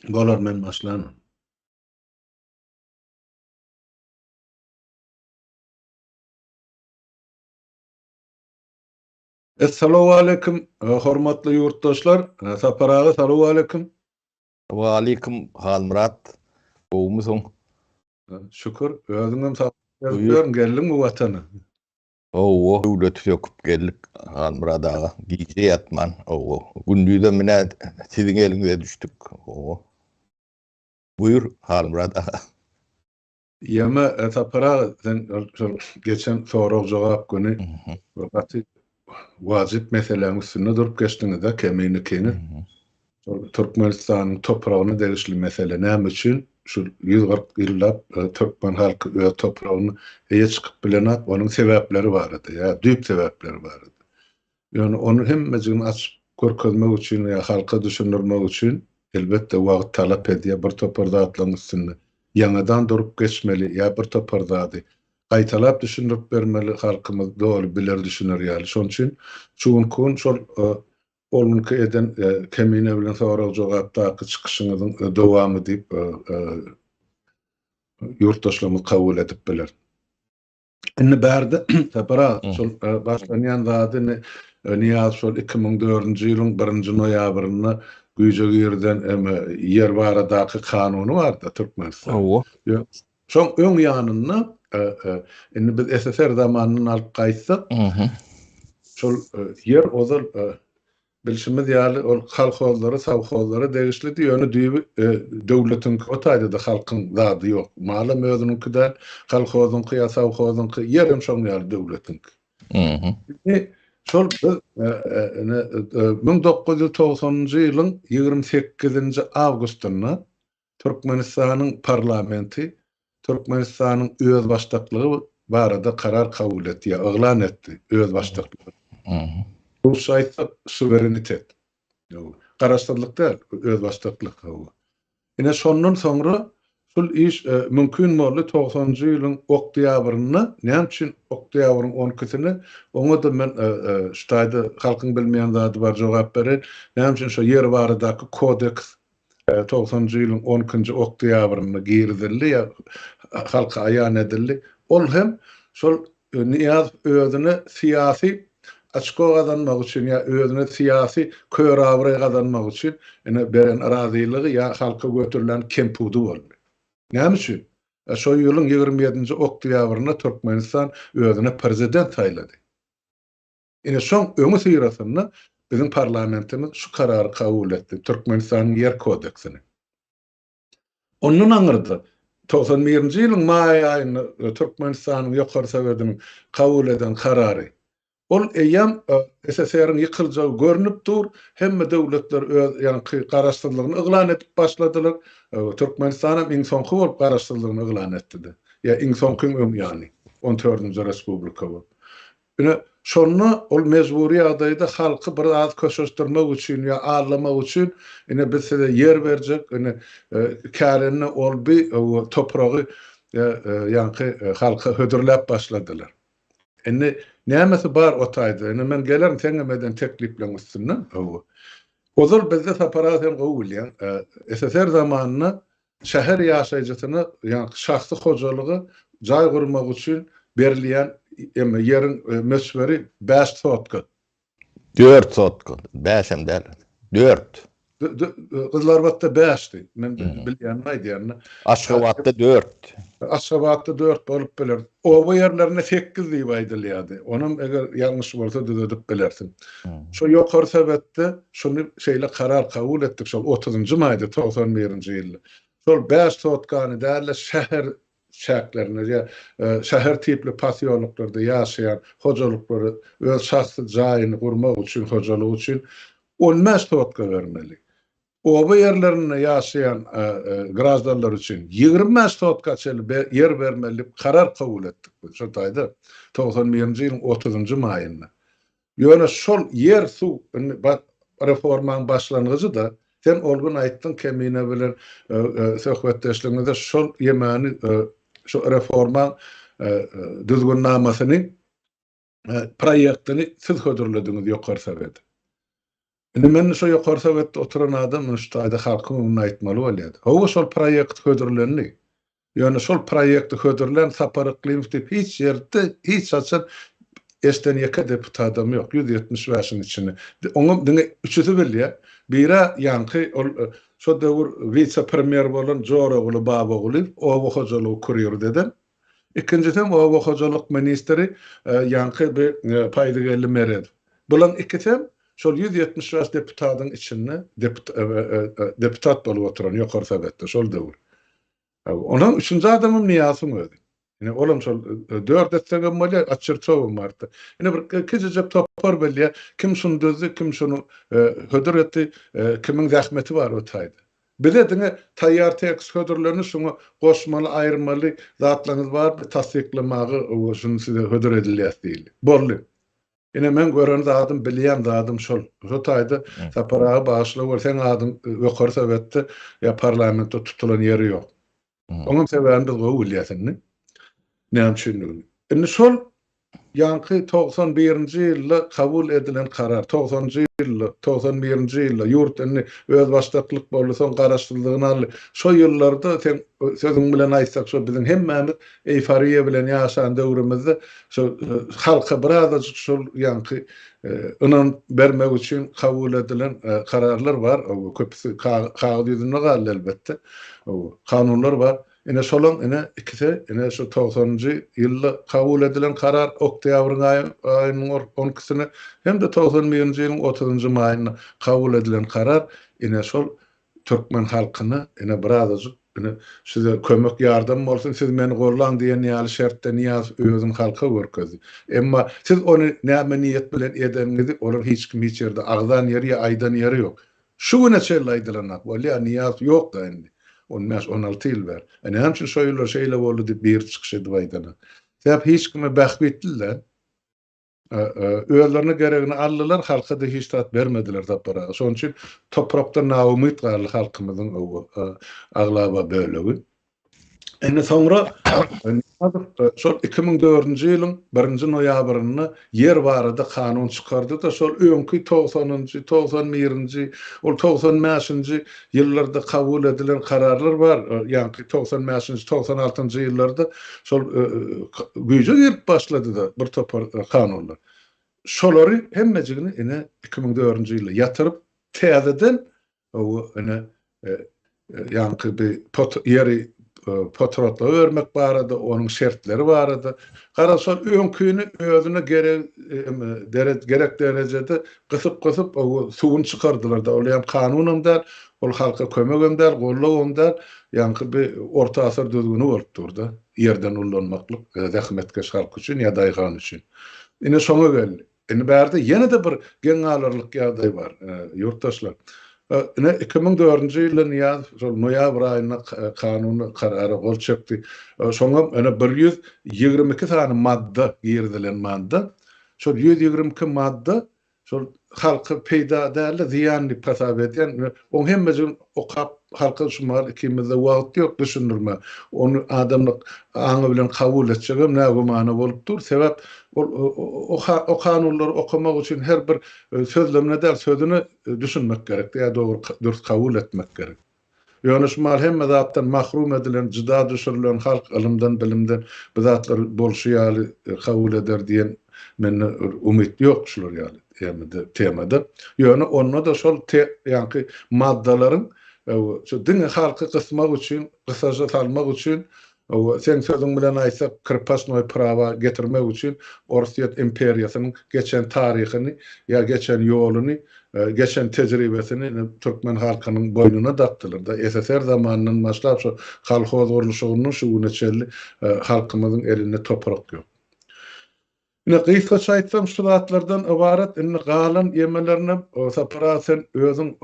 Bolar men başlan. Essalawwaleýkim hormatly ýurtdaşlar. Sapar aga salowaleýkim. Waleýkim Halmyrat. Gowumysyň? Şükür. Özüňem sag bolup geldiňmi watana? Hawa, döwleti söküp geldik, Halmyrat aga. Gije ýatman, hawa. Gündizem ine siziň eliňize düşdük. Hawa. Buýur, Halmyrat aga. Ýeme, Sapar aga, sen şol geçen sorag-jogap güni bir gaty wajyp meseläň üstünde durup geçdiňiz-de, Kemine ikiňiz. Şol Türkmenistanyň topragyna degişli mesele näme üçin şu 140 ýyllap türkmen halky öz topragyna eýe çykyp bilenok, onuň sebäpleri barada, ýa düýp sebäpleri barada. Ýöne ony hemmejigini açyp görkezmek üçin ýa halka düşündirmek üçin elbetde wagt talap edýär, bir topar zatlaryň üstünde ýaňadan durup geçmeli ýa bir topar zady gaýtalap düşündirip bermeli halkymyz doly biler düşüner ýaly. Şonuň üçin şu günki gün şol Ol günki eden Kemine bilen sorag-jogapdaky çykyşyňyzyň dowamy diýip ýurtdaşlarymyz kabul edip biler. Indi bärde Sapar aga şol başlanýan zady indi Nyýazow şol 2004-nji ýylyň birinji noýabrynda güýje girizen ýer baradaky kanuny bardy Türkmenistanda. Hawa. Şoň öň ýanynda indi biz SSR zamanyndan alyp gaýtsak, şol ýer ozal bilşimiz ýaly ol kolhozlara, sowhozlara degişlidi, ýöne düýbi döwletiňki, o taýda-da halkyň zady ýok. Malam özüniňki däl, kolhozyňky ýa sowhozyňky, ýerem şoň ýaly döwletiňki. Indi şol biz 1990-njy ýylyň 28-nji awgustynda Türkmenistanyň parlamenti Türkmenistanyň özbaşdaklygy barada karar kabul etdi ýa yglan etdi özbaşdaklygy. Rusça aýtsak suwerenitet. Garaşsyzlyk däl, özbaşdaklyk. Ine şondan soňra şul iş mümkin boldy togsanynjy ýylyň oktýabrynda, näme üçin oktýabryň on ikisine, oňa-da men şu taýda halkyň bilmeýän zady bar jogap bereýin, näme üçin şo ýer baradaky kodeks togsanynjy ýylyň on ikinji oktýabrynda girizildi ýa halka aýan edildi. Ol hem şol Nyýazow özüne syýasy oçko gazanmak üçin ýa özüne syýasy körabraý gazanmak üçin ine beren razylygy ýa halka götürilen kempudy boldy. Näme üçin? Şo ýylyň 27-nji oktýabrynda Türkmenistan özüne prezident saýlady. Ine şoň öňüsyrasynda biziň parlamentimiz şu karary kabul etdi, Türkmenistanyň Ýer kodeksini. Ondan aňyrda 91-nji ýylyň maý aýynda Türkmenistanyň Ýokary Sowetiniň kabul eden karary. Ol eýýäm SSR-iň ýykyljagy görnüp dur, hemme döwletler öz ýaňky garaşsyzlygyny yglan edip başladylar. Türkmenistanam iň soňky bolup garaşsyzlygyny yglan etdi-de. Ýa iň soňkyň öň ýany, on dördünji respublika bolup. Ine, şonda ol mejbury ýagdaýda halky bir az köşeşdirmek üçin ýa aldamak üçin, ine, biz size ýer berjek, ine, kärende ol-bi topragy ýaňky halka hödürläp başladylar. Indi nämesi bar o taýda? Ine, men gelerin seňem eden teklipleň üstünden. Hawa. Ozal bizde Sapar aga sen gowy bilýäň, SSR zamanynda Şäher ýaşaýjysyna, ýagny şahsy hojalyga jaý gurmak üçin berilýän ýeriň möçberi bäş sotka. Dört sotka, bäşem däl, dört. Gyzylarbatda bäşdi, men bilýänimi aýdýan. Aşgabatda dört. Aşgabatda dört bolup biler. Oba ýerlerinde sekiz diýip aýdylýardy. Onam eger ýalňyş bolsa düzedip bilersiň. Şo ýokary sowetde şuny şeýle karar kabul etdik şol otuzynjy maýda 91-nji ýylda. Şol bäş sotkany däl-de şäher çäklerinde ýa şäher tipli posýoloklarda ýaşaýan hojalyklara öz şahsy jaýyny gurmak üçin hojalygy üçin 15 sotka bermeli. Oba ýerlerinde ýaşaýan graždanlar üçin 25 sotka çenli ýer bermeli diýip karar kabul etdik biz şo taýda 91-nji ýylyň otuzynjy maýynda. Ýöne şol ýer suw indi reformaň başlangyjy-da, sen ol gün aýtdyň Kemine bilen söhbetdeşligiňizde şol ýemäni şu reformaň düzgünnamasyny proýektini siz hödürlediňiz ýokary sowete. Indi men şo Ýokary Sowetde oturan adam muny şu taýda halkyň öňünde aýtmaly bolýardy. Hawa şol proýekt hödürlendi. Ýöne şol proýekti hödürlän Sapar Yklymow diýip hiç ýerde hiç haçan eşden ýeke deputadam ýok 175-iň içinde. Oňam diňe üçüsi bilýär. Biri ýaňky ol şo döwür wise-premýer bolan Joraguly Babagulyýew oba hojalygy kurýurdy eden. Ikinjisem oba hojalyk ministri ýaňky bi Paýzygeldi Meredow. Bulaň ikisem şol 175 deputadyň içinde deputat bolup oturan Ýokary Sowetde şol döwür. Ondan üçünji adamam Nyýazowyň özi. Ine olam şol dört etsegem bolýar, Açirtowam bardy. Ine bir kiçijek topar bilýär, kim şuny düzdi, kim şuny hödür etdi, kimiň zähmeti bar o taýda. Bize diňe taýýar tekst hödürlendi, şuňa goşmaly, aýyrmaly zatlaryňyz barmy, tassyklamaga şuny size hödür edilýär diýildi. Boldy. Ine meň gören zadym, bilýän zadym şol. Şo taýda Sapar aga bagyşlaweri, seň adyň Ýokary Sowetde ýa parlamentde tutulan ýeri ýok. Oňam sebäbini biz gowy bilýäs indi. Näme üçindigini. Indi şol ýaňky 91-nji ýylda kabul edilen karar, 90-njy ýylda, 91-nji ýylda ýurt indi özbaşdaklyk boldy, soň garaşsyzlygyny aldy. Şo ýyllarda seň sözüň bilen aýtsak, şo biziň hemmämiz eýforiýa bilen ýaşan döwrümizde şo halka birazajyk şol ýaňky ynam bermek üçin kabul edilen kararlar bar. Köpüsi kagyz ýüzünde galdy elbetde. Kanunlar bar. Ine şolaň ine ikisi ine şu togsanynjy ýylda kabul edilen karar oktýabryň aýynyň on ikisine hem-de 91-nji ýylyň otuzynjy maýynda kabul edilen karar ine şol türkmen halkyna ine birazajyk ine size kömek ýardam bolsun siz meni gollaň diýen ýaly şertde Nyýazow özüni halka görkezdi. Emma siz ony näme niýet bilen edeniňizi olar hiç kim hiç ýerde agzan ýeri ýa aýdan ýeri ýok. Şu güne çenli aýdylanak bolýar, Nyýazow ýok-da indi. On bäş, 16 ýyl bäri. E näme üçin şo ýyllar şeýle boldy diýip biri çykyş edip aýdanak. Sebäp hiç kime bähbitli däl. Özlerine geregini aldylar, halka-da hiç zat bermediler Sapar aga. Şonuň üçin toprakdan naumyt galdy halkymyzyň aglaba bölegi. Indi soňra şol 2004-nji ýylyň birinji noýabrynda ýer barada kanun çykardy-da, şol öňki togsanynjy, 91-nji, ol 95-nji ýyllarda kabul edilen kararlar bar, ýaňky 95-nji, 96-njy ýyllarda şol güýje girip başlady-da bir topar kanunlar. Şolary hemmejigini ine 2004-nji ýylda ýatyryp, täzeden Hawa, ine, ýaňky bi pot ýeri potratlyga bermek barada, onuň şertleri barada. Garaz, şol öňkini özüne gerek gerek derejede gysyp-gysyp, suwuny çykardylar-da. Ol ýa kanunam däl, ol halka kömegem däl, gollawam däl. Ýaňky bi orta asyr düzgüni bolup dur-da, ýerden ullanmaklyk zähmetkeş halk üçin ýa daýhan üçin. Ine, şoňa geldi. Indi bärde ýene-de bir geň galarlyk ýagdaý bar, ýurtdaşlar. Ine, 2004-nji ýylda Nyýazow şol noýabr aýynda kanuny karara gol çekdi. Şoňa ine 122 sany madda girizilen madda. Şol 122 madda şol halka peýda däl-de, zyýan diýip hasap edýän. Oň hemmejigini okap halka şu mahal ikimizde wagt ýok düşündirme. Ony adamlyk aňy bilen kabul etjegem nägümana bolup dur. Sebäp ol o kanunlary okamak üçin her bir sözlemine däl sözüne düşünmek gerek ýa dogry dürs kabul etmek gerek. Ýöne şu mahal hemme zatdan mahrum edilen, jyda düşürilen halk ylymdan bilimden bu zatlary bolşy ýaly kabul eder diýen mende umyt ýok şular ýaly temada. Ýöne onda-da şol ýaňky maddalaryň şu diňe halky gysmak üçin, gysaja salmak üçin, seň sözüň bilen aýtsak, krepostnoý prawa getirmek üçin Orsýet imperiýasynyň geçen taryhyny ýa geçen ýoluny, geçen tejribesini türkmen halkynyň boýnuna dakdylar-da. SSR zamanyndan başlap şu kolhoz gurluşygyndan şu güne çenli halkymyzyň elinde toprak ýok. Ine, gysgaça aýtsam, şu zatlardan ybarat. Indi galan ýemelerinem, Sapar aga, sen özüň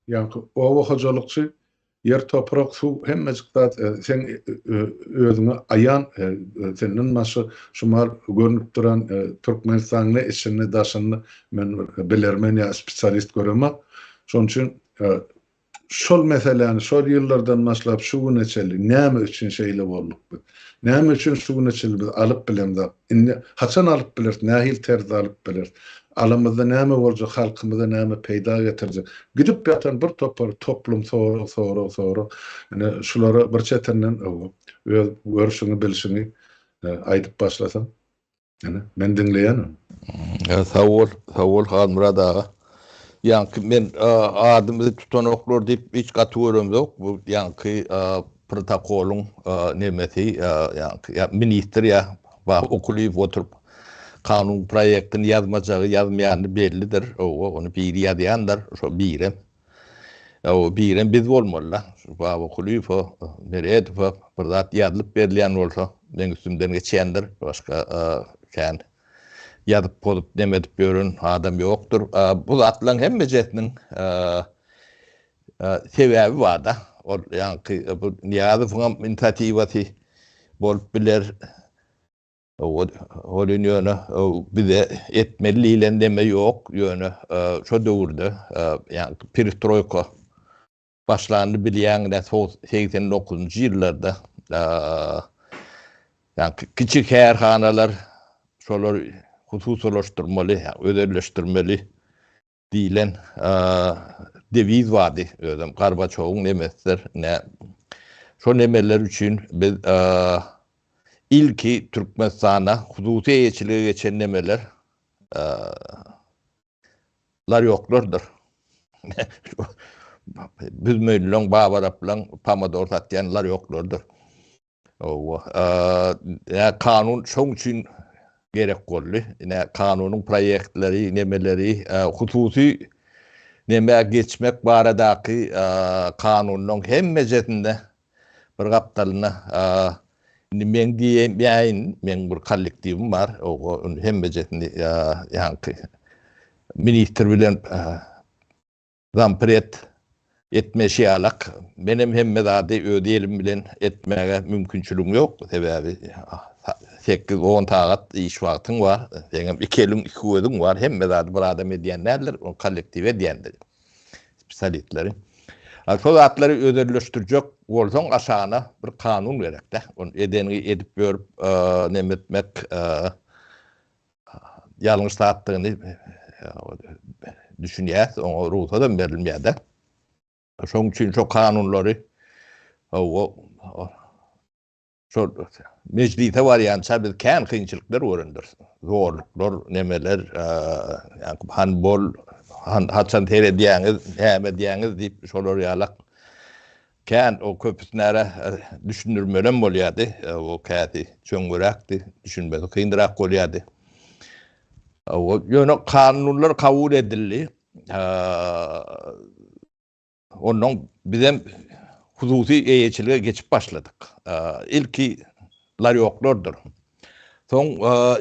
ýaňky oba hojalykçy, ýer, toprak, suw, hemmejik zat seň özüňe aýan, senden başga şu mahal görnüp duran Türkmenistanyň ne içinde, daşynda men bir bilermen ýa spesialist göremok. Şonuň üçin Şol meseläni şol ýyllardan başlap şu güne çenli näme üçin şeýle bolduk biz? Näme üçin şu güne çenli biz alyp bilemzok? Indi haçan alyp bileris? Nähili terzde alyp bileris? Alamyzda näme boljak, halkymyza näme peýda getirjek? Gidip ýatan bir topar toplum sorag, sorag, sorag. Ine, şulara bir çetinden öz görşüňi, bilşiňi aýdyp başlasaň. Ine, men diňleýän ony. Sag bol, sag bol Halmyrat aga. Ýaňky men adymyzy tutanoklar diýip hiç gaty göremzok. Bu ýaňky protokolyň nemesi, ýaňky ministr ýa Baba Kulyýew oturyp kanun proýektini ýazmajagy, ýazmaýany bellidir. Hawa, ony biri ýazýandyr, şo birem. O birem biz bolmaly-da. Şu Baba Kulyýewe, Meredowa bir zat ýazylyp berilýän bolsa, meň üstümden geçýändir. Başga kän ýazyp-pozup neme edip ýören adam ýokdur. Bu zatlaryň hemmejesiniň sebäbi bar-da. Ol ýaňky bu Nyýazowyňam inisiatiwasy bolup biler. Welin ýöne bize etmeli diýlen neme ýok, ýöne şo döwürde ýaňky perestroýka başlandy bilýäň ine 89-njy ýyllarda ýaňky kiçi kärhanalar şolary hususylaşdyrmaly, özelleşdirmeli Diýlen dewiz bardy, özem Gorbaçowyň nemesidir. Ine, şo nemeler üçin biz ilki Türkmenistanda hususy eýeçilige geçen nemeler larýoklardyr. Büzmeýlileň, babaraplaň pomidor satýan larýoklardyr. Hawa. Ä kanun şoň üçin gerek boldy. Ine kanunyň proýektleri, nemeleri, hususy nemä geçmek baradaky kanunyň hemmejesinde bir gapdalynda indi meň diýeýin, meň bir kollektiwim bar, ony hemmejesini ýaňky ministr bilen Zampred etmeşi ýalak, menem hemme zady öz elim bilen etmäge mümkinçiligim ýok, sebäbi sekiz-on sagat iş wagtyň bar, seňem iki eliň, iki gözüň bar, hemme zady bir adam edýän däldir, ony kollektiw edýändir, spesialistleri. Şo zatlary özelleşdirjek bolsaň aşagyna bir kanun gerek-dä, ony edeniňi edip ýörüp neme etmek ýalňyş zatdygyny düşünýäs, oňa rugsadam berilmeýär-de. Şonuň üçin şo kanunlary şol mejlise barýança biz kän kynçylyklar görendiris. Zorluklar, nemeler, ýa-ni han bol, han haçan seredýäňiz, näme edýäňiz diýip şolar ýalak Kän o köpüsinere düşündirmelem bolýardy. O käsi çöňňüräkdi, düşünmesi kynrak bolýardy. O ýöne kanunlar kabul edildi. Ondan bizem hususy eýeçilige geçip başladyk. Ilki larýoklardyr. Soň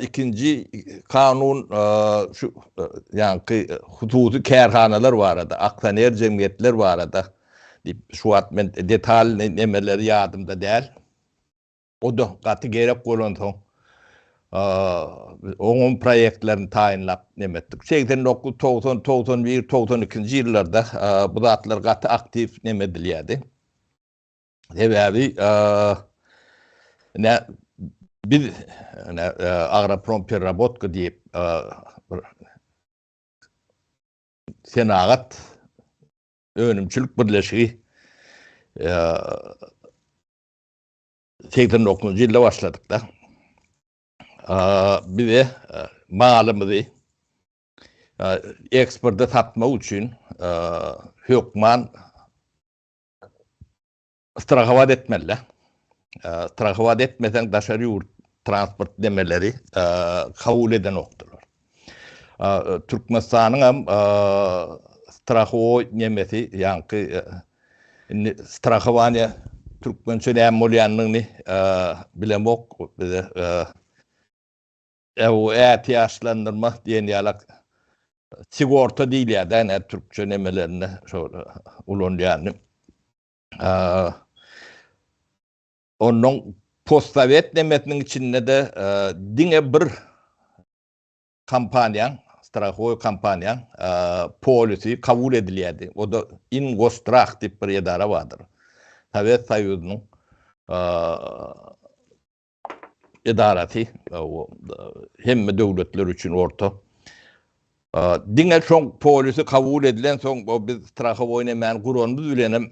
ikinji kanun şu ýaňky hususy kärhanalar barada, aksioner jemgyýetler barada diýip, şu wagt men detalny nemeleri ýadymda däl. O-da gaty gerek bolansoň, oňam proýektlerini taýynlap neme etdik. 89, 90, 91, 92-nji ýyllarda bu zatlar gaty aktiw neme edilýärdi. Sebäbi ine biz ine agroprom pererabotka diýip bir senagat önümçilik birleşigi 89-njy ýylda başladyk-da. Bize malymyzy eksporta satmak üçin hökman Strahowat etmeli. Strahowat etmeseň daşary ýurt transport nemeleri kabul edenokdylar. Türkmenistanyň hem strahowoý nemesi ýaňky indi strahowaniýa türkmençe näme bolýanyny bilemok bize Bu ätiýaçlandyrma diýen ýalak sigorta diýilýär-dä ine türkçe nemelerinde şo ulanylýany. Onnoň postsowet nemesiniň içinde-de diňe bir kompaniýaň, strahowoý kompaniýaň polisi kabul edilýärdi. O-da Ingosstrah diýip bir edara bardyr. Sowet Soýuzynyň edarasy hemme döwletler üçin orta. Diňe şoň polisi kabul edilensoň biz strahowoý nemäni guranymyz bilenem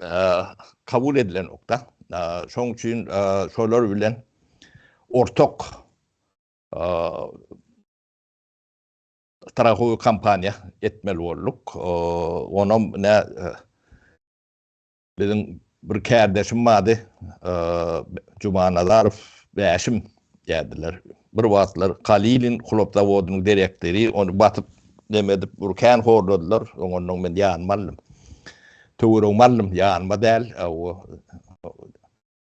kabul edilenokda. Şoň üçin şolar bilen ortak strahowoý kompaniýa etmeli bolduk. Onam nä Biziň bir kärdeşim bardy, Jumanazarow Bäşim diýerdiler. Bir wagtlar Kalinin hlop zawodynyň direktory, ony basyp neme edip bir kän horladylar. Oňondan men ýanyma aldym. Töweregime aldym, ýanyma däl.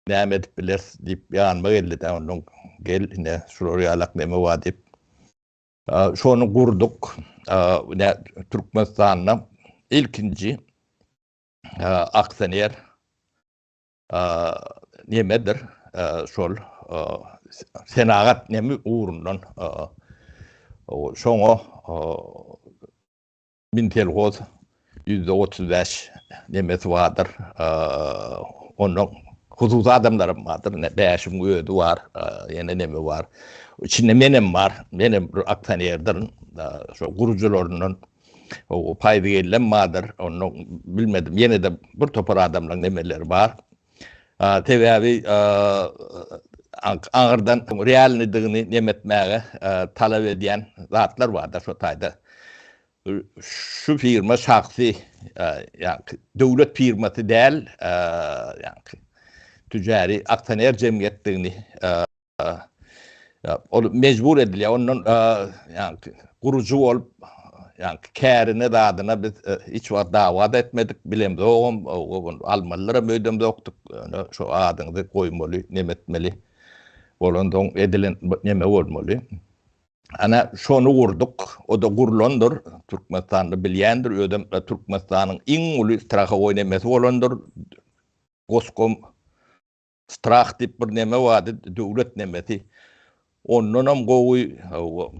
Näme edip bileris diýip ýanyma geldi-de, ondan gel ine şular ýalak neme bar diýip. Şony gurduk. Türkmenistanda ilkinji aksioner nemedir şol senagat nemi ugrundan şoňa Mintelhoz %35 nemesi bardyr. Ondan hususy adamlaram bardyr. Bäşiň özi bar, ýene neme bar. Içinde menem bar. Menem bir aksionerdirin. Şo gurujylaryndan O Paýzygellem bardyr, onda bilmedim, ýene-de bir topar adamlaryň nemeleri bar. Sebäbi aňyrdan realnydygyny neme etmäge talap edýän zatlar bar-da şo taýda. Şu firma şahsy, ýagny döwlet firmasy däl, ýagny tüjäri aksioner jemgyýetdigini Ol mejbur edilýär. Ondan ýaňky gurujy bolup, ýaňky kärine zadyna biz hiç wagt dawa-da etmedik, bilemzogam, almalydyram öýdemzokdyk. Ýöne şu adyňyzy goýmaly, neme etmeli bolansoň edilen neme bolmaly. Ana şony gurduk. O-da gurlandyr. Türkmenistanda bilýändir. Özem Türkmenistanyň iň uly strahowoý nemesi bolandyr. Goskom Strah diýip bir neme bardy, döwlet nemesi. Ondanam gowy, hawa.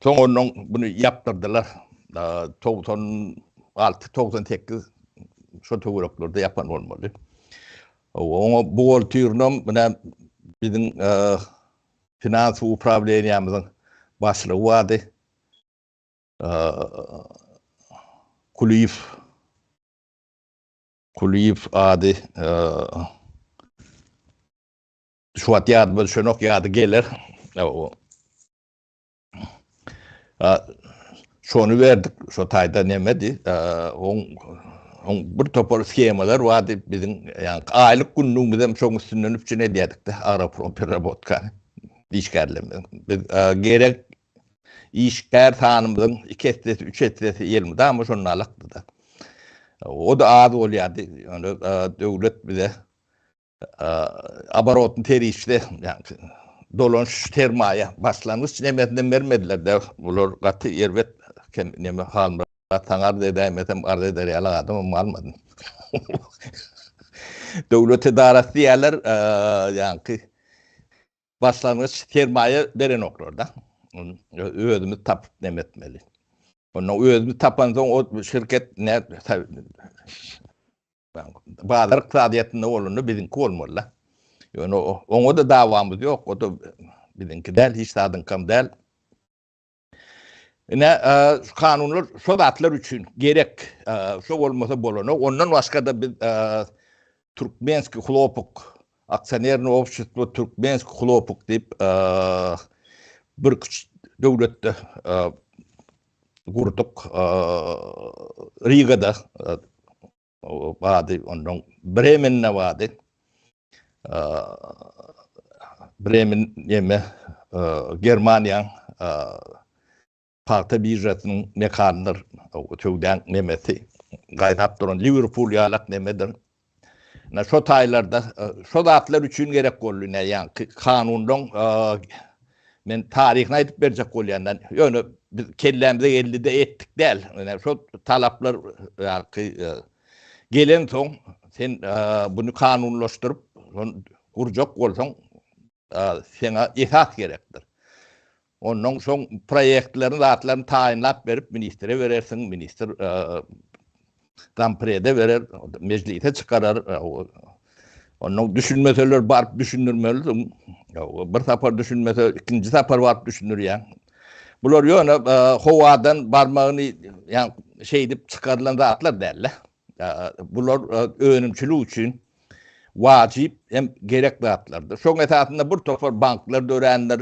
Soň ondan bunu ýapdyrdylar. 96, 98 şo töwereklerde ýapan bolmaly. Hawa, oňa buhgalterinem mine biziň finans uprawleniýamyzyň başlygy bardy. Kulyýew. Kulyýew ady şu wagt ýadyma düşenok, ýady geler. Şony berdik, şo taýda nemedi, oň oň bir topar shemalar bardy biziň, ýagny aýlyk günlügimizem şoň üstünden üpjün edýärdik-de, agroprompererabotkany işgärlerimiziň. Biz gerek Işgär sanymyzyň iki essesi, üç essesi elmydama şonda alakdy-da. O-da az bolýardy. Ýöne döwlet bize oborotny serişde, ýagny dolanyş sermaýa başlangyç nemesinden bermediler-de. Bular gaty erbet neme Halmyrat saňa arz edäýmesem arz eder ýaly adamam galmadym. Döwlet edarasy diýýärler, ýagny Başlangyç sermaýa berenoklar-da. Özümiz tapyp neme etmeli. Ondan özümiz tapansoň o şirket ne bazar ykdysadyýetinde bolanda biziňki bolmaly-da. Ýöne oňa-da dawamyz ýok, o-da biziňki däl, hiç zadyňkam däl. Ine, şu kanunlar şo zatlar üçin gerek. Şo bolmasa bolanok. Ondan başga-da biz Türkmenskiý hlopok, aksionernyý obşestwo Türkmenskiý hlopok diýip birküç döwletde gurduk. Rigada bardy, ondan Bremende bardy. Bremen neme Germaniýaň pagta biržasynyň mekanydyr. Söwdäň nemesi gaýnap duran Liwerpul ýalak nemedir. Ine şo taýlarda şo zatlar üçin gerek boldy ine ýaňky kanunlaň men taryhyny aýdyp berjek bolýan ýöne biz kellämize geldi-de etdik däl. Ine şo talaplar ýaňky gelensoň sen buny kanunlaşdyryp gurjak bolsaň Saňa esas gerekdir. Ondan soň proýektlerini, zatlaryny taýynlap berip ministre berersiň, ministr zamprede berer, mejlise çykarar. Ondan düşünmeseler baryp düşündirmelisiň. Bir sapar düşünmese, ikinji sapar baryp düşündirýäň. Bular ýöne howadan barmagyny ýa şeýdip çykarylan zatlar däl-de. Bular önümçilik üçin wajyp hem gerek zatlardyr. Şoň esasynda bir topar banklar dörändir,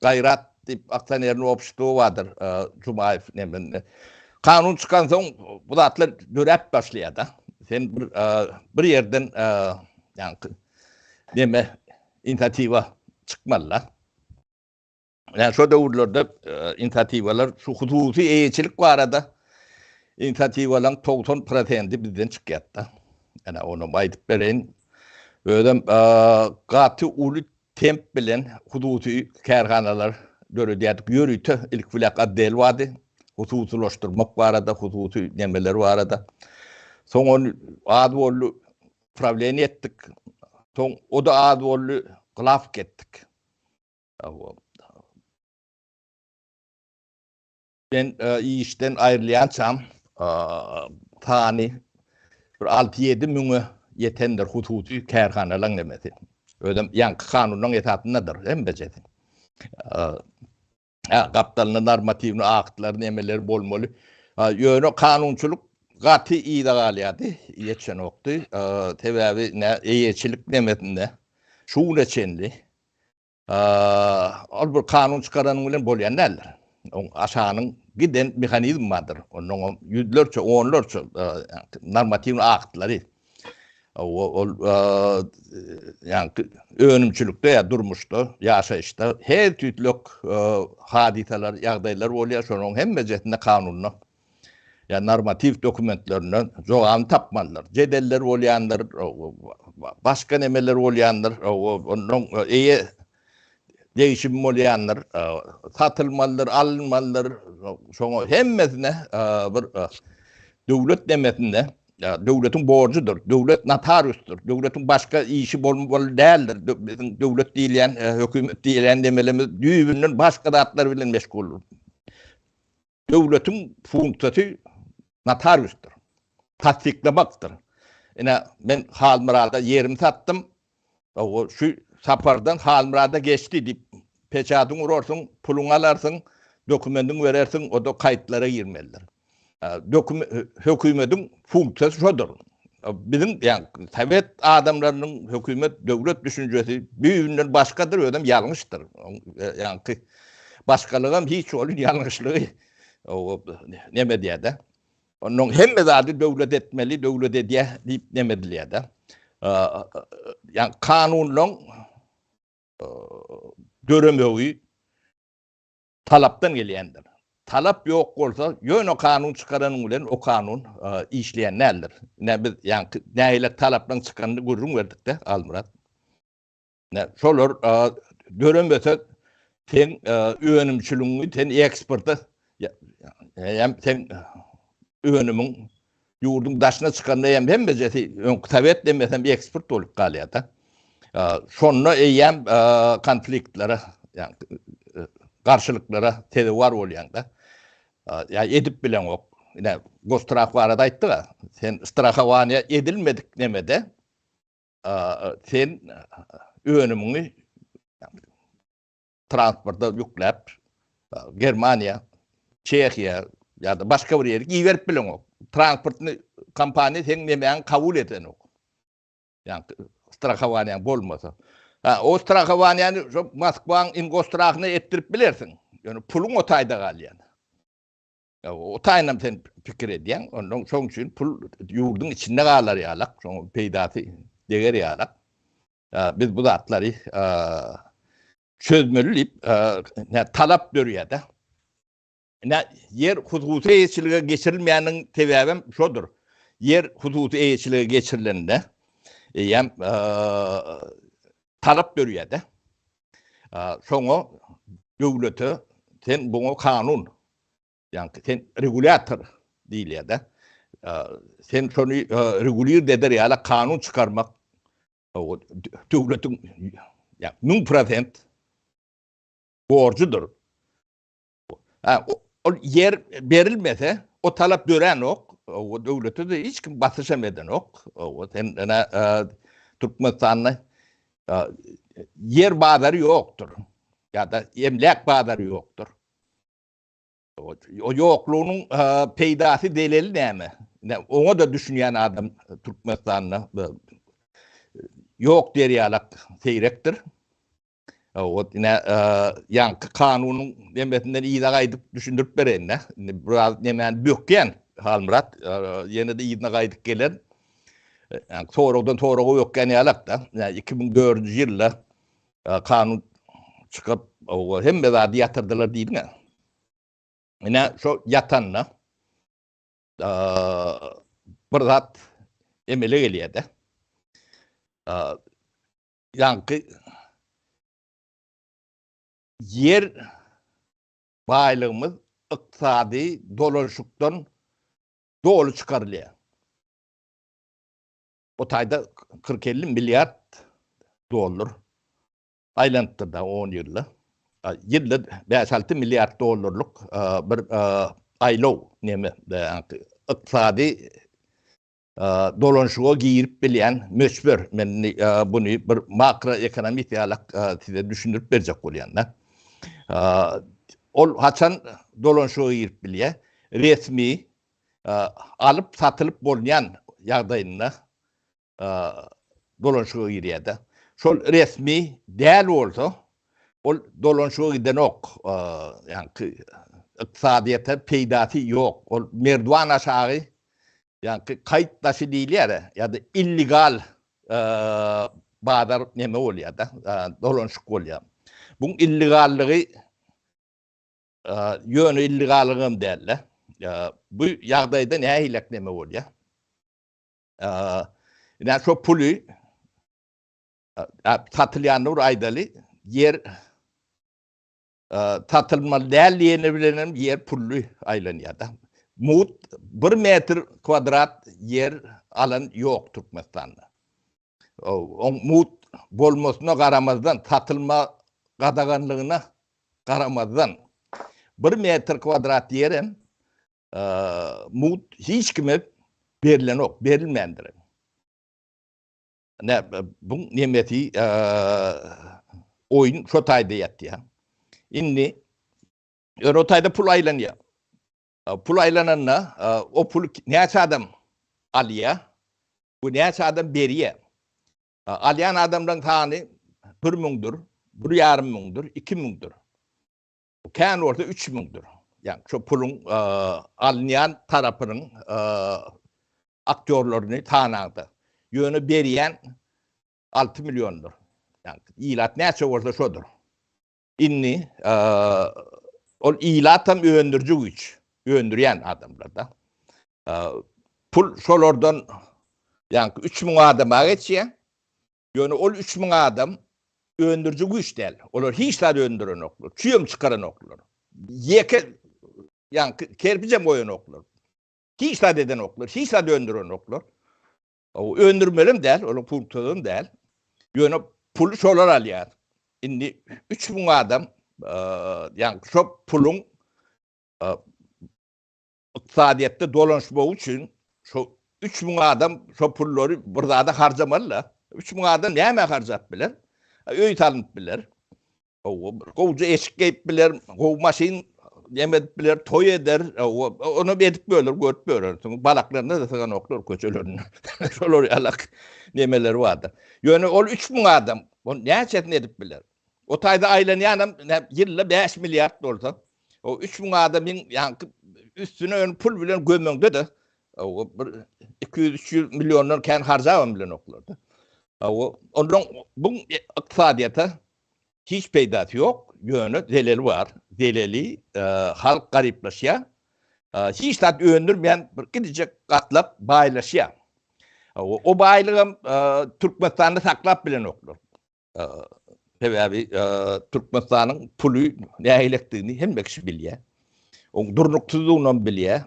Gaýrat diýip aksionerniý obşestwo bardyr, Jumaýew neminde. Kanun çykansoň bu zatlar döräp başlaýar-da. Sen bir bir ýerden ýaňky neme inisiatiwa çykmaly-da. Ýa şo döwürlerde inisiatiwalar şu hususy eýeçilik barada inisiatiwalaryň 90 prosendi bizden çykýardy. Ene onam aýdyp bereýin. Özem gaty uly temp bilen hususy kärhanalar döredýärdik. Ýörite ilki bilen otdel bardy. Hususylaşdyrmak barada, hususy nemeler barada. Soň ony az boldy, prawleniýe etdik. Soň o-da az boldy, glawk etdik. Men işden aýrylýançam sany bir alty-ýedi müňe ýetendir hususy kärhanalaryň nemesi. Özem ýaňky kanunyň esasyndadyr hemmejesi. Hä, gapdalynda normatiwnyý aktlar nemeler bolmaly. Ýöne kanunçylyk gaty yza galýardy, ýetişenokdy. Sebäbi eýeçilik nemesinde şu güne çenli Ol bir kanun çykaranyň bilen bolýan däldir. Oň aşagynyň giden mehanizmi bardyr. Onuň ýüzlerçe, onlarça normatiw aktlary. Ol ýa önümçilikde ýa durmuşda, ýaşaýyşda her tüýtlük hadysalar, ýagdaýlar bolýar. Şonuň hemmejesinde kanunda ýa normatiw dokumentlerinden jogabyny tapmalydyr. Jedeller bolýandyr, başga nemeler bolýandyr, ondan eýe degişim bolýandyr, satylmalydyr, alynmalydyr. Şoňa hemmesine bir döwlet nemesinde döwletiň borjudyr. Döwlet notariusdyr. Döwletiň başga işi bolmaly däldir. Biziň döwlet diýilýän, hökümet diýilýän nemelerimiz düýbünden başga zatlar bilen meşguldyr. Döwletiň funksiýasy notariusdyr. Tassyklamakdyr. Ine, men Halmyrada ýerimi satdym. Hawa, şu sapardan Halmyrada geçdi diýip, peçatyňy urarsyň, puluňy alarsyň, dokumendiňi berersiň, o-da kaýtlara girmelidir. Hökümediň funksiýasy şodur. Biziň, ýagny sowet adamlarynyň hökümet, döwlet düşünjesi düýbünden başgadyr, özem ýalňyşdyr. Ýagny başgalygam hiç bolun ýalňyşlygy neme diýýär-de. Onuň hemme zady döwlet etmeli, döwlet edýär diýip neme edilýär-de. Ýagny kanunlaryň döremegi talapdan gelýändir. Talap ýok bolsa, ýöne kanun çykaranyň bilen o kanun işleýän däldir. Ine biz ýaňky nähili talaplaryň çykanyny gürrüň berdik-de, Almyrat. Ine şolar döremese seň önümçiligiňi sen eksporta hem sen önümiň Ýurduň daşyna çykanda hem hemmejesi öňki sowet demesem eksport bolup galýar-da. Şonda eýýäm konfliktlere, ýagny garşylyklara sezewar bolýaň-da. Ýa edip bileňok. Ine, Gosstrah barada aýtdyk-a. Sen strahowaniýa edilmedik nemede sen önümiňi transporta ýükläp Germaniýa, Çehiýa ýa-da başga bir ýere iberip bileňok. Transportny kompaniýa seň nemäňi kabul edenok. Ýagny strahowaniýaň bolmasa. Ha, o strahowaniýany şo Moskwaň Ingostrahyna etdirip bilersiň. Ýöne puluň o taýda galýar. O taýynam sen pikir edýäň. Ondan şoň üçin pul ýurduň içinde galar ýalak, şoň peýdasy deger ýalak. Biz bu zatlary çözmeli diýip, talap dörýär-de. Ine, ýer hususy eýeçilige geçirilmeýäniň sebäbem şodur. Ýer hususy eýeçilige geçirilende, eýýäm talap dörýär-de. Şoňa döwlete sen buňa kanun, ýagny sen regulýator diýilýär-de. Sen şony regulir eder ýaly kanun çykarmak döwletiň 1000% borjudyr. Ha, ol ýer berilmese, o talap döränok, o döwlete de hiç kim basyşam edenok. O sen ene Türkmenistanda ýer bazary ýokdur. Ýa-da emläk bazary ýokdur. O ýoklugynyň peýdasy zeleli näme? Oňa-da düşünýän adam Türkmenistanda ýok diýer ýalak seýrekdir. O ine ýaňky kanunyň nemesinden yza gaýdyp düşündirip bereýin-dä. Indi biraz nemäni bökýän Halmyrat, ýene-de yzyna gaýdyp gelen. Ýaňky soragdan soraga bökýän ýalak-da. 2004-nji ýylda kanun çykyp, hemme zady ýatyrdylar diýdiň-ä. Ine şo ýatanda bir zat emele gelýär-de. Ýaňky ýer baýlygymyz ykdysady dolanyşykdan doly çykarylýar. O taýda 40-50 milliard dollar aýlanypdyr da 10 ýylda. Ýylda 5-6 milliard dollarlyk bir aýlaw neme ykdysady dolanyşyga girip bilýän möçber. Men indi buny bir makroekonomist ýalak size düşündirip berjek bolýan-da. Ol haçan dolanyşyga girip bilýär? Resmi alyp satylyp bolunýan ýagdaýynda dolanyşyga girýär-de. Şol resmi däl bolsa, ol dolanyşyga gidenok. Ýaňky ykdysadyýete peýdasy ýok. Ol merdiwan aşagy, ýaňky kaýt daşy diýilýär, ýa-da illegal bazar neme bolýar-da, dolanyşyk bolýar. Buň illegallygy Ýöne illegallygam däl-de. Bu ýagdaýda nähilek neme bolýar? Ine şo puly satylýanyny bir aýdaly, ýer satylmaly däl diýeni bilen hem ýer pully aýlanýar-da. Mugt bir metr kwadrat ýer alan ýok Türkmenistanda. Oň mugt bolmasyna garamazdan, satylma gadaganlygyna garamazdan, bir metr kwadrat ýerem mugt hiç kime berlenok, berilmändir. Ine, buň nemesi oýun şo taýda ýatýar. Indi ýöne o taýda pul aýlanýar. Pul aýlananda o puly näçe adam alýar we näçe adam berýär? Alýan adamlaryň sany bir müňdür, bir ýarym müňdür, iki müňdür. Kän bolsa üç müňdür. Ýagny şo puluň alynýan tarapynyň aktýorlaryny sanaňda. Ýöne berýän 6 milliondyr. Ýagny ilat näçe bolsa şodur. Indi ol ilatam öndüriji güýç, öndürýän adamlar-da. Pul şolardan ýaňky 3000 adama geçýär. Ýöne ol 3000 adam öndüriji güýç däl. Olar hiç zat öndürenoklar, çüýem çykaranoklar. Ýeke ýaňky kerpijem goýanoklar. Hiç zat edenoklar, hiç zat öndürenoklar. Öndürmelem däl, olar funksiýasam däl. Ýöne puly şolar alýar. Indi 3000 adam, ýagny şo puluň ykdysadyýetde dolanyşmagy üçin şo 3000 adam şo pullary bir zada harjamaly-da. 3000 adam nämä harjap biler? Öý salnyp biler. Gowja eşik geýip biler, gowy maşyn neme edip biler, toý eder, ony edip böler, görüp bölersiň. Balaklaryna-da syganoklar köçelerinde. Şolar ýalak nemeleri bardyr. Ýöne ol 3000 adam, ol näçesini edip biler? O taýda aýlanýanam ýylda 5 milliard bolsa, o 3000 adamyň ýaňky üstüne ön pul bilen gömeňde-de bir 200-300 milliondan kän harjabam bilenoklar-da. Ondan bu ykdysadyýete Hiç peýdasy ýok, ýöne zeleli bar. Zeleli halk garyplaşýar. Hiç zat öndürmeýän bir gidijek gatlak baýlaşýar. O baýlygam Türkmenistanda saklap bilenoklar. Sebäbi Türkmenistanyň puly nähilekdigini hemme kişi bilýär. Oň durnuksyzlygynam bilýär.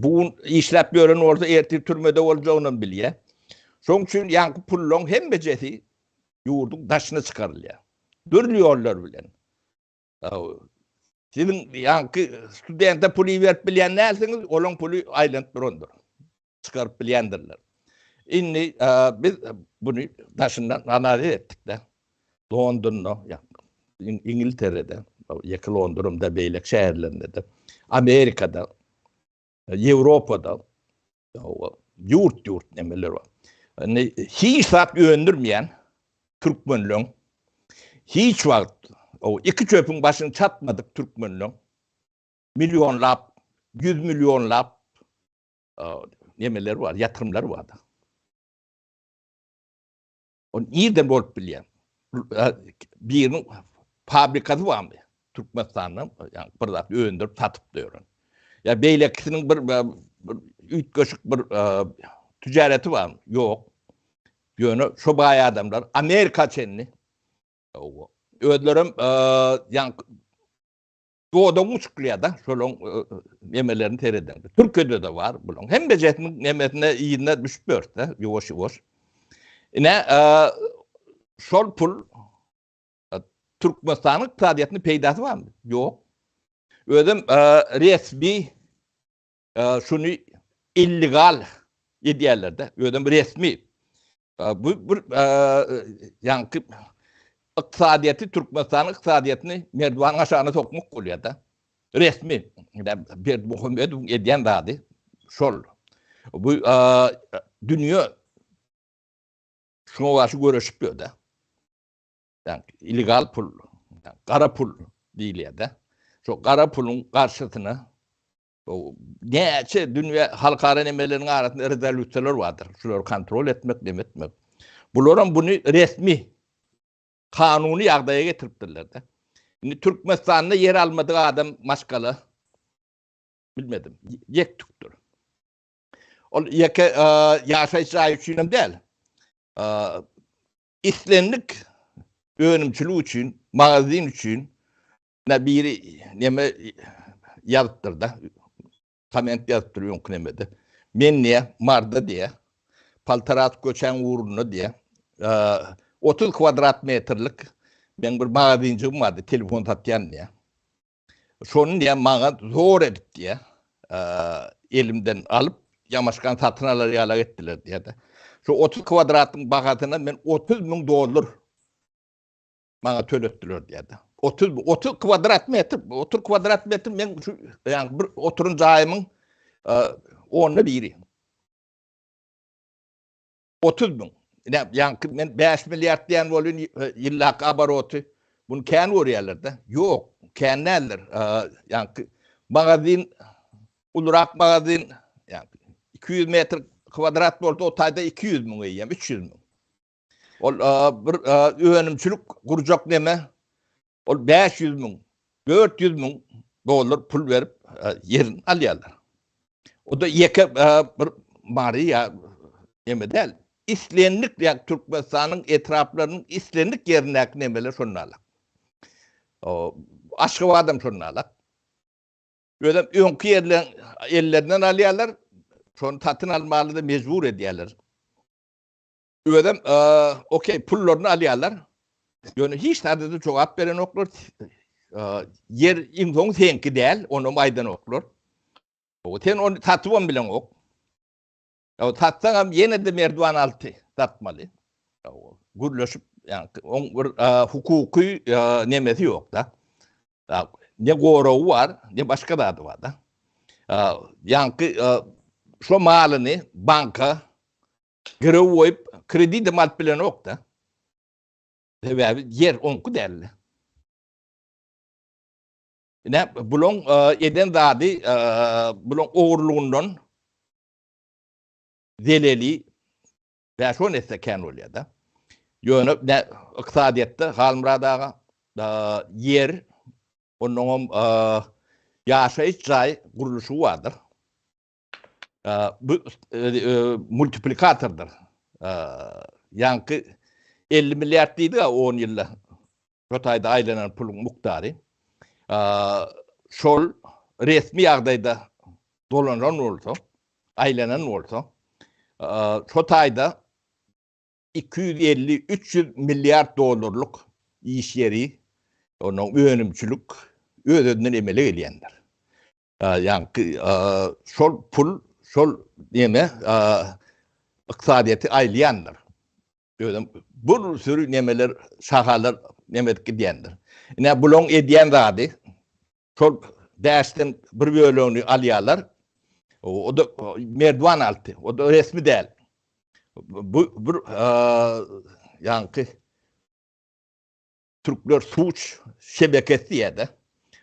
Bu gün işläp ýören bolsa ertir türmede boljagynam bilýär. Şoň üçin ýaňky pullaryň hemmejesi ýurduň daşyna çykarylýar. Dürli ýollar bilen. Siziň ýaňky studente pul iberip bilýän dälsiňiz, olaň puly aýlanyp durandyr. Çykaryp bilýändirler. Indi biz buny daşyndan analiz etdik-de. Londonda, Ingilterede. Ýeke Londonda, beýleki şäherlerinde-de. Amerikada, Ýewropada ýurt-ýurt nemeler bar. Indi hiç zat öndürmeýän türkmenleň hiç wagt o iki çöpüň başyny çatmadyk türkmenleň millionlap, ýüz millionlap nemeler bar, ýatyrymlar bar. O nirden bolup bilýär? Biriniň fabrikasy barmy? Türkmenistanda ýa bir zat öndürip satyp ýören. Ýa beýlekisiniň bir bir üýtgeşik bir ticareti barmy? Ýok. Ýöne şo baý adamlar Amerika çenli özlerem ýa Dodagyň uçuklaýar-da, şolaň nemelerini seredeňde. Türkiýede-de bar bulaň. Hemmejesiniň nemesine yzyna düşüp ýörüs-de, ýuwaş-ýuwaş. Ine, şol pul Türkmenistanyň ykdysadyýetine peýdasy barmy? Ýok. Özem resmi şuny illegal edýärler-de. Özem resmi. Bu bir ýaňky ykdysadyýeti Türkmenistanyň ykdysadyýetini merdiwanyň aşagyna sokmak bolýar-da. Resmi. Berdimuhamedowyň edýän zady şol. Bu dünýe şuňa garşy göreşip ýör-de. Ýagny illegal pul, gara pul diýilýär-de. Şo gara puluň garşysyna Näçe dünýä halkara nemeleriniň arasynda rezolýusiýalar bardyr. Şulary kontrol etmek, neme etmek. Bularam buny resmi kanuny ýagdaýa getiripdirler-de. Indi Türkmenistanda ýer almadyk adam maşgala bilmedim. Ýek tükdür. Ol ýeke ýaşaýyş jaýy üçin hem däl. Islendik önümçilik üçin, magazin üçin Ne biri neme ýazypdyr da. Komment ýazypdyr öňki nemede. Men diýä, Marda diýä. Paltarat köçäň ugrunda diýä. 30 kwadrat metrlik meň bir magazinjigim bardy, telefon satýan diýä. Şony diýä maňa zor edip diýä. Elimden alyp, ýamaşkan satyn alar ýalak etdiler diýä-de. Şu 30 kwadratyň bahasyna men 30 müň dollar maňa töletdiler diýýärdi. 30 30 kwadrat metr, 30 kwadrat metr men şu ýa bir oturan jaýymyň e, onda biri. 30 müň. Ine, ýaňky men 5 milliard diýen bolýan e, ýyllak oboroty. Bunu kän görýärler-de. Ýok, kän däldir. E, ýaňky magazin ulurak magazin, ýaňky 200 metr kwadrat bolsa, o taýda 200 müň eýýäm, 300 müň. Ol bir önümçilik gurjak neme? Ol 500 müň, 400 müň dollar pul berip ýerini alýarlar. O da ýeke bir Mary ýa neme däl. Islendik ýa Türkmenistanyň etraplarynyň islendik ýerindäki nemeler şonda alak. O Aşgabadam şonda alak. Özem öňki ýerleň ellerinden alýarlar. Şony satyn almaly da mejbur edýärler. Özem okey pullaryny alýarlar. Ýöne hiç zada-da jogap berenoklar. Ýer iň soňy seňki däl, onam aýdanoklar. Sen ony satybam bileňok. Satsaňam ýene-de merdiwan alty satmaly. Gürleşip, ýa oň bir hukuky nemesi ýok-da. Ne goragy bar, ne başga zady bar-da. Ýaňky şo malyny banka Girew goýup kredidem alyp bilenok-da. Sebäbi ýer oňky däldi. Ine, bulaň eden zady, bulaň ogurlygyndan zeleli bäş-on esse kän bolýar-da. Ýöne ykdysadyýetde Halmyrat aga ýer, onnoňam ýaşaýyş jaý gurluşygy bardyr. Bu multiplikatordyr. Ýaňky 50 milliard diýdik-a 10 ýylda. Şo taýda aýlanan puluň mukdary. Şol resmi ýagdaýda dolanan bolsa, aýlanan bolsa, şo taýda 250-300 milliard dollarlyk iş ýeri, onuň önümçilik öz-özünden emele gelýändir. Ýaňky şol pul, şol neme ykdysadyýeti aýlaýandyr. Özem bir sürü nemeler, şahalar neme edip gidýändir. Ine bulaň edýän zady şol bäşden bir bölegini alýarlar. O-da merdiwan alty. O-da resmi däl. Bu bir ýaňky Türkler suç şebekesi diýýär-de.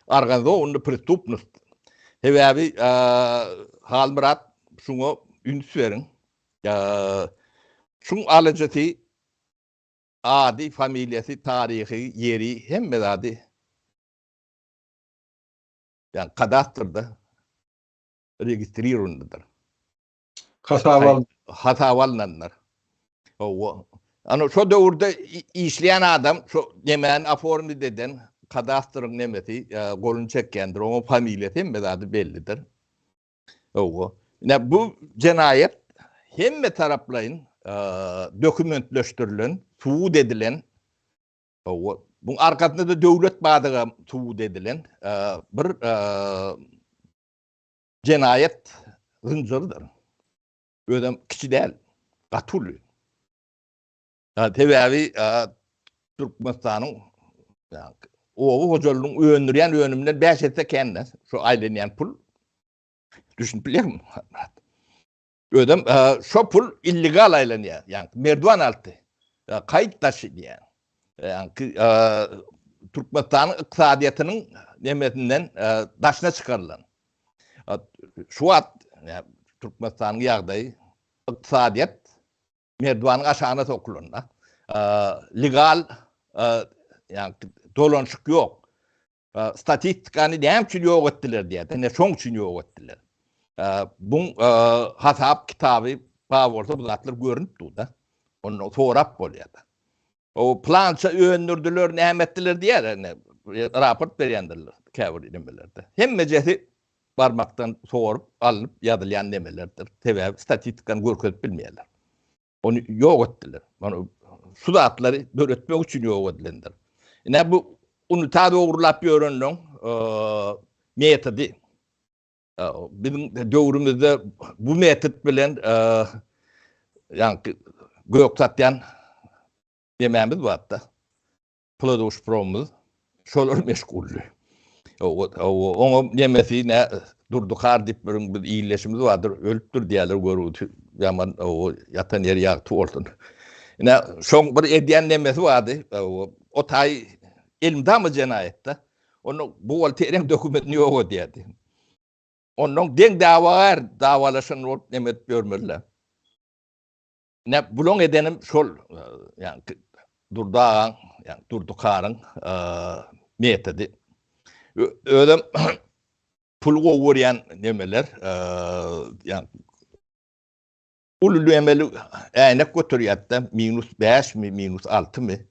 Organizowanyý prestupnost. Sebäbi Halmyrat şuňa üns beriň. Şuň alyjysy ady, familiýasy, taryhy, ýeri, hemme zady ýagny kadastrda registrirowanydyr. Hasaba alyn. Hasaba alynandyr. Hawa. Ana şo döwürde işleýän adam şo nemäni oformit eden kadastryň nemesi goluny çekýändir. Onuň familiýasy hemme zady bellidir. Hawa. Ine bu jenaýat hemme taraplaýyn dokumentleşdirilen, subut edilen. Hawa. Buň arkasynda-da döwlet bardygy subut edilen bir jenaýat zynjyrydyr. Özem kiçi däl, gaty uly. Sebäbi Türkmenistanyň oba hojalygynyň öndürýän önüminden 5 esse kän-de şu aýlanýan pul. Düşünip bilýärmi? Özem şo pul illegal aýlanýar. Ýagny merdiwan alty. Kaýt daşy diýýär. Ýagny Türkmenistanyň ykdysadyýetiniň nemesinden daşyna çykarylan. Şu wagt Türkmenistanyň ýagdaýy ykdysadyýet merdiwanyň aşagyna sokulanda legal ýagny dolanyşyk ýok. Statistikany näme üçin ýok etdiler diýýär. Ine şoň üçin ýok etdiler. Buň hasap kitaby bar bolsa bu zatlar görünip dur-da. Ondan sorap bolýar-da. O plança öndürdiler, näme etdiler diýýär, ine raport berýändirler käbir nemelerde. Hemmejesi barmakdan sorup alnyp ýazylýan nemelerdir. Sebäbi statistikany görkezip bilmeýärler. Ony ýok etdiler. Ony şu zatlary döretmek üçin ýok edilendir. Ine bu unitaz ogurlap ýörenleň metody. Biziň döwrümizde bu metod bilen ýaňky gök satýan nemämiz bardy. Pladuşpromymyz şolar meşguldy. Oňa nemesi nä Durdy kar diýip bir biz ildeşimiz bardyr, ölüpdir diýýärler görgüsi ýaman ýatan ýeri ýagty bolsun. Ine şoň bir edýän nemesi bardy. O taý elmydama jenaýatda. Onda buhgalteriýaň dokumentini ýok edýärdi. Ondan deň dawagär dawalaşan bolup neme edip ýörmeliler. Ine bulaň edenim şol, ýagny Durdy agaň, ýagny Durdy karyň metody. Özem pul gowy görýän nemeler, ýagny uly nemeli äýnek göterýärdi-de, minus bäşmi, minus altymy.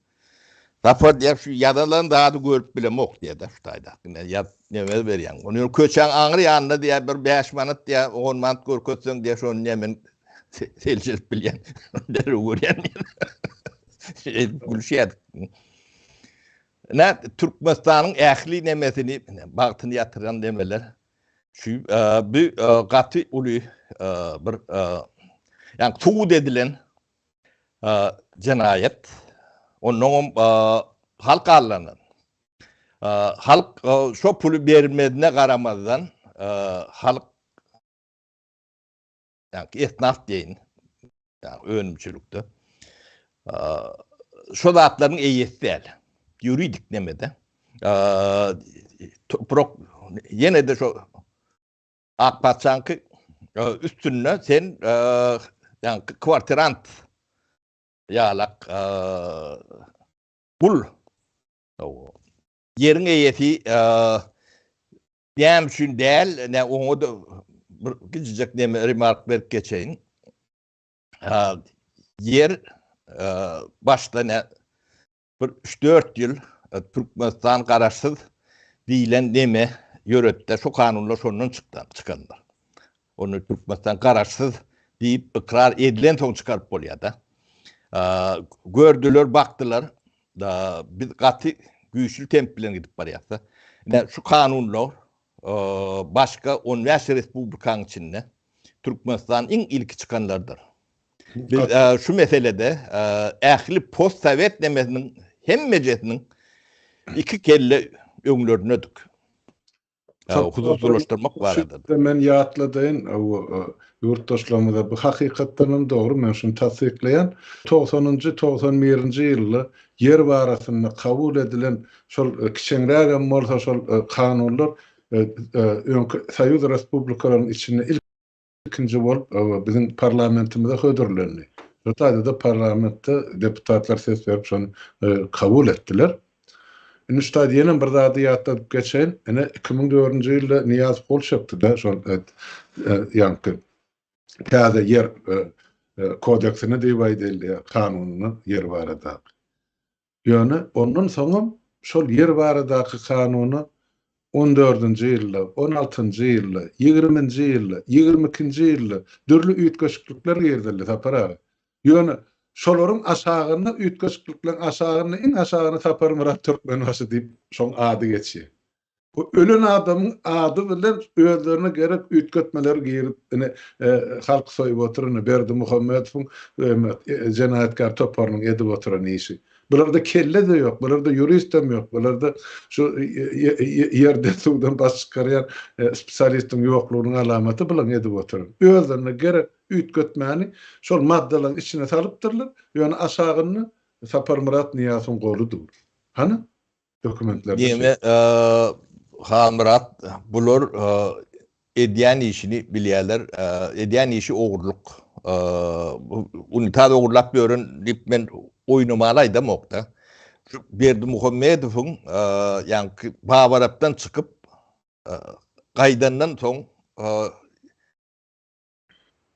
Sapar diýýär, şu ýazylan zady görüp bilemok diýýär-de şu taýda. Ine ýaz neme berýäň. Ony köçäň aňry ýanynda diýýär, bir 5 manat diýýär, 10 manat görkezseň diýýär, şony diýýär men seljerip bilýän. Derrew görýän diýýär. Şeýdip gülüşýärdik. Ine Türkmenistanyň ähli nemesini, bagtyny ýatyran nemeler. Şu bu gaty uly bir ýagny subut edilen jenaýat. Onnoňam halk aldanan. Halk şo puly bermezine garamazdan halk ýagny esnaf diýeýin, ýagny önümçilikde şo zatlaryň eýesi däl. Ýuridik nemede. Toprak ýene-de şo Ak patyşaňky üstünde sen ýaňky kwartirant ýalak gul. Ýeriň eýesi näme üçin däl, ne oňa-da bir kiçijek neme remark berip geçeýin. Ýer başda ne Bir üç-dört ýyl Türkmenistan garaşsyz diýlen neme ýöretdi. Şu kanunlar şondan çykdan, çykandyr. Ony Türkmenistan garaşsyz diýip ykrar edilensoň çykaryp bolýar-da. Gördüler, bakdylar, biz gaty güýçli temp bilen gidip barýarys-da. Ine şu kanunlar başga on bäş respublikanyň içinde Türkmenistan iň ilki çykanlardyr. Biz şu meselede ähli postsowet nemesiniň hemmejesiniň. Iki kelle öňlerindedik. Hususylaşdyrmak barada. Men ýatladaýyn, ýurtdaşlarymyza bu hakykatdan hem dogry, men şuny tassyklaýan. Togsanynjy, 91-nji ýylda ýer barasynda kabul edilen şol kiçeňrägem bolsa şol kanunlar öňki soýuz respublikalaryň içinde ilkinji bolup biziň parlamentimize hödürlendi. Şo taýda-da parlamentde deputatlar ses berip şony kabul etdiler. Indi şu taýda ýene bir zady ýatladyp geçeýin. Ine 2004-nji ýylda Nyýazow gol çekdi-de şol ýaňky täze ýer kodeksine diýip aýdylýar, kanunyna ýer baradaky. Ýöne ondan soňam şol ýer baradaky kanuna on dördünji ýylda, on altynjy ýylda, ýigriminji ýylda, 22-nji ýylda dürli üýtgeşiklikler girizildi, Sapar aga. Ýöne şolaryň aşagynda, üýtgeşiklikleriň aşagynda, iň aşagynda Saparmyrat Türkmenbaşy diýip şoň ady geçýär. Bu ölen adamyň ady bilen özlerine gerek üýtgetmeleri girip ine halky soýup otyr ine Berdimuhamedowyň jenaýatkär toparynyň edip oturan işi. Bularda kelle-de ýok, bularda ýuristem ýok, bularda şu ýerden suwdan baş çykarýan spesialistiň ýoklugynyň alamaty bulaň edip oturan. Özlerine gerek üýtgetmäni şol maddalaryň içine salypdyrlar, ýöne aşagynda Saparmyrat Nyýazowyň goly dur. Hany? Dokumentlerde Diýme, Halmyrat, bular edýän işini bilýärler. Edýän işi ogurlyk. Unitaz ogurlap ýören diýip men oýnamaly aýdamok-da. Şu Berdimuhamedowyň ýaňky Babarapdan çykyp gaýdandan soň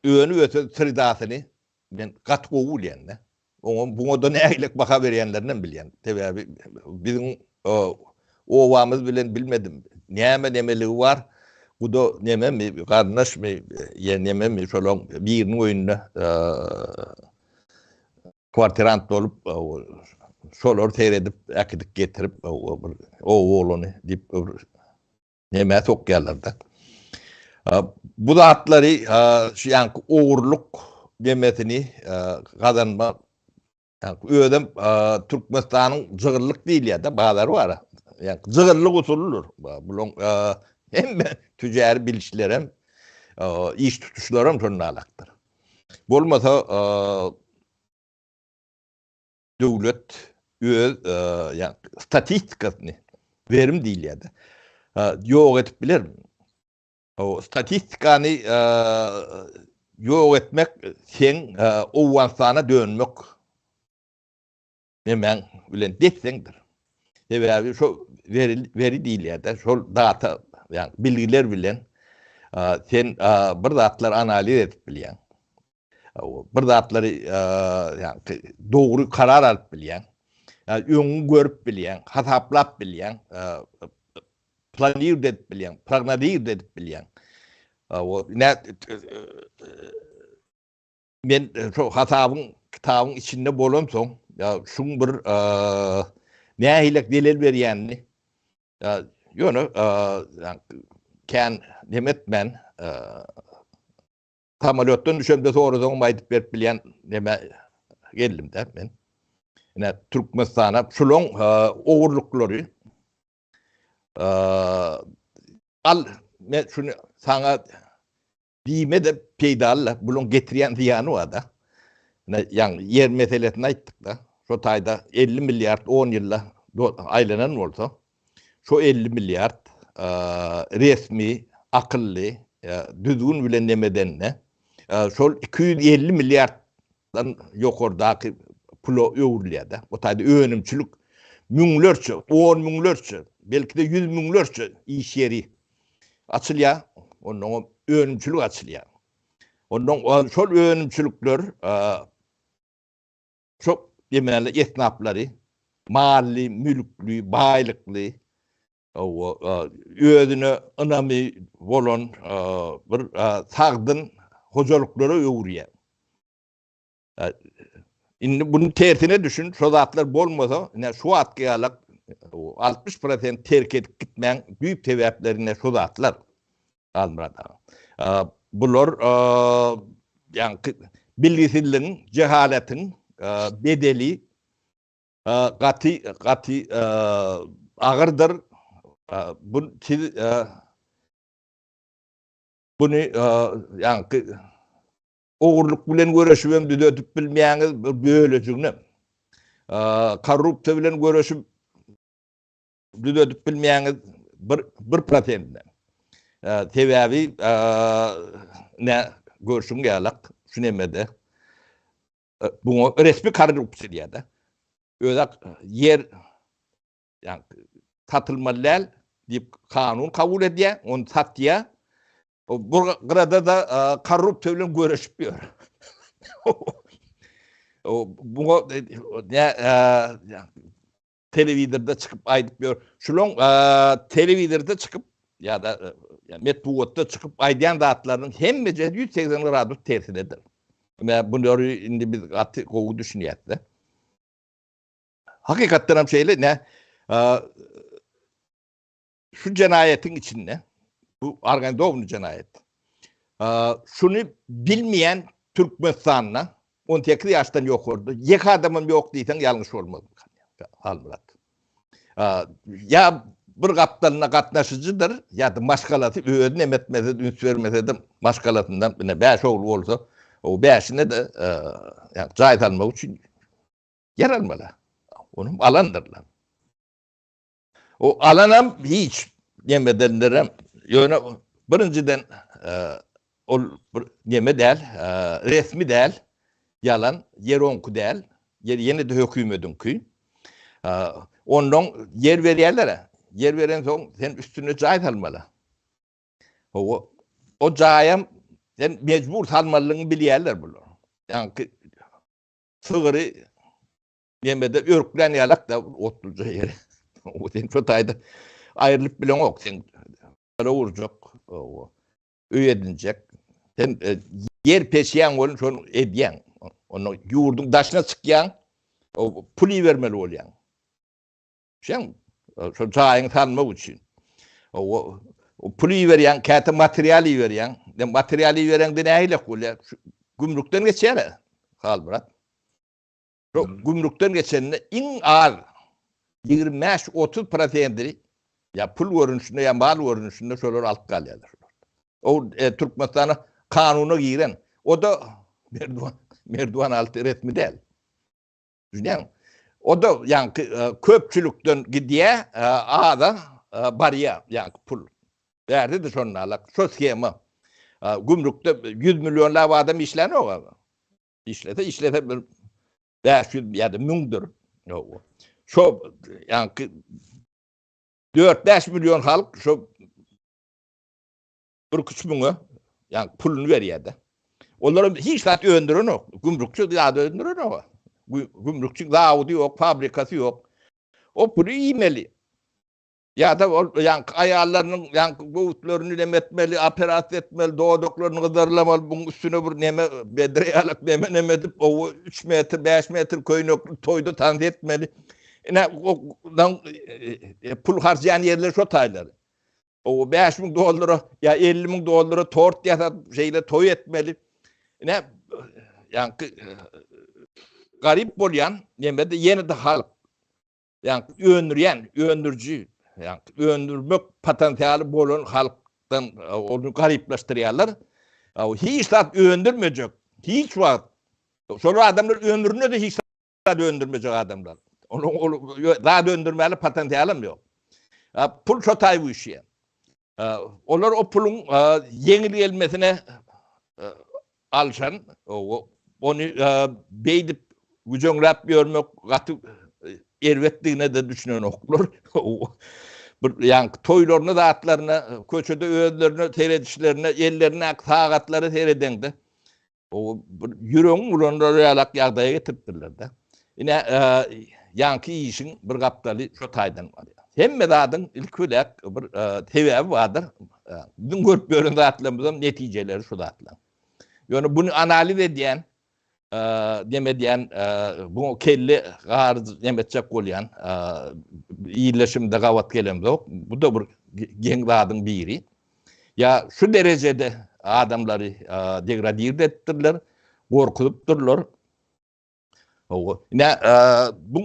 Önüp-ösen sredasyny men gaty gowy bilýän-de. Oňa buňa-da nägilek baha berýänlerinem bilýän. Sebäbi biziň obamyz bilen bilmedim, näme nemeligi bar, guda nememi, garyndaşmy ýa nememi şolaň biriniň öýünde kwartirant bolup, şolary seredip, äkidip getirip, bir oba oglany diýip bir Nämä sokýarlar-da. Bu zatlary şu ýaňky ogurlyk demesini gazanma özem Türkmenistanyň jygyllyk diýilýär-de, bazary bar. Ýaňky jygyllyk usulydyr. Bulaň hemme tüjäri bilişlerem, iş tutuşlaram şonda alakdyr. Bolmasa döwlet öz ýa statistikasyny berim diýilýär-de ýok edip biler. O statistikany ýok etmek seň Owganystana dönmek nemäň bilen desseňdir. Sebäbi şo veri diýilýär-de, şol data, ýa bilgiler bilen sen bir zatlar analiz edip bilýäň. Bir zatlary ýagny dogry karar alyp bilýäň. Öňüňi görüp bilýäň, hasaplap bilýäň, planirde edip bilýäň, prognozirde edip bilýäň. Men şo hasabyň, kitabyň içinde bolansoň, şuň bir nähili zelel berýänini ýöne kän neme etmän Samolýotdan düşemde sorasaňam aýdyp berip bilýän neme geldim-de men. Ine Türkmenistana şulaň ogurlyklary al men şuny saňa diýme-de peýdaly bulaň getirýän zyýany bar-da. Ine ýaňy ýer meselesini aýtdyk-da. Şo taýda 50 milliard 10 ýylda aýlanan bolsa, Şo 50 milliard resmi, akylly, düzgün bilen neme edende, şol 250 milliarddan ýokardaky pula öwrülýär-de. O taýda önümçilik müňlerçe, on müňlerçe, belki-de ýüz müňlerçe iş ýeri açylýar. Onnoňam önümçilik açylýar. Onnoň şol önümçilikler Şo emeli esnaplary mally, mülkli, baýlykly, özüne ynamy bolan bir sagdyn hojalyklara öwürýär. Indi bunu tersine düşün, şo zatlar bolmasa, ine şu wagtky ýalak 60 prosent terk edip gitmäň düýp sebäpleri ine şu zatlar. Halmyrat aga. Bular ýaňky bilgisizligiň, jehaletiň bedeli gaty gaty. agyrdyr. Bu siz buny ýaňky ogurlyk bilen göreşibem düzedip bilmeýäňiz bir bölejigini. Korrupsiýa bilen göreşip düzedip bilmeýäňiz bir bir prosentine. Sebäbi ne görşüň ýalak şu nemede buňa resmi korrupsiýa diýýär-de. Özak ýer ýa satylmaly däl diýip kanun kabul edýär, ony satýar. Bu gyrada-da korrupsiýa bilen göreşip ýör. Buňa ne telewizorda çykyp aýdyp ýör. Şulaň telewizorda çykyp ýa-da metbugatda çykyp aýdýan zatlarynyň hemmejesi 180 gradus tersinedir. Ine bulary indi biz gaty gowy düşünýäs-de. Hakykatdan hem şeýle ne şu jenaýatyň içinde bu organizowny jenaýat. Şuny bilmeýän Türkmenistanda 18 ýaşdan ýokarda ýeke adamam ýok diýseň ýalňyş bolmaz. Halmyrat. Ýa bir gapdalyna gatnaşyjydyr, ýa-da maşgalasy özi neme etmese, üns bermese-de maşgalasyndan ine bäş ogly bolsa, o bäşine-de jaý salmak üçin ýer almaly. Onam alandyrlar. O alanam hiç nemedendirem. Ýöne birinjiden ol bir neme däl, resmi däl, ýalan, ýer oňky däl, ýer ýene-de hökümediňki. Ondan ýer berýärler-ä. Ýer berensoň sen üstüne jaý salmaly. Hawa, o jaýam sen mejbur salmalydygyňy bilýärler bular. Ýaňky sygyry nemede örklän ýalak-da otluja ýeri. O sen şo taýda aýrylyp bileňok. Sen urjak, öý edinjek. Sen e, ýer peşýäň welin şony edýäň. Onda ýurduň daşyna çykýaň, o pul ibermeli bolýaň. Şeň şo jaýyňy salmak üçin. O, o pul iberýäň, käte material iberýäň. De material ibereňde nähili bolýar? Gümrükden geçýär, Halmyrat. Şo gümrükden geçende iň az 25-30 prosentini ýa pul görnüşinde ýa mal görnüşinde şolar alyp galýarlar. O e, Türkmenistana kanuna giren. O da Merduwan Merduwan alty resmi däl. Düşünýäňmi? O da ýaňky e, köpçülikden gidýär, e, aza e, barýar ýaňky pul. Bärde-de şonda alak. Şo shema. Gümrükde 100 millionlap adam işlänok. Işlese işlese bir 500 ýa-da 1000-dir. Şo ýaňky 4-5 million halk şo bir küç müňe ýaňky puluny berýär-de. Olar hiç zat öndürenok. Gümrükçi zat öndürenok. Gümrükçi zawody ýok, fabrikasy ýok. O puly iýmeli. Ýa-da ol ýaňky aýallarynyň ýaňky göwüslerini neme etmeli, operasiýa etmeli, dodaklaryny gyzarlamaly, buň üstüne bir neme, bedre ýalak neme neme edip, owa üç metr, bäş metr köýnekli toýda tans etmeli. Ine, o pul harjaýan ýerleri şo taýlary. Owa 5000 dollara ýa 50 müň dollara tort ýasap, şeýle toý etmeli. Ine, ýaňky garyp bolýan neme-de ýene-de halk. Ýagny öndürýän, öndüriji, ýagny öndürmek potensialy bolan halkdan e, ony garyplaşdyrýarlar. Hiç zat öndürmejek, hiç wagt. Şol adamlar ömründe de hiç zat öndürmejek adamlar. Onuň ol zat öndürmäli potensialam ýok. Pul şo taý güýçýär. Olar o puluň ýeňil gelmesine alşan, ony beýdip güjeňläp ýörmek gaty erbetdigine-de düşünenoklar. Bir ýaňky toýlaryna zatlaryna, köçede özlerine seredişlerine, ellerindäki sagatlara seredeňde, O bir ýüregiň bulandyrar ýalak ýagdaýa getiripdirler-de. Ine, ýaňky işiň bir gapdaly şo taýdan barýar. Hemme zadyň ilki bilen bir sebäbi bardyr. Biziň görüp ýören zatlarymyzyň netijeleri şu zatlar. Ýöne buny analiz edýän, neme edýän, bu kelle garyjy neme etjek bolýan ýerleşimde gabat gelemzok. Bu-da bir geň zadyň biri. Ýa şu derejede adamlary degradird edipdirler, gorkuzypdyrlar. Hawa. Ine, bu.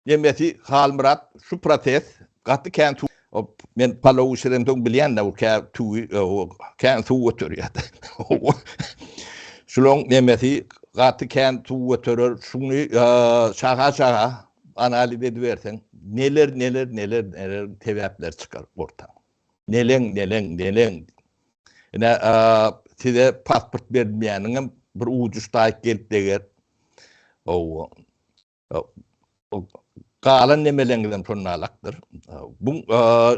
Nemesi Halmyrat şu proses gaty kän suw men palaw bişiremsoň bilýän-de bu kä tüwi kän suw göterýär. Şulaň nemesi gaty kän suw göterer şuny şaha-şaha analiz ediberseň neler neler neler neler sebäpler çykar orta. Neleň neleň neleň Ine size pasport berilmeýäniňem bir ujy şu taýyk gelip deger. Hawa. Galan nemeleňizem şonalakdyr. Bu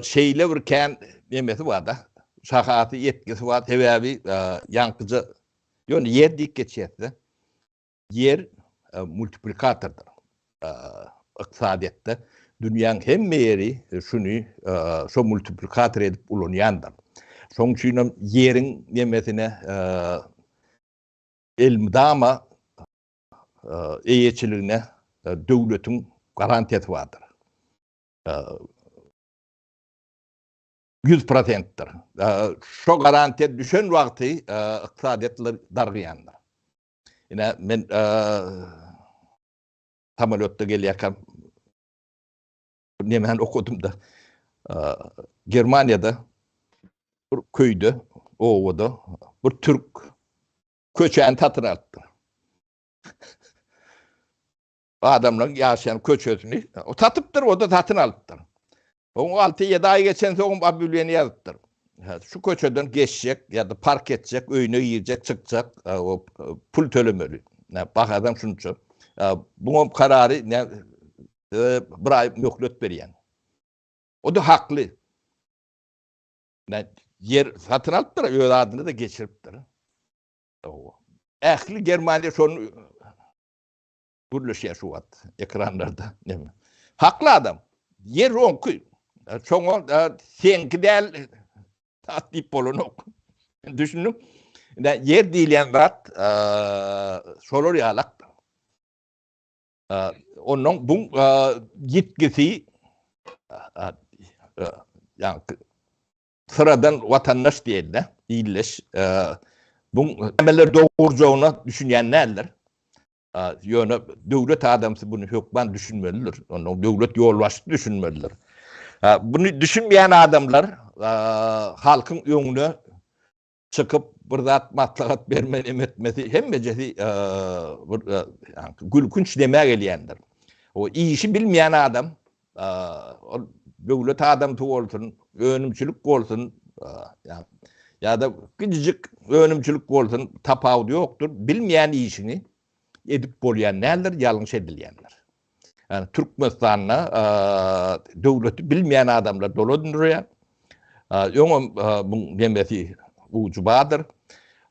şeýle bir kän nemesi bar-da, şahasy, ýetgisi bar. Sebäbi ýaňkyja ýöne ýer diýip geçýäs-de. Ýer multiplikatordyr. Ykdysadyýetde dünýäň hemme ýeri şuny şo multiplikator edip ulanýandyr. Şonuň üçinem ýeriň nemesine elmydama eýeçiligine döwletiň garantiýasy bardyr. 100 prosentdir. Şo garantiýa düşen wagty ykdysadyýetler dargaýandyr. Ine men samolýotda gelýärkäm nemäni okadym-da. Germaniýada bir köýde, obada bir türk köçäni satyn alypdyr. Adamlaryň ýaşaýan köçesini o satypdyr, o-da satyn alypdyr. Oň 6-7 aý geçensoň obýawleniýe ýazypdyr. Şu köçeden geçjek ýa-da park etjek, öýüne girjek, çykjak, o pul tölemeli. Bahadan şunça. Buňam karary bir aý möhlet berýän. O-da hakly. Ýer satyn alypdyr, öz adyna-da geçiripdir. Ähli Germaniýa şony gürleşýär şu wagt ekranlarda. Neme. Hakly adam. Ýer oňky. Şoňa seňki däl zat diýip bolanok. Düşündiň? Ine ýer diýilýän zat şolar ýalakdyr. Ondan bu ýitgisi ýa syradan watandaş diýende, illeş, bu nämeler dogurjagyna düşünýän däldir. Ýöne döwlet adamsy buny hökman düşünmelidir. Ondan döwlet ýolbaşçysy düşünmelidir. Buny düşünmeýän adamlar halkyň öňüne çykyp bir zat maslahat berme neme etmesi hemmejesi bir gülkünç nemä gelýändir. O işi bilmeýän adam ol döwlet adamsy bolsun, önümçilik bolsun, ýa-da kiçijik önümçilik bolsun, tapawudy ýokdur. Bilmeýän işiňi edip bolýan däldir, ýalňyş edilýändir. Ýani Türkmenistanda döwleti bilmeýän adamlar dolandyrýar. Öňem buň nemesi ujy bardyr.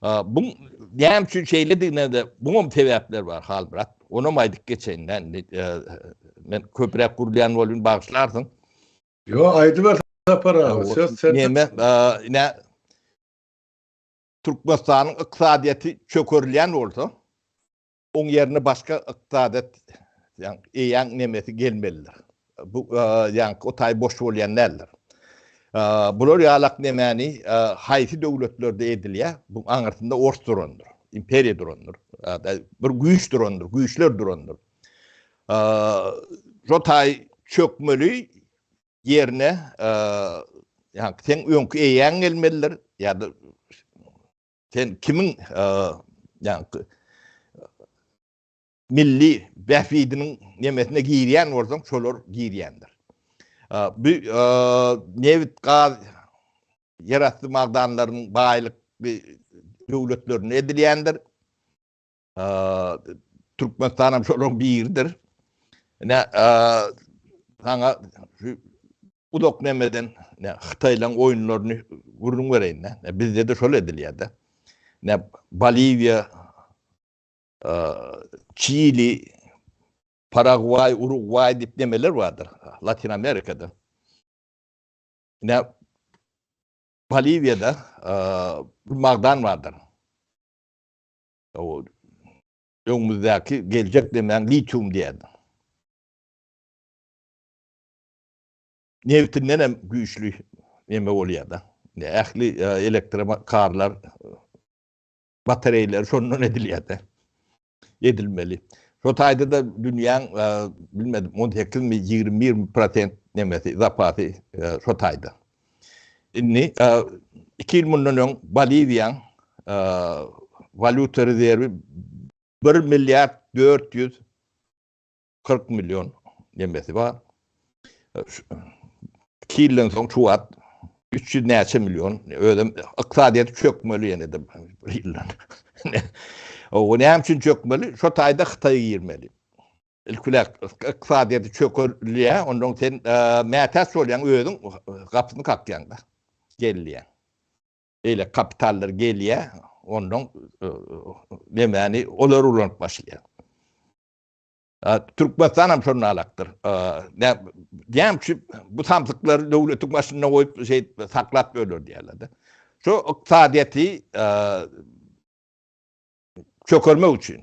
Buň näme üçin şeýledigine-de buňam sebäpler bar Halmyrat. Onam aýdyp geçeýin indi. Men köpräk gürlän bolýan bagyşlarsyň. Ýok, aýdyber Sapar aga, söz sende. Neme, ine Türkmenistanyň ykdysadyýeti çökerilýän bolsa, Oň ýerine başga ykdysadyýet eýäň nemesi gelmelidir. Bu ýaňky o taý boş bolýan däldir. Bular ýalak nemäni haýsy döwletlerde edilýär? Bu aňyrsynda ors durandyr, imperiýa durandyr, bir güýç durandyr, güýçler durandyr. Şo taý çökmeli ýerine ýaňky seň öňki eýäň gelmelidir ýa-da Sen kimiň ýaňky milli bähbidiniň nemesine girýän bolsaň, şolar girýändir. Bu nebit, gaz, ýerasty magdanlarynyň baýlyk döwletlerinde edilýändir. Türkmenistan hem şolaryň biridir. Ine, saňa şu uzak nemeden, ne Hytaýlaryň oýunlaryny gürrüň bereýin-de. Bizde-de şol edilýär-de. Ne Boliwiýa, Çili, Paragwaý, Urugwaý diýip nemeler bardyr Latin Amerikada. Ne Boliwiýada bir magdan bardyr. O öňümizdäki geljek demäň litium diýýärdi. Nebitinden hem güýçli neme bolýar-da. Ähli elektrokarlar batareýleri şondan edilýär-de. Edilmeli. Şo taýda-da dünýäň bilmedim on sekizmi, 21 prosent nemesi, zapasy şo taýda. Indi iki ýyl mundan öň Boliwiýaň walýuta rezerwi bir milliard 440 million nemesi bar. Iki ýyldan soň şu wagt 300 näçe million, özem ykdysadyýeti çökmeli ýene-de bir ýyldan. O näme üçin çökmeli? Şo taýda Hytaý girmeli. Ilki bilen ykdysadyýeti çökerilýär, ondan sen mätäç bolýaň, özüň gapysyny kakýaň-da, gelýär. Beýle kapitallar gelýär, ondan nemäni olar ulanyp başlaýar. Türkmenistan hem şonda alakdyr. Näme üçin bu samsyklary döwletiň başynda goýup şeýdip saklap ýörler diýýärler-de. Şu ykdysadyýeti çökermek üçin.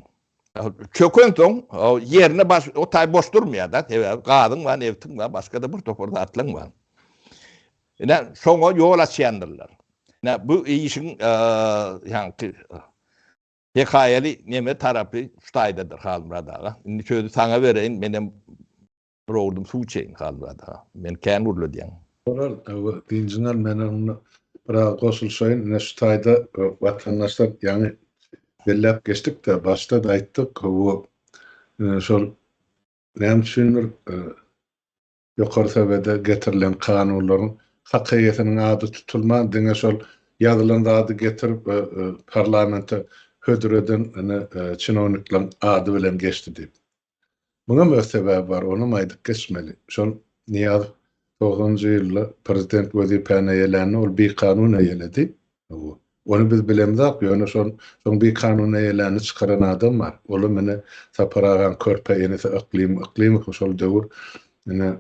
Çöken soň ýerine baş o taý boş durmaýar-da, sebäbi gazyň bar, nebtiň bar, başga-da bir topar zatlaryň bar. Ine şoňa ýol açýandyrlar. Ine bu işiň ýaňky Hekaýaly neme tarapy şu taýdadyr Halmyrat aga. Indi sözi saňa bereýin, menem bir owurdym suw içeýin Halmyrat aga. Men kän gürledýän. Bolar, hawa, dynjyň al, men onda biraz goşulyşaýyn. Ine şu taýda watandaşlar ýaňy belläp geçdik-de, başda-da aýtdyk, hawa, şol näme üçindir Ýokary Sowede getirilen kanunlaryň hak eýesiniň ady tutulman, diňe şol ýazylan zady getirip parlamente hödür eden ine çinownikleriň ady bilen geçdi diýip. Muňam öz sebäbi bar, onam aýdyp geçmeli. Şol Nyýazow togsanynjy ýylda prezident wezipäni eýelände ol bikanun eýeledi. Ony biz bilemzok, ýöne şol şoň bikanun eýelänini çykaran adam bar. Olam ine Sapar agaň körpe inisi Yklym Yklymow şol döwür ine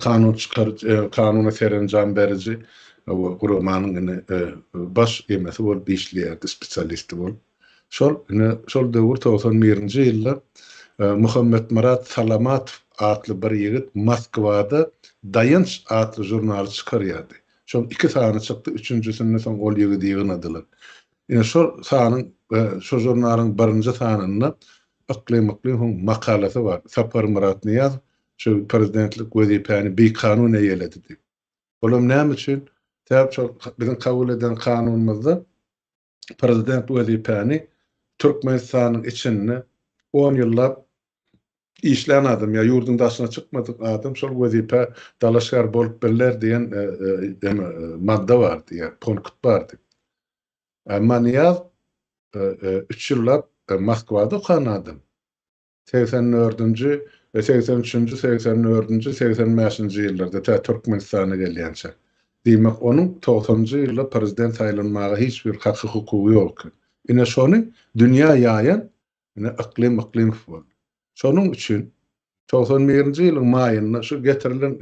kanun çykaryjy, kanuna serenjam beriji we guramanyň ine baş emesi bolup işleýärdi, spesialisti bolup. Şol ine şol döwür 91-nji ýylda Muhammetmyrat Salamatow atly bir ýigit Moskwada Daýanç atly žurnaly çykarýardy. Şol iki sany çykdy, üçünjisinde soň ol ýigidi ýygnadylar. Ine şol sanyň, şo žurnalyň birinji sanynda Yklym Yklymowyň makalasy bar, Saparmyrat Nyýazow şu prezidentlik wezipäni bikanun eýeledi diýip. Olam näme üçin? Sebäp şol biziň kabul eden kanunymyzda prezident wezipäni Türkmenistanyň içinde on ýyllap işlän adam ýa ýurduň daşyna çykmadyk adam şol wezipä dalaşgär bolup biler diýen madda bardy ýa punkt bardy. Emma Nyýaz üç ýyllap Moskwada okan adam. 84-nji, 83-nji, 84-nji, 85-nji ýyllarda tä Türkmenistana gelýänçä. Diýmek, onuň togsanynjy ýylda prezident saýlanmaga hiç bir haky-hukugy ýok eken. Ine şony dünýä ýaýan ine Yklym Yklymow boldy. Şonuň üçin 91-nji ýylyň maýynda şu getirilen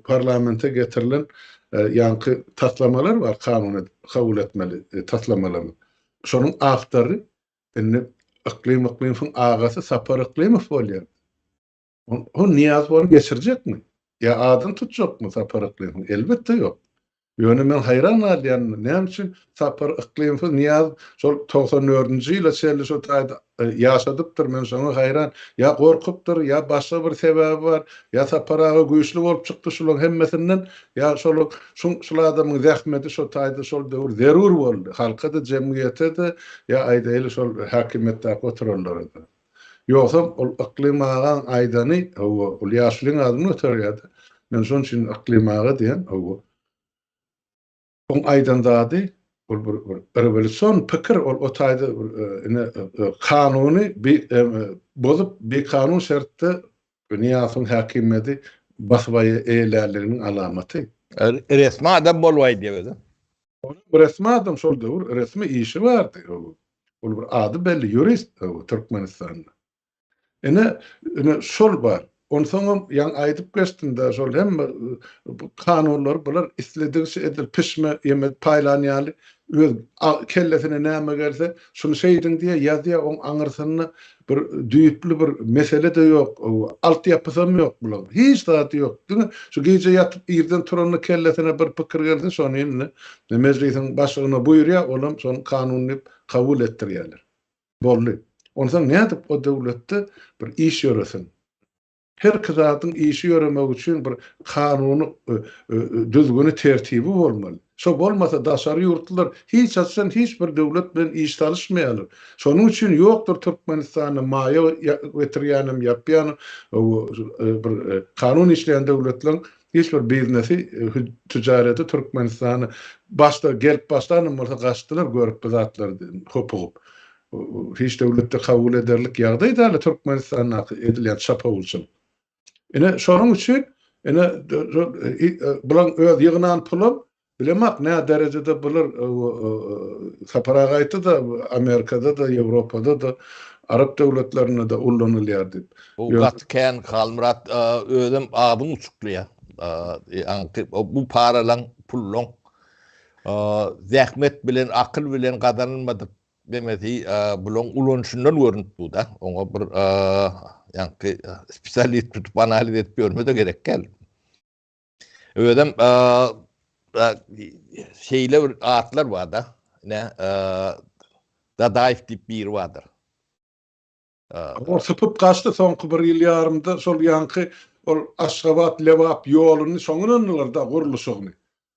parlamente getirilen ýaňky taslamalar bar, kanun edip kabul etmeli taslamalar. Şonuň awtory Indi Yklym Yklymowyň agasy Sapar Yklymow bolýar. Ol Nyýazow ony geçirjekmi? Ýa adyny tutjakmy Sapar Yklymowyň? Elbetde ýok. Ýöne men haýran galýan, näme üçin Sapar Yklymowy Nyýazow şol 94-nji ýyla çenli şo taýda ýaşadypdyr, men şoňa haýran. Ýa gorkupdyr, ýa başga bir sebäbi bar, ýa Sapar aga güýçli bolup çykdy şularyň hemmesinden, ýa şol Şuň şul adamyň zähmeti şo taýda şol döwür zerur boldy. Halka-da, jemgyýete-de, ýa aýdaýly şol häkimiýetdäki oturanlara-da. Ýogsam ol Yklym agaň aýdany, hawa, ol ýaşulyň adyny göterýär-de. Men şonuň üçin Yklym aga diýen, hawa. Oň aýdan zady ol bir bir rewolýusion pikir, ol o taýda bir ine kanuny bi bozup bikanun şertde Nyýazowyň häkimiýeti basyp eýelänliginiň alamaty. Resmi adam bolup aýdýar özem. Onuň resmi adam şol döwür resmi işi bardy. Ol bir ady belli ýurist Türkmenistanda. Ine, ine şol bar. Onsoňam ýaňy aýdyp geçdim-de, şol hemme kanunlary bular isledigiçe edil pişme ýeme paýlan ýaly öz kellesine näme gelse, şuny şeýdiň diýýär, ýazýar, oň aňyrsynda bir düýpli bir mesele-de ýok, altyapysam ýok bularyň. Hiç zady ýok. Diňe şu gije ýatyp irden turanda kellesine bir pikir gelse, şony indi mejlisiň başlygyna buýurýar, olam şony kanun diýip kabul etdirýärler. Boldy. Onsoň nädip o döwletde bir iş ýöresin? Herki zadyň işi ýöremegi üçin bir kanuny düzgüni tertibi bolmaly. Şo bolmasa daşary ýurtlular hiç haçan hiç bir döwlet bilen iş salyşmaýarlar. Şonuň üçin ýokdur Türkmenistanda maýa getirýänem ýapýanam bir kanun işleýän döwletleriň hiç bir biznesi tüjareti Türkmenistana başda gelip başlanam bolsa gaçdylar görüp bu zatlary hopugyp. Hiç döwletde kabul ederlik ýagdaý däl Türkmenistandaky edilýän çapawulçylyk. Ine şonuň üçin ine bulaň öz ýygnan pulam bilemok nä derejede bular Sapar aga aýtdy-da Amerikada-da Ýewropada-da Arap döwletlerinde-de ullanylýar diýip. Bu gaty kän Halmyrat özem agzyň uçuklaýar. Ýaňky bu paralaň pullaň zähmet bilen akyl bilen gazanylmadyk Demesi bulaň ulanyşyndan görünip dur-da. Oňa bir ýaňky spesialist tutup analiz edip ýörme-de gerek däl. Özem şeýle bir atlar bar-da. Ine, Dadaýew diýip biri bardyr. Ol sypyp gaçdy soňky bir ýyl ýarymda şol ýaňky ol Aşgabat Lebap ýoluny şoňa ynandylar-da gurluşygyny.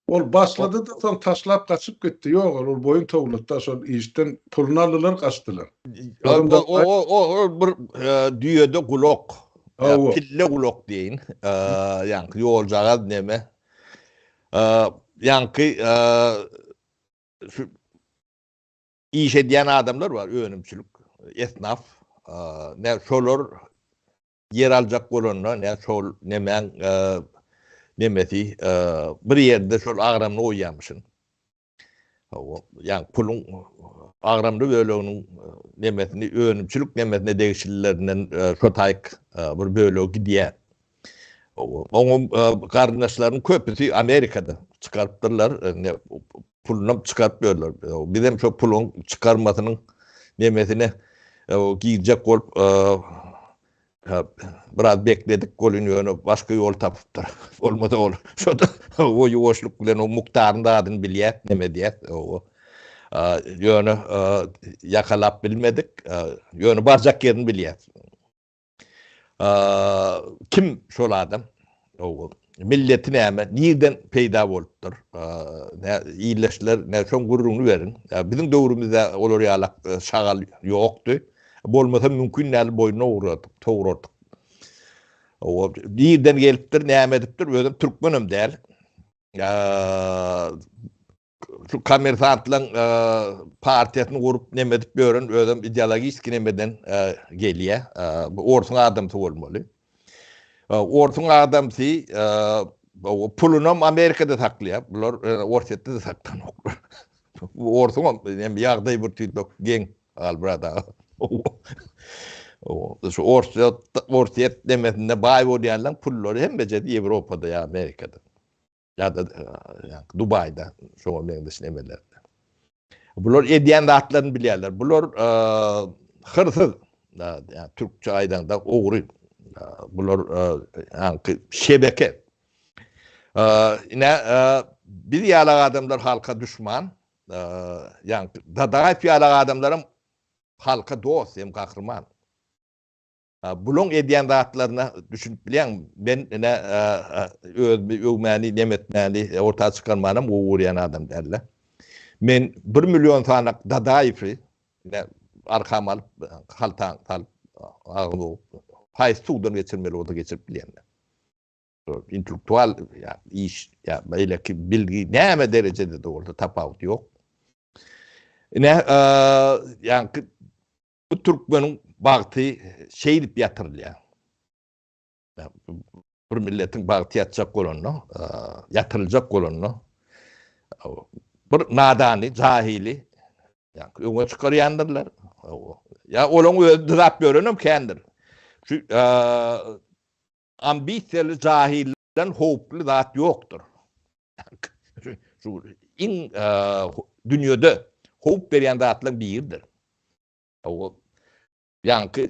Ol başlady-da soň taşlap gaçyp gitdi. Ýok ol ol boýun towlady-da şol işden puluny aldylar gaçdylar. Ol bir düýede gulak, pille gulak diýeýin. Ýaňky ýoljagaz neme. Ýaňky şu iş edýän adamlar bar, önümçilik, esnaf. Nä şolar ýer aljak bolanda, nä şol nemäň nemesi bir ýerde şol agramyny goýýarmyşyn. Hawa, ýagny puluň agramly böleginiň nemesini önümçilik nemesine degişlilerinden şo taýyk bir bölegi gidýär. Oňa garyndaşlarynyň köpüsi Amerikada çykarypdyrlar. Pulunam çykaryp ýörler. Bizem şo puluň çykarmasynyň nemesine girjek bolup biraz bekledik welin ýöne başga ýol tapypdyr. Bolmasa ol şo-da o ýuwaşlyk bilen o mukdaryň zadyny bilýär, neme edýär. Ýöne ýakalap bilmedik. Ýöne barjak ýerini bilýär. Kim şol adam? Milleti näme? Nirden peýda bolupdyr? Nä illeşler, nä şoň gürrüňini beriň. Biziň döwrümizde olar ýalak şagal ýokdy. Bolmasa mümkin däl boýnuna urardyk, togrardyk. Nirden gelipdir, näme edipdir? Özem türkmenem däl. Şu kommersantlaryň partiýasyny gurup neme edip ýören özem ideologiski nemeden gelýär. Bu orsuň adamsy bolmaly. Orsuň adamsy pulunam Amerikada saklaýar. Bular Orsýetde-de saklanoklar. Bu orsuňam nem ýagdaýy bir tüýs geň Halmyrat aga. Şu Orsýet Orsýet nemesinde baý bolýanlaryň pullary hemmejesi Ýewropada ýa Amerikada. Ýa-da Dubaýda şoňa meňzeş nemelerde. Bular edýän zatlaryny bilýärler. Bular hyrsyz, ýa türkçe aýdaňda ogry. Bular ýaňky şebeke. Ine biz ýaly adamlar halka duşman. Ýaňky Dadaýew ýaly adamlaram halka dost hem gahryman. Bulaň edýän zatlaryna düşünip bilýäňmi? Men ine özümi öwmäni, nem etmäni, orta çykarmanam gowy görýän adam dälde. Men bir million sanak Dadaýewi ine arkama alyp, haltaň salyp, agzyma urup, haýsy suwdan geçirmeli bolsa geçirip bilýän. Intellektual ýa iş ýa beýleki bilgi näme derejede-de bolsa tapawudy ýok. Ine, ýaňky Bu türkmeniň bagty şeýdip ýatyrylýar. Bir milletiň bagty ýatjak bolanda, ýatyryljak bolanda bir nadany, jahili öňe çykarýandyrlar. Ýa olaň özi dyzap ýörenem kändir. Şu ambisiýaly jahilden howply zat ýokdur. Şu iň dünýede howp berýän zatlaryň biridir. O ýaňky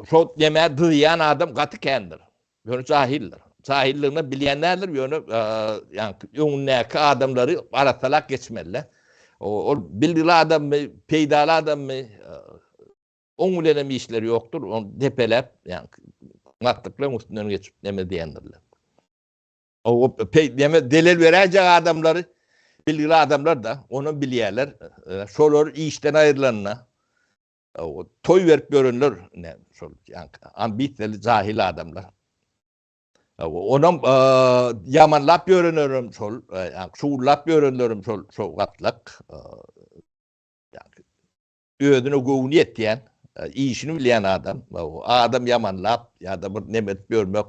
şo nämä dyzýan adam gaty kändir. Ýöne jahildir. Jahilligini bilýän däldir, ýöne ýaňky öňündäki adamlary arassalap geçmeli. Ol bilgili adammy, peýdaly adammy, oň bilenem işleri ýokdur. Ony depeläp, ýagny gatlyklaryň üstünden geçip neme diýendirler. O neme delil beräýjek adamlary bilgili adamlar da, onam bilýärler. Şolar işden aýrylanda toý berip ýörenler, şol ambisiýaly jahil adamlar. Onam ýamanlap ýörenlerem şol, şugullap ýörenlerem şol, şol gatlak. Özüne göwni ýetýän, işini bilýän adam, adam ýamanlap ýa-da bir neme edip ýörmek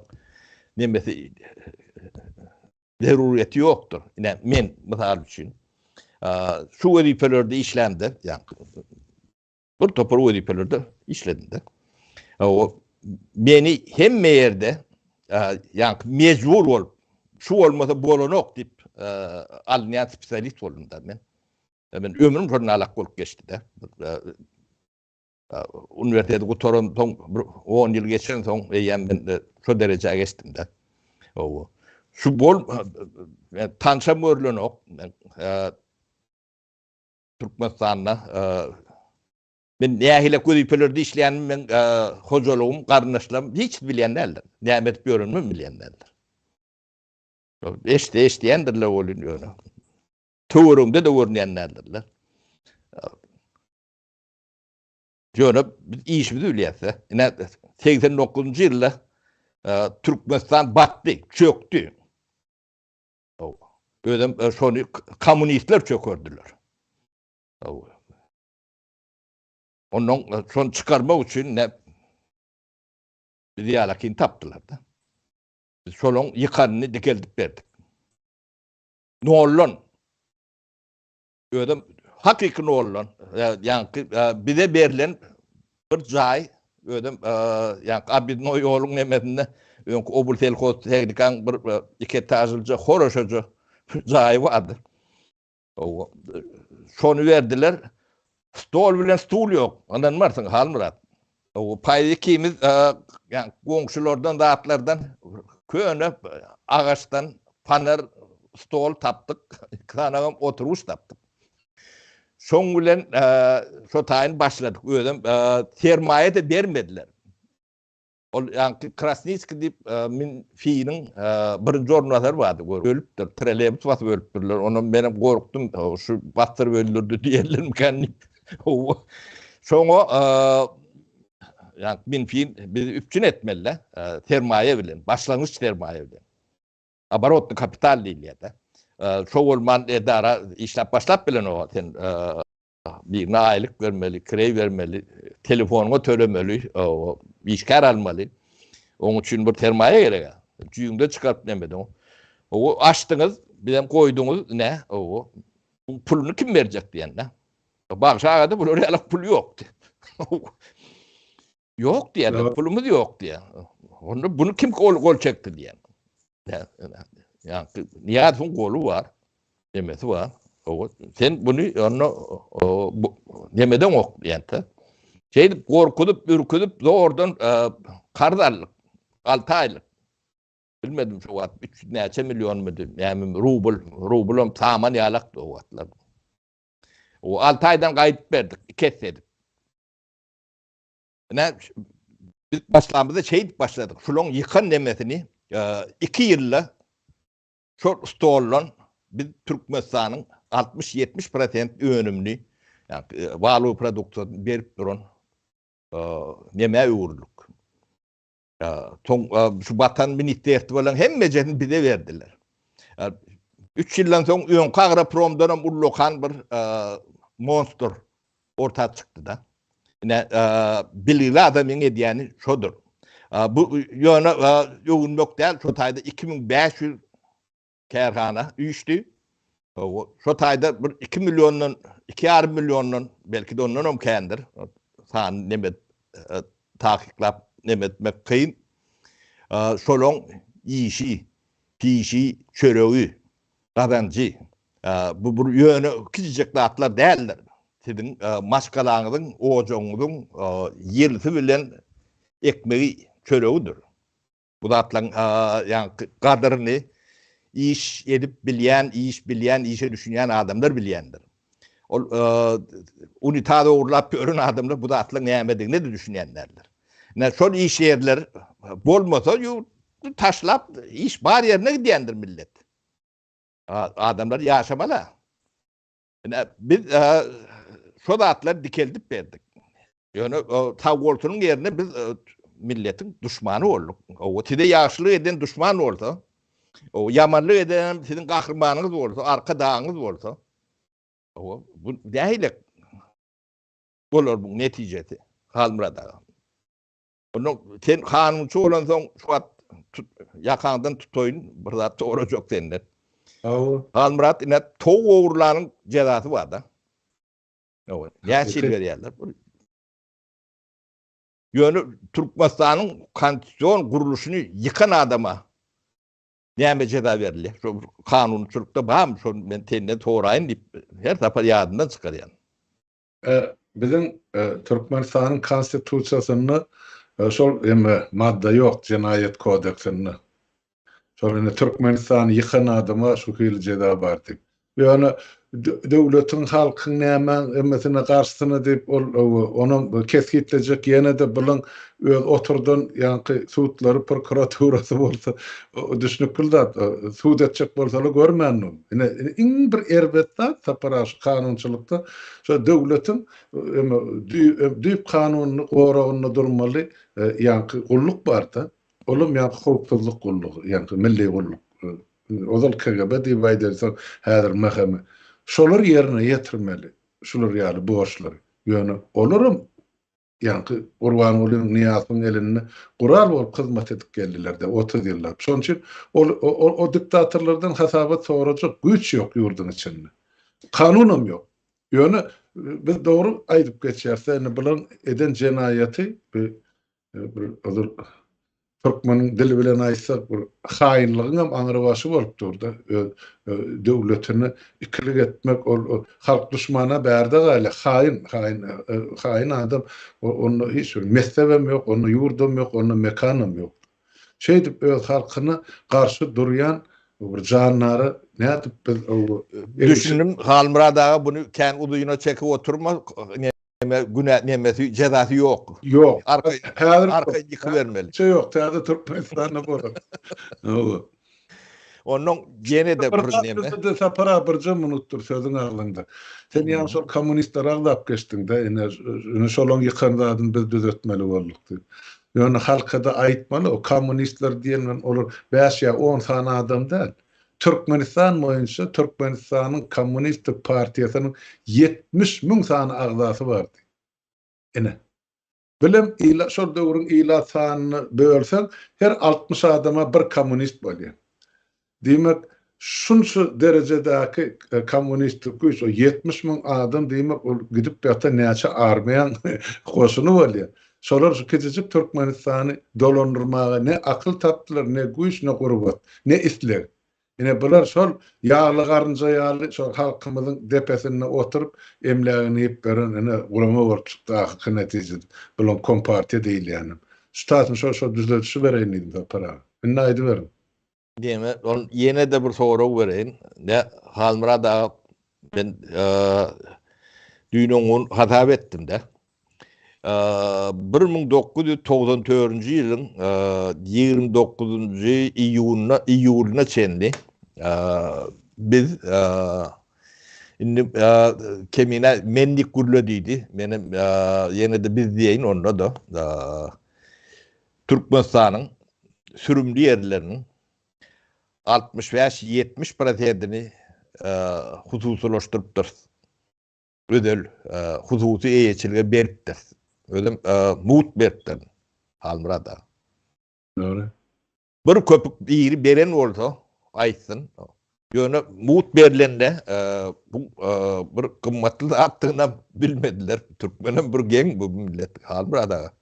nemesi zerurýeti ýokdur. Ine, men mysal üçin şu wezipelerde işlämde, ýa bir topar wezipelerde işledim-de. O meni hemme ýerde ýa mejbur bolup, şu bolmasa bolanok diýip alynýan spesialist boldum-da men. Men ömrüm şonda alak bolup geçdi-de. Uniwersiteti gutaran soň bir 10 ýyl geçen soň eýýäm men şo derejä geçdim-de. Owa. Şu bol tanşam görlenok. Men Türkmenistanda men nähili wezipelerde işleýänimi men hojalygym, garyndaşlarym hiç bilýän däldir. Näme edip ýörenimi bilýän däldir. Eşde eşdýändirler welin ýöne. Töwereginde-de görünýän däldirler. Ýöne biz işimizi bilýäs-de. Ine 89-njy ýylda Türkmenistan batdy, çökdi. Özem şony kommunistler çökerdiler. Ondan şony çykarmak üçin ne biz ýalakyny tapdylar-da. Biz şolaň ýykanyny dikeldip berdik. Noldan. Özem hakyky noldan. Ýaňky bize berlen bir jaý, özem ýaňky obýezdnoý ýoluň nemesinde öňki oblselhoztehnikaň bir iki etažlyja horoşaja jaýy bardy. Şony berdiler. Stol bilen stul ýok. Ynanmarsyň Halmyrat. O paý ikimiz ýa goňşulardan zatlardan köne agaçdan paner stol tapdyk. Iki sanagam oturgyç tapdyk. Şoň bilen şo taýyn başladyk. Özem sermaýa-da bermediler. Ol ýaňky Krasnitskiý diýip Minfiniň birinji orunbasary bardy, ölüpdir, trolleýbus basyp ölüpdirler. Ondan menem gorkdum, şu basdyryp öldürdi diýerlermikän diýip. Şoňa ýaňky Minfin bizi üpjün etmeli-de, sermaýa bilen, başlangyç sermaýa bilen. Oborotnyý kapital diýilýär-de. Şo bolman edara işläp başlap bilenok sen. Birine aýlyk bermeli, kireý bermeli, telefonyňa tölemeli, işgär almaly. Oň üçin bir sermaýa gerek. Jüýüňden çykaryp nemediň. O açdyňyz, bizem goýduňyz, ne, o puluny kim berjek diýende. Bagşy agada bular ýaly pul ýokdy. Ýok diýýärler, pulumyz ýok diýýär. Onda bunu kim gol gol çekdi diýýär. Ýa Nyýazowyň goly bar, nemesi bar. Owa, sen bunu onda nemeden ok diýende. Şeýdip gorkuzyp, ürküzip zordan karz aldyk. 6 aýlyk. Bilmedim şu wagt 300 näçe millionmydy, näme rubl, rublam saman ýalakdy o wagtlar. O 6 aýdan gaýdyp berdik, iki esse edip. Ine, biz başlamyzda şeýdip başladyk. Şulaň ýykan nemesini 2 ýylda şol stoldan biz Türkmenistanyň 60-70 prosent önümini, ýagny waluý produksiýasyny berip duran nemä öwrüldik. Soň şu batan ministerstwolaryň hemmejesini bize berdiler. Üç ýyldan soň öňki agropromdan hem ullakan bir monstr orta çykdy-da. Ine, bilgili adamyň edýäni şodur. Bu ýöne öwünmek däl, şo taýda 2500 kärhana üýşdi. Şo taýda bir 2 milliondan, 2,5 milliondan, belki-de ondan hem kändir. Sany neme takyklap neme etmek kyn. Şolaň işi, pişi, çöregi, gazanjy bu bir ýöne kiçijek zatlar däldir. Siziň maşgalaňyzyň, ojagyňyzyň ýylysy bilen ekmegi, çöregidir. Bu zatlaryň ýaňky gadyryny iş edip bilýän, iş bilýän, işe düşünýän adamlar bilýändir. Ol unitaz ogurlap ýören adamlar bu zatlaryň nämedigine-de düşünýän däldir. Ine şol iş ýerler bolmasa ýurdy taşlap iş bar ýerine gidýändir millet. Adamlar ýaşamaly. Ine biz şo zatlary dikeldip berdik. Ýöne sag bolsunyň ýerine biz milletiň duşmany bolduk. O size ýagşylyk eden duşman bolsa, o ýamanlyk eden hem siziň gahrymanyňyz bolsa, arka dagyňyz bolsa, o bu nähili bolar bu netijesi Halmyrat aga? Ondan sen kanunçy bolansoň şu wagt tut, ýakaňdan tutaýyn, bir zat sorajak senden. Hawa. Halmyrat ine towuk ogurlanyň jezasy bar-da. Hawa. Näçe ýyl berýärler? Ýöne Türkmenistanyň konstitusion gurluşyny ýykan adama näme jeza berilýär? Şo kanunçylykda barmy? Şony men senden soraýyn diýip her sapar ýadymdan çykarýan. Biziň Türkmenistanyň Konstitusiýasynda şol eme madda ýok Jenaýat kodeksinde. Şol indi Türkmenistany ýykan adama şu hili jeza bar diýip. Ýöne döwletiň, halkyň nämäň emesine garşysyna diýip ol onam kesgitlejek ýene-de bulaň öz oturdan ýaňky sudlary, prokuraturasy bolsa düşnükli zat. Sud etjek bolsalar görmändim. Ine iň bir erbet zat Sapar aga şu kanunçylykda şo döwletiň eme düýp kanunyny goragynda durmaly ýaňky gulluk barda. Olam ýaňky howpsuzlyk gullugy, ýaňky milli gulluk. Ozal KGB diýip aýdylsa, häzir MHM. Şolar ýerine ýetirmeli şular ýaly borçlary. Ýöne olaram ýaňky Gurbangulyň, Nyýazowyň elinde gural bolup hyzmat edip geldiler-de 30 ýyllap. Şonuň üçin ol o diktatorlardan hasabat sorajak güýç ýok ýurduň içinde. Kanunam ýok. Ýöne biz dogry aýdyp geçýäris-de, indi bularyň eden jenaýaty bir ozal türkmeniň dili bilen aýtsak bir haýynlygyň hem aňry başy bolup durda öz döwletine ikilik etmek ol halk duşmana bärde galýar haýyn haýyn haýyn adam onda hiç bir messebem ýok onda ýurdam ýok onda mekanam ýok şeýdip öz halkyna garşy durýan bir jandara nädip biz Düşündim Halmyrat aga buny kän uzyna çekip oturma Neme günä nemesi jezasy ýok. Ýok. Arkaýyn Häzir arkaýyn ýykybermeli. Hiç ýok. Täze Türkmenistanda bolar. Hawa. Onnoň ýene-de bir neme. Bir Sapar aga birje minutdyr sözüň agzyňda. Sen ýaňy şol kommunistleri agzap geçdiň-de, ine, ine şolaň ýykan zadyny biz düzetmeli bolduk diýip. Ýöne halka-da aýtmaly, o kommunistler diýen bilen olar bäş ýa on sany adam däl. Türkmenistan boýunça Türkmenistanyň Kommunistik partiýasynyň 70 mün sany agzasy bardy. Ine. Bilem ila şol döwrüň ilat sanyny bölseň, her 60 adama bir kommunist bolýar. Diýmek, şunça derejedäki kommunistik güýç, o 70 mün adam diýmek, ol gidip ýatan näçe armiýaň goşuny bolýar. Şolar şu kiçijik Türkmenistany dolandyrmaga ne akyl tapdylar, ne güýç, ne gurbat, ne isleg. Ine bular şol ýagly garynja ýaly şol halkymyzyň depesinde oturyp emlägini iýip beren ine gurama bolup çykdy ahyrky netijede bulaň kompartiýa diýilýänem. Şu taýsyny şol şol düzedişi bereýin diýdim Sapar aga. Indi aýdyberiň. Diýme, ol ýene-de bir sorag bereýin. Ne Halmyrat aga men düýn oňun hasap etdim-de. 1994-nji ýylyň 29-njy iýunyna iýulyna çenli biz indi Kemine menlik gürle diýdi. Menem ýene-de biz diýeýin onda-da. Türkmenistanyň sürümli ýerleriniň 65-70 prosentini hususylaşdyrypdyrys. Özel hususy eýeçilige beripdiris. Özem mugt beripdir Halmyrat aga. Dogry. Bir köpük biri beren bolsa aýtsyn. Ýöne mugt berlende bu bir gymmatly zatdygynam bilmediler. Türkmenem bir geň bu millet Halmyrat aga.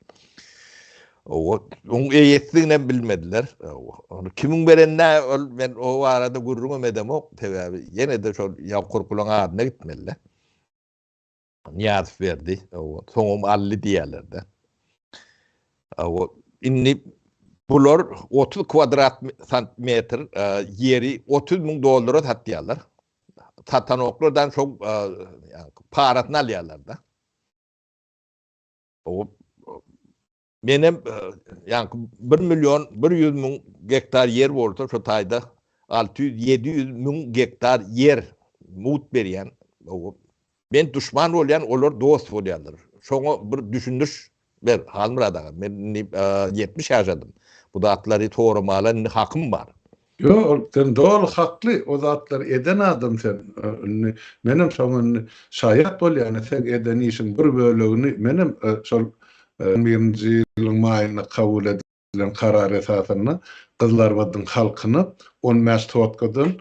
Oň eýesidiginem bilmediler. Ony kimiň berenine ol men o barada gürrüňem edemok. Sebäbi ýene-de şol Ýakurkulaň adyna gitmeli-de. Nyýazow berdi. Soňam aldy diýýärler-de. Indi bular 30 kwadrat santimetr ýeri 30 mün dollara satýarlar. Satanoklar dan şo ýaňky parasyny alýarlar-da. O menem ýaňky 1 million 100 müň gektar ýer bolsa şo taýda 600-700 müň gektar ýer mugt berýän. Men duşman bolýan, olar dost bolýarlar. Şoňa bir düşündiriş ber, Halmyrat aga. Men indi 70 ýaşadym. Bu zatlary soramala indi hakym bar. Ýok, ol sen doly hakly, o zatlary eden adam sen. Indi menem şoňa indi şaýat bolýan, seň eden işiň bir bölegini menem şol birinji ýylyň maýynda kabul edilen karar esasynda Gyzylarbadyň halkyna 15 sotkadan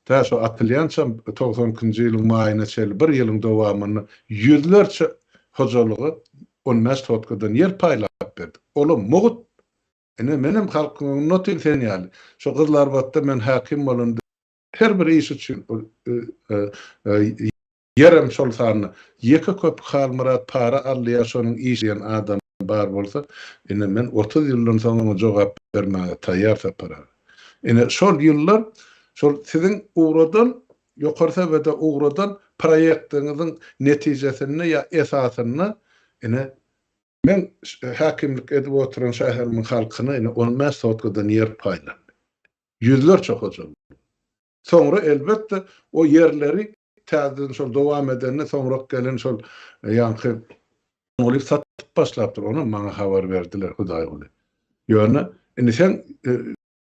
tä şo atylýança 92 nji ýylyň maýyna çenli bir ýylyň dowamynda ýüzlerçe hojalyga 15 sotkadan ýer paýlap berdik. Olam mugt Ine, menem halkyň öňünde otyryn sen ýaly. Şo Gyzylarbatda men häkim bolanda her bir iş üçin ýerem şol sanda ýeke köpük Halmyrat para aldy ýa şonuň işi diýen adam bar bolsa, ine men 30 ýyldan soň oňa jogap bermäge taýýar Sapar aga. Ine şol ýyllar şol siziň ugradan ýokary sebede ugradan proýektiňiziň netijesinde ýa esasynda ine Men häkimlik edip oturan şäherimiň halkyna ine 15 sotkadan ýer paýlandy. Ýüzlerçe hojalyk. Soňra elbetde o ýerleri täzeden şol dowam edende soňrak gelen şol ýaňky Gulyýew satyp başlapdyr. Onam maňa habar berdiler Hudaýguly. Ýöne indi sen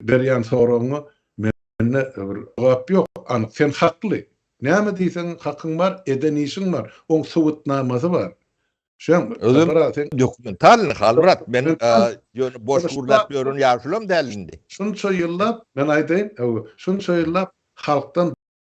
berýän soragyňa mende bir jogap ýok anyk. Sen hakly. Näme diýseň hakyň bar, eden işiň bar, oň subutnamasy bar. Şem, Özüm sen dokumentalny Halmyrat, men ýöne boş gürläp ýören ýaşulam däl indi. Şunça ýyllap, men aýdaýyn, şunça ýyllap halkdan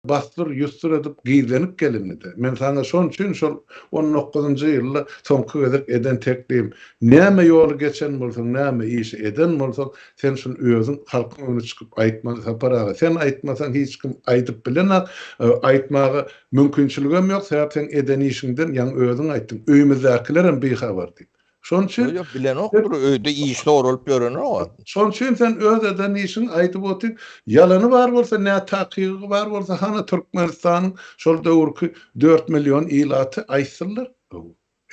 basdyr, ýusdur edip gizlenip gelinidi. Men saňa şon üçin şol on dokuzynjy ýylda soňky gezek eden teklibim, näme ýoly geçen bolsaň, näme işi eden bolsaň, sen şuny özüň halkyň öňüne çykyp aýtmaly Sapar aga. Sen aýtmasaň hiç kim aýdyp bilenak, aýtmaga mümkinçiligem ýok, sebäp seň eden işiňden ýaňy özüň aýtdyň, öýümizdäkilerem bihabar diýip. Şonuň üçin Ýok, bilenokdyr, öýde iş soralyp ýörenok. Şonuň üçin sen öz eden işiňi aýdyp otyr. Ýalany bar bolsa, nätakygy bar bolsa, hany Türkmenistanyň şol döwürki dört million ilaty aýtsynlar.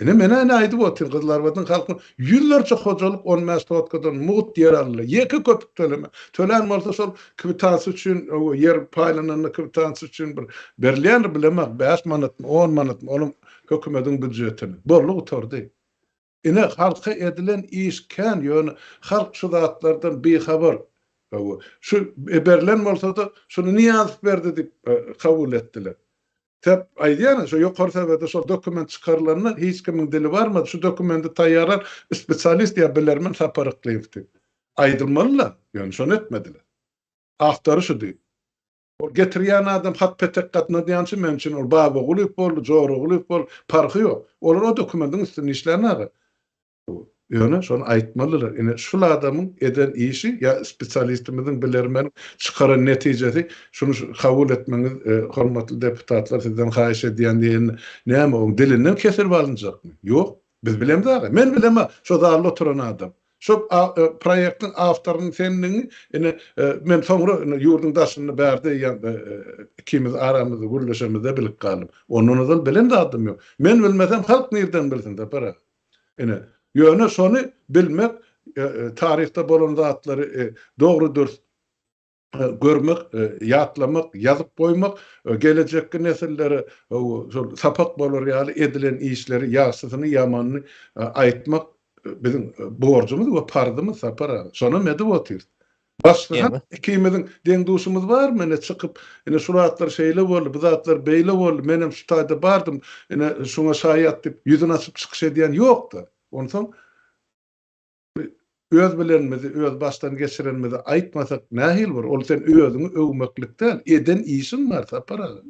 Ine, men-ä ine aýdyp otyryn, Gyzylarbadyň halky ýüzlerçe hojalyk 15 sotkadan mugt ýer aldy. Ýeke köpük töleme. Tölän bolsa şol kwitansiýa üçin, ýer paýlananda kwitansiýa üçin bir berilýändir, bilemok, bäş manatmy, on manatmy, onuň hökümediň býujetine. Boldy gutardy. Ine halka edilen iş kän ýöne halk şu zatlardan bihabar. Hawa. Şu berlen bolsada şuny Nyýazow berdi diýip kabul etdiler. Sebäp aýdýan şu ýokary sebede şol dokument çykarylanda hiç kimiň dili barmady şu dokumenti taýýarlan spesialist ýa bilermen Sapar Yklyýew diýip. Aýdylmaly-da ýöne şony etmediler. Awtory şu diýip. Ol getirýän adam hat-petek gatnadýança meň üçin ol Babagulyýew boldy, Joragulyýew boldy, parhy ýok. Olar o dokumentiň üstünde işlän aga. Ýöne şony aýtmalydylar. Ine şul adamyň eden işi ýa spesialistimiziň, bilermeniň çykaran netijesi şuny kabul etmegiňiz hormatly deputatlar sizden haýyş edýän diýende näme oň dilinden kesilip alynjakmy? Ýok. Biz bilemzok-a. Men bilemok şo zalda oturan adam. Şo proýektiň awtorynyň sendigiňi ine men soňra ine ýurduň daşynda bärde eýýäm ikimiz aramyzda gürleşemizde bilip galdym. Ondan ozal bilen zadym ýok. Men bilmesem halk nirden bilsin Sapar aga. Ine ýöne şony bilmek taryhda bolan zatlary dogry-dürs görmek, ýatlamak, ýazyp goýmak, gelejekki nesillere şol sapak bolar ýaly edilen işleri, ýagşysyny, ýamanyny aýtmak biziň borjumyz we parzymyz Sapar aga. Şonam edip otyrys. Başga ikimiziň deň-duşumyz barmy ine çykyp, ine şu zatlar şeýle boldy, bu zatlar beýle boldy, menem şu taýda bardym, ine şuňa şaýat diýip ýüzüni açyp çykyş edýän ýok-da. Onsoň Öz bilenimizi, öz başdan geçirenimizi aýtmasak nähili bolar? Ol sen özüňi öwmeklik däl, eden işiň bar Sapar aga.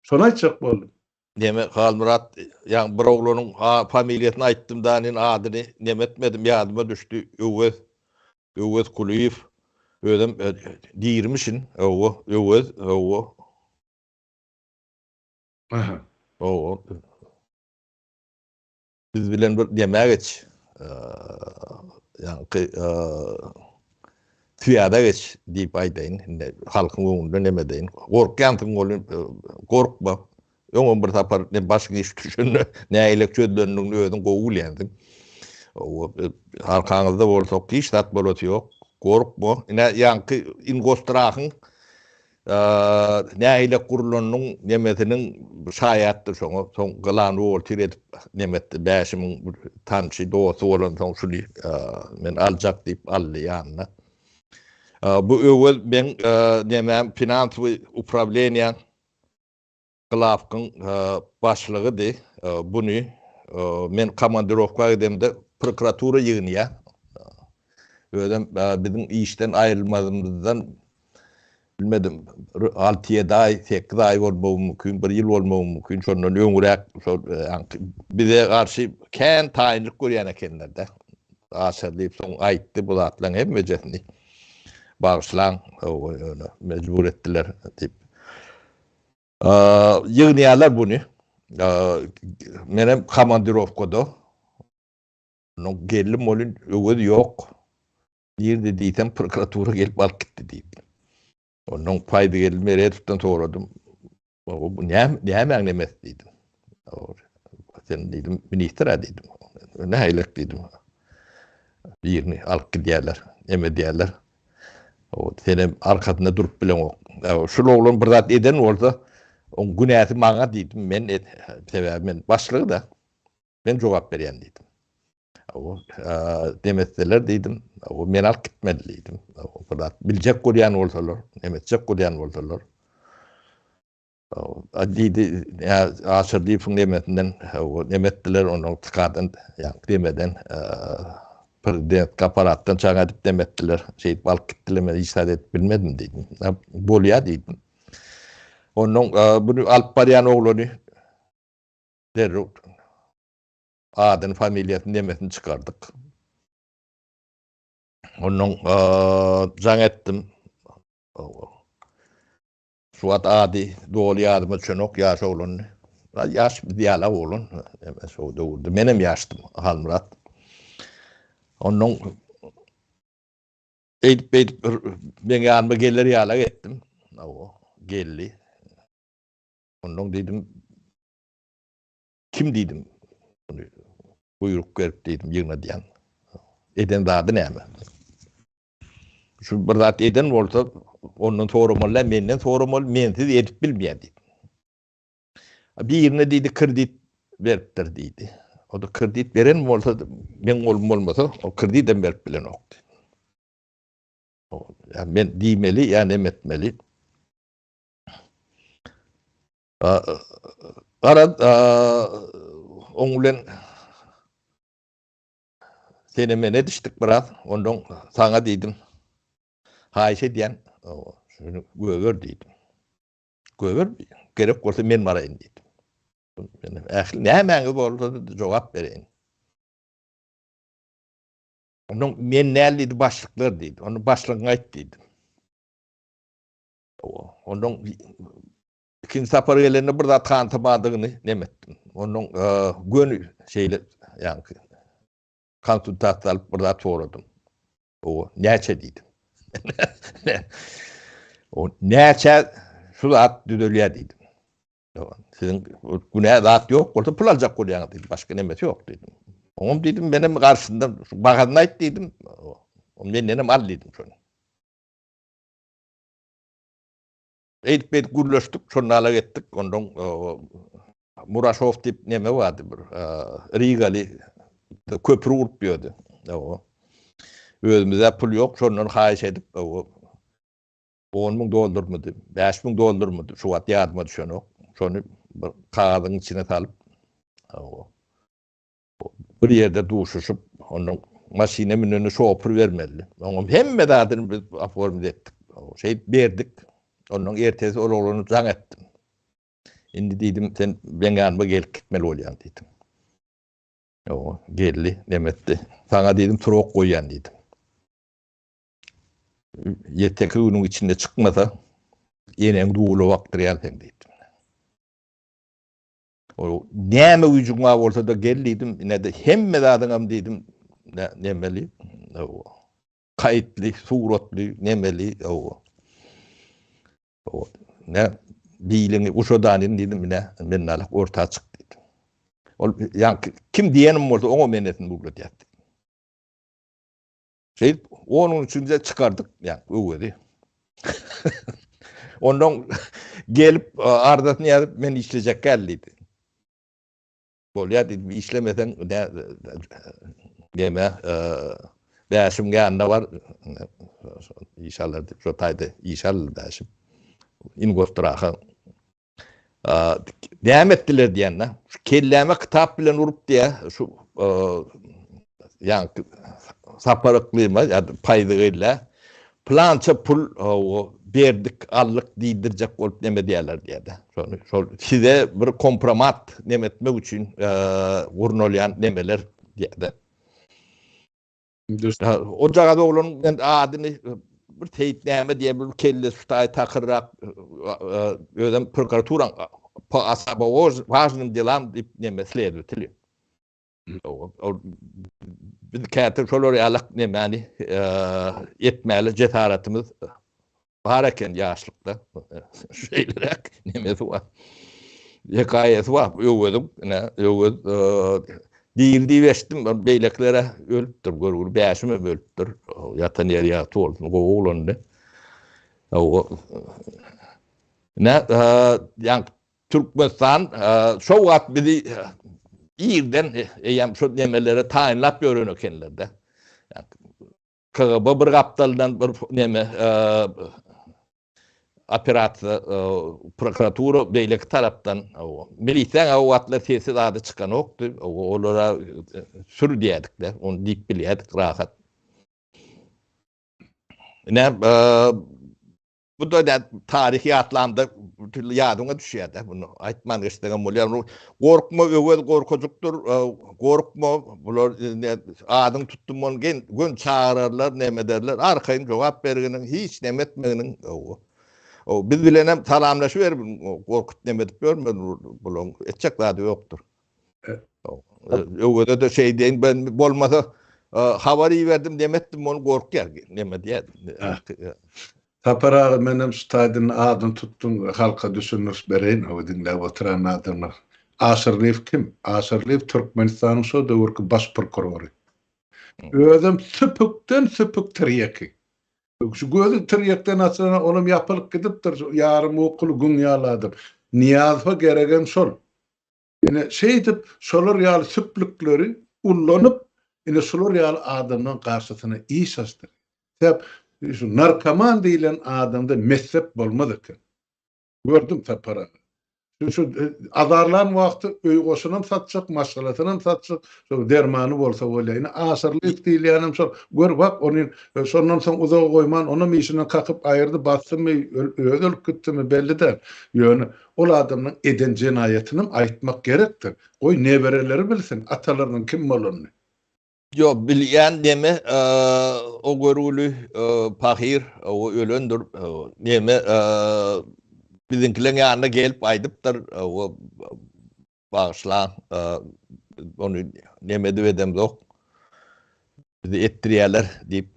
Şony aýtjak boldum. Neme Halmyrat ýaňy bir oglanyň familiýasyny aýtdym da nen adyny neme etmedim ýadyma düşdi Öwez Öwez Kulyýew özem dirimişin hawa Öwez hawa. Aha. Hawa. Biz bilen bir demä geç. Ýaňky. Swýaza geç diýip aýdaýyn. Indi halkyň öňünde neme edeýin. Gorkýansyň welin gorkma. Öňem bir sapar ne başyň iş düşende nägilek çözülendigini özüň gowy bilýänsiň. Arkaňyzda bolsak hiç zat bolasy ýok. Gorkma. Ine ýaňky Ingostrahyň nägilek gurlanynyň nemesiniň şaýatdyr şoňa. Soň gylany woltir edip neme etdi. Bäşimiň tanşy, dosty bolansoň şuny men aljak diýip aldy ýanyna. Bu Öwez meň nemäm finansowy uprawleniýaň Glawkyň başlygydy. Buny men komandirowka gidemde prokuratura ýygnýar. Özem biziň işden aýrylmazymyzdan bilmedim, alty-ýedi aý, sekiz aý bolmagy mümkin, bir ýyl bolmagy mümkin, şondan öňräk şol bize garşy kän taýynlyk görýän ekenler-de. Aşyr diýip soň aýtdy bu zatlaryň hemmejesini. Bagyşlaň, ýöne mejbur etdiler diýip. Ýygnaýarlar buny. Menem komandirowkada. Ondan geldim welin Öwez ýok. Nirde diýsem prokuratura gelip alyp gitdi diýdi. Ondan Paýdygeldi Meredowdan soradym. Bu näme nämäň nemesi diýdim. Sen diýdim ministr-ä diýdim. Nähilek diýdim. Birini alyp gidýärler, neme edýärler. Senem arkasynda durup bileňok. Şul oglan bir zat eden bolsa, oň günäsi maňa diýdim. Men sebäbi men başlygy-da. Men jogap berýän diýdim. Demetseler diýdim, men alyp gitmeli diýdim. Bir zat biljek bolýan bolsalar, neme etjek bolýan bolsalar. Diýdi, Aşyr diýipiň nemesinden, neme etdiler, onuň tikadan, ýa demeden, prezident apparatdan çaň edip neme etdiler, şeýdip alyp gitdiler, men hiç zat edip bilmedim diýdim. Bolýar diýdim. Ondan bunu alyp barýan oglany derrew adyny, familiýasyny, nemesini çykardyk. Ondan jaň etdim. Şu wagt ady doly ýadyma düşenok, ýaş oglandy. Biraz ýaş biz ýalak oglan. Eme şo döwürde menem ýaşdym, Halmyrat. Ondan eýdip beýdip bir meň ýanyma geler ýalak etdim. Hawa, geldi. Ondan diýdim, kim diýdim, muny buýruk berip diýdim, ýygnadýan. Eden zady näme? Şu bir zat eden bolsa, ondan soramaly däl, menden soramaly, mensiz edip bilmeýär diýdim. Birine diýdi, kredit beripdir diýdi. O da kredit beren bolsa, meň golum bolmasa, o kredidem berip bilenok diýdi. Ýa men diýmeli, ýa neme etmeli. Garaz, oň bilen Sene-mene edişdik biraz. Ondan saňa diýdim. Haýyş edýän, şuny göger diýdim. Göger, gerek bolsa men baraýyn diýdim. Men ähli nämäňiz bolsa jogap bereýin. Ondan men näl diýdi, başlyklar diýdi. Onu başlygyňa aýt diýdim. Ondan ikinji sapar gelende bir zat hantamadygyny nem etdim. Ondan göni şeýle ýaňky konsultasiýa alyp bir zat soradym. O näçe diýdim. O näçe şu zat düzelýär diýdim. Siziň günä zat ýok bolsa pul aljak bolýaňyz diýdim. Başga nemesi ýok diýdim. Oňam diýdim, menem garşysynda şu bahasyny aýt diýdim. O mendenem al diýdim şony. Eýdip-beýdip gürleşdik, şonda alak etdik. Ondan Muraşow diýip neme bardy bir Rigaly köpri gurup ýördi. Özümizde pul ýok, şondan haýyş edip 10 müň dollarmydy, 5 müň dollarmydy, şu wagt ýadyma düşenok. Şony bir kagyzyň içine salyp, Bir ýerde duşuşyp, ondan maşyna münende şopur bermelidi. Oňam hemme zadyny biz oformit etdik. Şeýdip berdik. Ondan ertesi ol oglana jaň etdim. Indi diýdim, sen meň ýanyma gelip gitmeli bolýaň diýdim. O geldi, neme etdi. Saňa diýdim, srok goýýan diýdim. Ýeteki günüň içinde çykmasa, eneň dula bakdyrýan sen diýdim. O näme güýjüň bar bolsa-da gel diýdim. Ine-de hemme zadyňam diýdim. Nemeli. Kaýtly, suratly, nemeli, hawa. Hawa. Ne biliňi uşadanyn diýdim, ine, men nalak orta çyk diýdim. Ol ýaňky kim diýenim bolsa oňa men enesini ugradýar. Şeýdip, onuň üçin-de çykardyk, ýa, Öwezi. Ondan gelip arzasyny ýazyp, men işlejek däl diýdi. Bolýar diýdim, işlemeseň neme, Bäşim ýanyna bar, iş alar diýip, şo taýda iş aldy Bäşim. Ingostraha. Näme etdiler diýende, şu kelläme kitap bilen urup diýä, şu ýaňky Sapar Yklyma ýa-da Paýzy Gylla Pylança pul berdik, aldyk diýdirjek bolup neme diýerler diýýär-de. Şony şol size bir kompromat neme etmek üçin gurnalýan nemeler diýýär-de. Ojagaz oglanyň men adyny bir Seýit näme diýen bir kellesi şu taýy takyrrak özem prokuraturaň po osobo wažnym delam diýip neme sledowateli. Biz käte şolar ýalak nemäni etmäli jesaretimiz bar eken ýaşlykda. Şeýleräk nemesi bar. Hekaýasy bar Öweziň, ine Öwez diri diýip eşitdim, beýlekilere ölüpdir, görgüli Bäşim hem ölüpdir. Ýatan ýeri ýagty bolsun, gowy oglandy. Ine, ýaňky Türkmenistan şo wagt bizi irden eýýäm şo nemelere taýynlap ýören ekenler-de. KGB bir gapdaldan bir neme operasiýa, prokuratura beýleki tarapdan. Milisiýaň o wagtlar sesi zady çykanokdy. Olara sür diýerdik-de, ony diýip bilýärdik rahat. Ine, Bu-da dä taryhy ýatlamda türli ýadyňa düşýär-dä. Muny aýtman geçseňem bolýar. Gorkma Öwez gorkajykdyr, gorkma, bular adyňy tutdum ony gen gön çagyrarlar, neme ederler. Arkaýyn jogap berginiň, hiç neme etmeginiň. Hawa. Biz bilenem salamlaşyberip, gorkup neme edip ýörmez bulaň etjek zady ýokdur. Öweze-de şeý diýen, ben bolmasa habar iberdim, neme etdim, ony gorkýar, neme diýer. Sapar aga menem şu taýdan adyny tutduň halka düşündiriş bereýin hawa diňläp oturan adamlar. Aşyrlyýew kim? Aşyrlyýew Türkmenistanyň şo döwürki baş prokurory. Özem süpükden süpük tirýeki. Şu gözi tirýekden açylana olam ýapylyp gidipdir şu ýarym ukuly güň ýaly adam. Nyýazowa geregem şol. Ine, şeýdip, şolar ýaly süplükleri ullanyp, ine, şular ýaly adamlaryň garşysyna iş açdyrýar. Sebäp, şu narkoman diýlen adamda messep bolmaz eken. Gördüm Sapar aga. Şu, şu azarlan wagty öý goşunam satjak, maşgalasynam satjak, şo dermany bolsa bolýar. Ine, Aşyrlyýew diýilýänem şol. Gör, bak, ony şondan soň uzaga goýman, onam işinden kakyp aýyrdy, basdymy, özi ölüp gitdimi, belli däl. Ýöne Ol adamyň eden jenaýatynam aýtmak gerekdir. Goý nebereleri bilsin atalarynyň kim bolanyny. Ýok bilýän neme o görgüli pahyr o ölendir neme biziňkileň ýanyna gelip aýdypdyr o bagyşlaň ony neme edip edemzok bizi etdirýäler diýip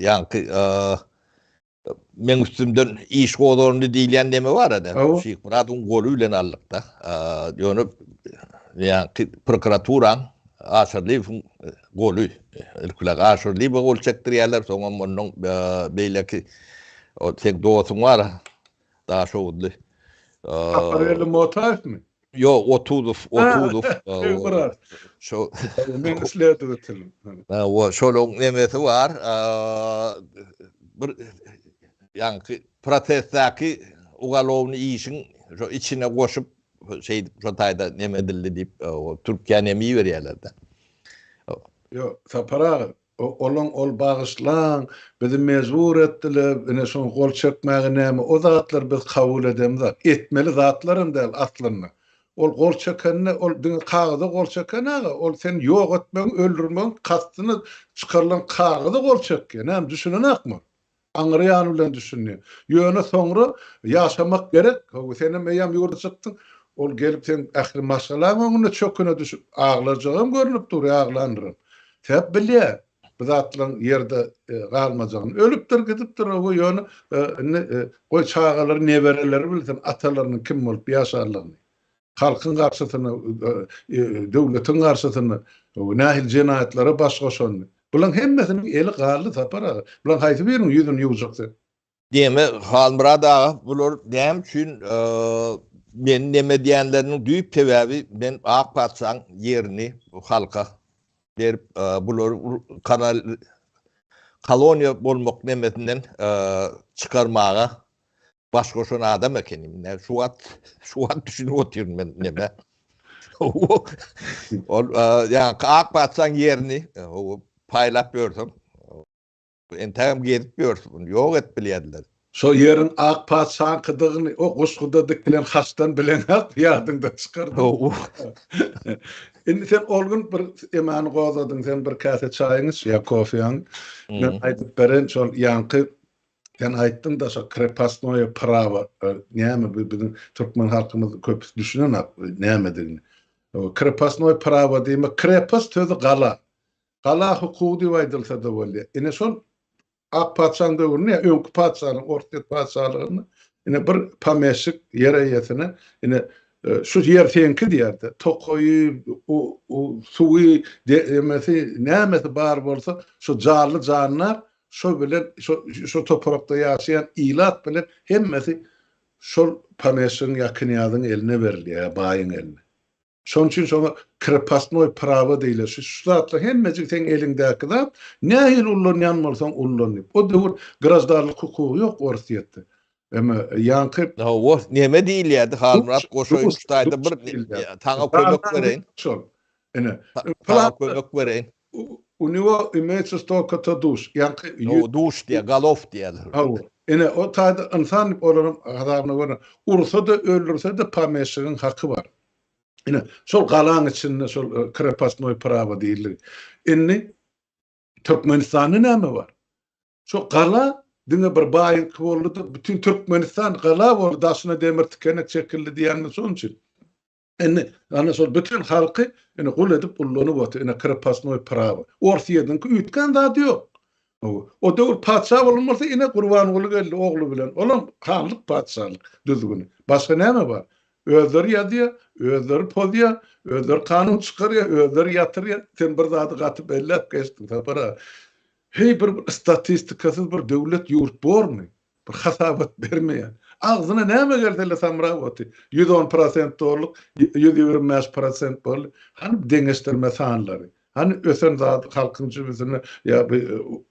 ýaňky Meň üstümden iş gozgalyndy diýilýän neme bar edi. Şyhmyradyň goly bilen aldyk-da. Ýöne ýaňky prokuraturaň Aşyrlyýewiň goly. Ilkiler Aşyrlyýewe gol çekdirýärler, soňam ondan beýleki o seň dostuň bar, Daşoguzly. Sapargeldi Motaýewmi? Ýok, Otuzow, Otuzow. Şyhmyrat. Şo. Men sledowatelim. Hawa, şolaň nemesi bar. Bir ýaňky protestdäki ugalowny işiň şo içine goşup şeýdip şo taýda neme edildi diýip, Türkiýä neme iberýärler-de. Ýok, Sapar aga, Olaň ol bagyşlaň, bizi mejbur etdiler, ine şoňa gol çekmäge näme, o zatlar biz kabul edemzok. Etmeli zatlaram däl aslynda. Ol gol çekende, ol diňe kagyza gol çeken aga, ol seni ýok etmegiň, öldürmegiň kastyna çykarylan kagyza gol çekýär. Näme, düşünenakmy? Aňry ýany bilen düşündi. Ýöne soňra ýaşamak gerek, hawa, senem eýýäm ýurda çykdyň, ol gelip seň ähli maşgalaň öňünde çöküne düşüp, aglajagam görnüp dur, aglandyram. Sebäp bilýär. bu zatlaryň ýerde galmajagyny. Ölüpdir gidipdir oba ýöne indi goý çagalary nebereleri bilsin atalarynyň kim bolup ýaşanlygyny. Halkyň garşysyna döwletiň garşysyna nähili jenaýatlara baş goşanyny. Bularyň hemmesiniň eli ganly Sapar aga. Bularyň haýsy biriniň ýüzüni ýuwjak sen? Diýme, Halmyrat aga, bular näme üçin meni neme edýänleriniň düýp sebäbi men Ak patyşaň ýerini halka berip, bulary kanal koloniýa bolmak nemesinden çykarmaga baş goşan adam ekenim. Ine, şu wagt, şu wagt düşünip otyryn men neme. Ol ýaňky Ak patyşaň ýerini paýlap ýörsem, Entägem gezip ýörüs muny ýok edip bilýärdiler. Şo ýeriň ak patyşaňkydygyny o guşguda dikilen haçdan bileňok ýadyňdan çykardyň. Indi sen ol gün bir emany gozgadyň sen bir käse çaýyňy iç ýa kofýaňy. Men aýdyp bereýin şol ýaňky sen aýtdyňda şo krepostnoýe prawo näme bu biziň türkmen halkymyz köpüsi düşünenok nämedigini. Krepostnoý prawo diýmek krepost sözi gala. Gala hukugy diýip aýdylsa-da bolýar. Ine şol Ak patyşanyň döwründe ýa öňki patyşanyň Orsýet patyşalygynda ine bir pomeşik ýer eýesine ine şu ýer seňki diýerdi. Tokaýy, suwy, emesi, nämesi bar bolsa şu janly jandar şo bilen şo şo toprakda ýaşaýan ilat bilen hemmesi şol pomeşigiň ýa knýazyň eline berilýär ýa baýyň eline. Şonuň üçin şoňa krepostnoý prawo diýilýär. Şu şu zatlar hemmejik seň eliňdäki zat, nähili ullanýan bolsaň ullan diýip. O döwür graždanlyk hukugy ýok Orsýetde. Eme ýaňky Hawa, neme diýilýärdi Halmyrat goşaýyn şu taýda bir saňa kömek bereýin. Şol. Ine. Saňa kömek bereýin. U nego imeýtsa stolko-to duş. Ýaňky ýü. Duş diýýär, golow diýýärler. Hawa. Ine, o taýda ynsan diýip olaryň hasabyna görä, ursa-da, öldürse-de pomeşigiň haky bar. Ine, şol galaň içinde şol krepostnoý prawo diýildigi. Indi Türkmenistanda näme bar? Şo gala diňe bir baýyňky boldy-da, bütin Türkmenistan gala boldy, daşyna demir tikenek çekildi diýýänimiz şonuň üçin. Indi ana şol bütin halky ine gul edip ullanyp otyr. Ine krepostnoý prawo. Orsýetiňki üýtgän zady ýok. O döwür patyşa bolan bolsa ine Gurbanguly geldi ogly bilen. Olam hanlyk patyşalyk düzgüni. Başga näme bar? Özleri ýazýar, özleri pozýar, özleri kanun çykarýar, özleri ýatyrýar. Sen bir zady gaty belläp geçdiň Sapar aga. Heý bir statistikasyz bir döwlet ýurt bormy? Bir hasabat bermeýär. Agzyna näme gelse-le samrap otyr. 110 prosent dolduk, 125 prosent boldy. Hany deňeşdirme sanlary? Hany ösen zat halkyň jübüsine ýa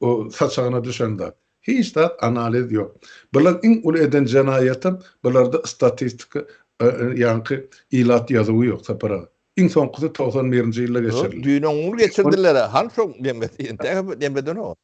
bu saçagyna düşen zat? Hiç zat analiz ýok. Bular iň uly eden jenaýatam bularda statistika ýaňky ilat ýazuwy ýok Sapar aga. Iň soňkusy 91-nji ýylda geçirildi. Düýn oňňul geçirdiler-ä. Hany şoň nemesi? Entägem nemedenok.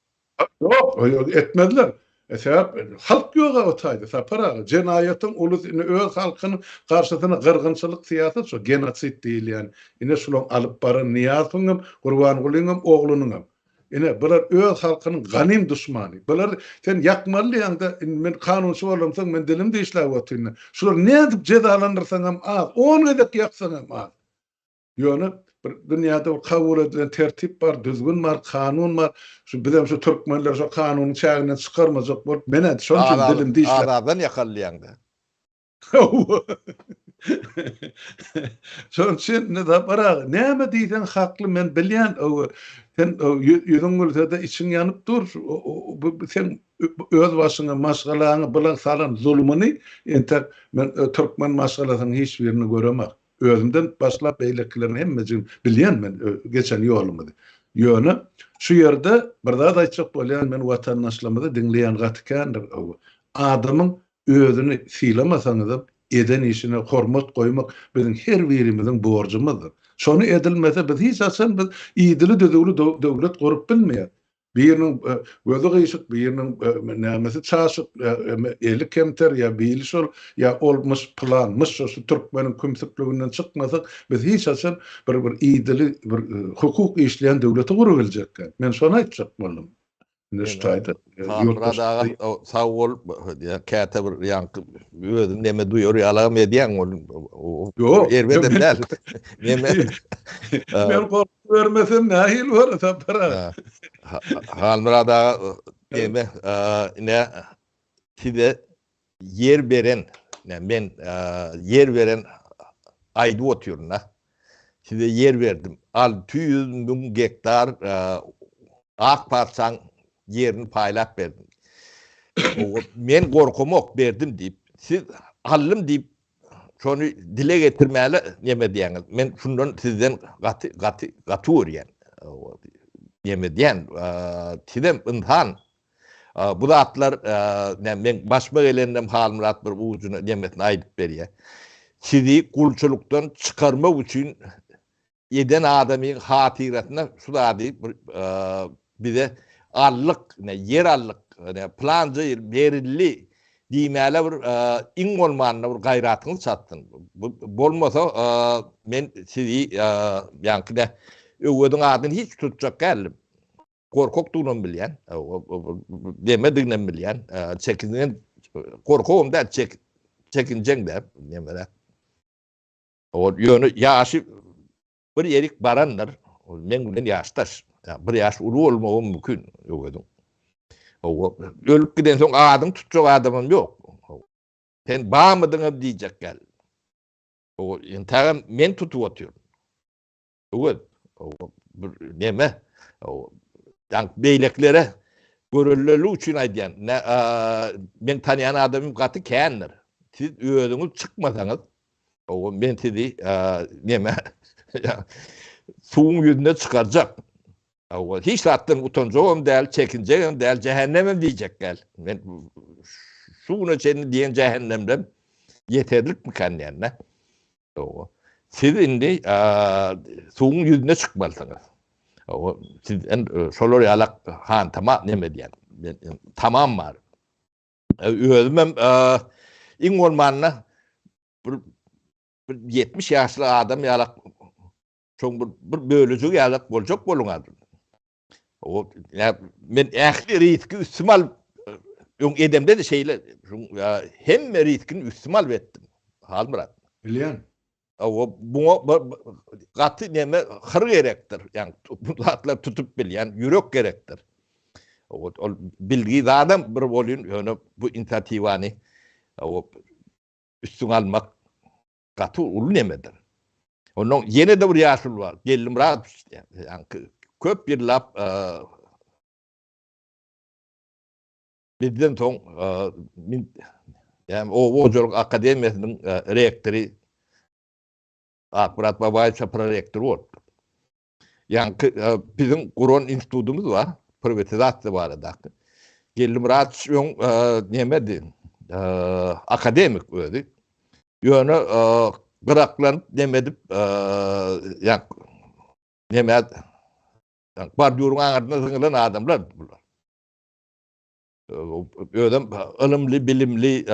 Ýok, etmezler. Sebäp halk ýog-a o taýda, Sapar aga. Jenaýatyň ulusy indi öz halkynyň garşysyna gyrgynçylyk syýasat şo, genosid diýilýän. Ine şulaň alyp baran Nyýazowyňam, Gurbangulyňam, oglunyňam. Ine, bular öz halkynyň ganym duşmany. Bular sen ýakmaly diýýäňde, indi men kanunçy bolamsoň men dilim dişläp otyryn. Şulary nädip jezalandyrsaňam az, on gezek ýaksaňam az. Ýöne bir dünýäde bir kabul edilen tertip bar, düzgün bar, kanun bar. Şu bizem şu türkmenler şo kanunyň çäginden çykarmajak bolup, men-ä şonuň üçin dilim dişläp. Az-azdan ýakalýaň-da. Hawa. Şonuň üçin indi Sapar aga, näme diýseň hakly, men bilýän, sen ýüzüň gülse-de içiň ýanyp dur. Bu seň öz başyňa, maşgalaňa bulan salan zulumyny entek men türkmen maşgalasynyň hiç birini göremok. Özümden başlap beýlekileriň hemmejigini bilýän men geçen ýolumyzy. Ýöne şu ýerde bir zat aýtjak bolýan men watandaşlarymyzy diňleýän gaty kändir. Adamyň özüni sylamasaňyzam eden işine hormat goýmak biziň her birimiziň borjumyzdyr. Şony edilmese biz hiç haçan biz idili düzüwli döwlet gurup bilmeýäs. Biriniň gözi gyşyk, biriniň nämesi çaşyk, eli kemter ýa bili şol, ýa olmuş, pylanmyş, şo şu türkmeniň kümsükliginden çykmasak, biz hiç haçan bir bir idili, bir hukuk işleýän döwleti gurubiljekkä. Men şony aýtjak boldum. Indi şu taýda Halmyrat aga sag bol, käte bir ýaňky özüň neme duýar ýalagam edýäň ol. Ýok, erbedem däl. Neme? Men gorky bermesem nähili bolar Sapar aga? Halmyrat aga neme ine size ýer beren men ýer beren aýdyp otyryn-da. Size ýer berdim. 600 müň gektar ak patyşaň ýerini paýlap berdim. Men gorkamok berdim diýip, siz aldym diýip şony dile getirmäli neme diýýäňiz. Men şundan sizden gaty gaty gaty görýän. Neme diýýän, sizem ynsan. Bu zatlar meň başyma geleninem Halmyrat bir ujuna nemesini aýdyp berýär. Sizi gulçulykdan çykarmak üçin eden adamyň hatyrasyna şu zady bir bize aldyk, ine ýer aldyk, ine pylanca ýyl berildi diýmäle bir iň bolmanda bir gaýratyňyz çatsyn. Bu bolmasa men sizi ýaňky ne Öweziň adyny hiç tutjak däldim. Gorkakdygynam bilýän, demediginem bilýän, çekingen gorkagam däl, çek çekinjeň däl, nemeräk. Ol ýöne ýaşy bir ýerik barandyr. Ol meň bilen ýaşdaş. Bir ýaş uly bolmagam mümkin Öweziň. Hawa, ölüp gidensoň adyňy tutjak adamam ýok. Sen barmydyňam diýjek däl. Hawa, entägem men tutup otyryn. Öwez, bir neme, ýa beýlekilere görellilik üçin aýdýan. Men tanýan adamym gaty kändir. Siz özüňiz çykmasaňyz, men sizi neme suwuň ýüzüne çykarjak. Hiç zatdan utanjagam däl, çekinjegem däl, jähennemem diýjek däl. Men şu güne çenli diýen jähennemden ýeterlikmikan diýende. Hawa. Siz indi suwuň ýüzüne çykmalysyňyz. Hawa, sizden şolar ýalak hantama neme diýen. Tamam bar. Özümem iň bolmanda bir bir 70 ýaşly adam ýalak şoň bir bir bölejigi ýalak boljak boluň adyr. O men ähli riski üstüme alyp öň edemde-de şeýle hemme riskini üstüme alyp etdim. Halmyrat. Bilýän. O buňa gaty neme hyr gerekdir. Ýani bu zatlar tutup bilýän ýürek gerekdir. O ol bilgi zadam bir bolýan, ýöne bu inisiatiwany o üstüňe almak Gaty uly nemedir. Ondan ýene-de bir ýaşuly bar, Geldimyrat ýaňky köp ýyllap bizden soň ýa oba hojalyk akademiýasynyň rektory Akmyrat Babaýewiç prorektor bolupdyr. Ýaňky biziň guran institutymyz bar, priwatizasiýa baradaky. Geldimyrat öň nemedi, akademik özi. Ýöne gyraklanyp neme edip, ýaňky neme bordýuryň aňyrsyna zyňylan adamlar bular. Özem ylymly, bilimli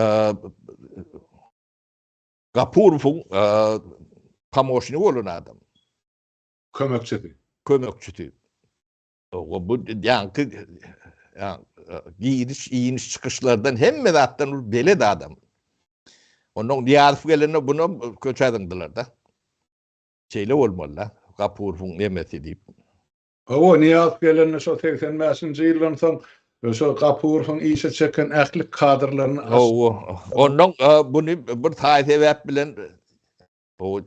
Gapurowyň pomoşnigi bolan adam. Kömekçisi. Kömekçisi. O bu ýaňky giriş, iniş, çykyşlardan hemme zatdan bir belet adam. Ondan Nyýazow gelende bunam köçä zyňdylar-da. Şeýle bolmaly-da, Gapurowyň nemesi diýip. Hawa, Nyýazow gelende şo 85-nji ýyldan soň şo Gapurowyň işe çeken ähli kadrlaryny Hawa, ondan buny bir saý-sebäp bilen O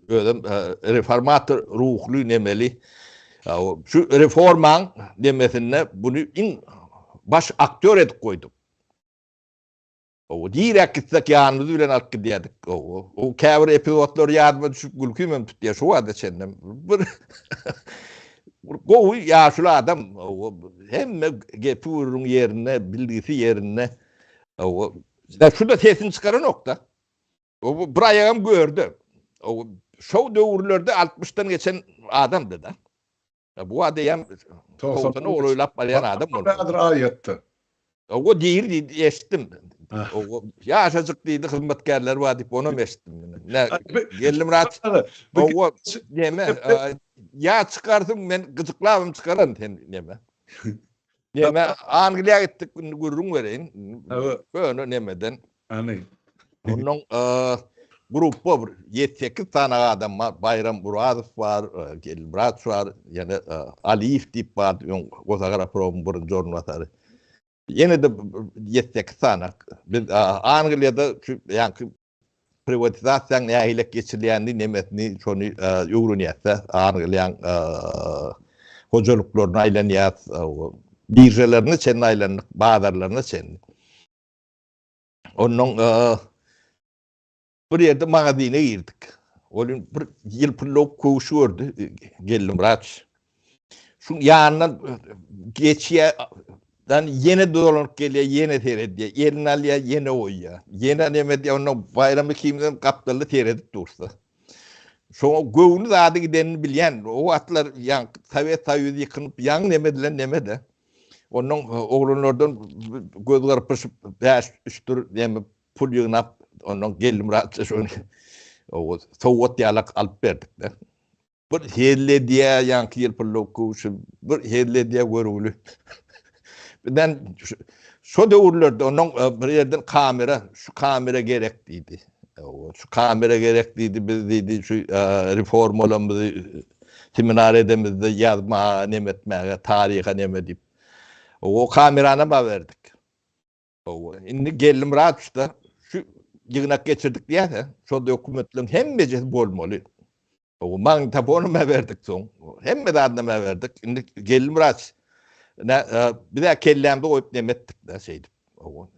özem reformator ruhly nemeli. Şu reformaň nemesinde buny iň baş aktýor edip goýduk. O diräk gitsek ýanymyz bilen alyp gidýärdik. O o käbir epizodlar ýadyma düşüp gülkimem tutýar şu wagta çenlem. Bir gowy ýaşuly adam. O hemme gepi gürrüň ýerinde, bilgisi ýerinde. O şu-da sesini çykaranok-da. O bir aýagam gördi. O şo döwürlerde 60-dan geçen adamdy da. Bu eýýäm 90-a golaýlap barýan adam boldy. Häzir aýatda. O diri diýdi, eşitdim. O ýaşajyk diýdi, hyzmatkärler bar diýip, onam eşitdim. Ne, Geldimyrat, o neme, ýa çykarsyň, men gyjyklabam çykaran sen neme. Neme, Angliýa gitdik, indi gürrüň bereýin. Köne nemeden. Hany. Ondan. Grupba bir ýedi-sekiz sany adam bar, Baýram Urazow bar, Gelmyrat bar, ýene Aliýew diýip bardy, öň Gosagaraprowyň birinji orunbasary. Ýene-de ýedi-sekiz sany. Biz Angliýada şu ýaňky priwatizasiýaň nähilek geçirilýänini nemesini şony öwrenýäs-de, Angliýaň hojalyklaryna aýlanýas, biržalarına çenli aýlandyk, bazarlaryna çenli. Ondan bir ýerde magazine girdik. Ol bir ýylpyllawuk köwşi gördi Geldimyrat. Şuň ýanyndan geçýär, dan ýene dolanyp gelýär, ýene seredýär, elini alýar, ýene goýýar. Ýene neme edýär, ondan Baýram ikimizem gapdalda seredip dursa. Şoňa göwni zady gidenini bilýän. O wagtlar ýaňky Sowet Soýuzy ýykylyp, ýaňy neme edilen neme-de. Ondan oglanlardan göz gyrpyşyp, bäş-üçdür neme pul ýygnap, ondan Geldimyratça şony sowgat ýalak alyp berdik-de. Bir hezil edýär ýaňky ýylpyldawuk köwşi, bir hezil edýär görgüli. Birden şo döwürlerde ondan bir ýerden kamera, şu kamera gerek diýdi. Şu kamera gerek diýdi, biz diýdi şu reformalarymyzy seminar edemizde ýazmaga, neme etmäge, taryha neme diýip. O kameranam aberdik. Indi Geldimyrat usta şu ýygnak geçirdik diýýärse, şol dokumentleriň hemmejesi bolmaly. O magnitofonam berdik soň. Hemme zadynam berdik. Indi Geldimyrat nä biz-ä kellämizi goýup neme etdik-de şeýdip.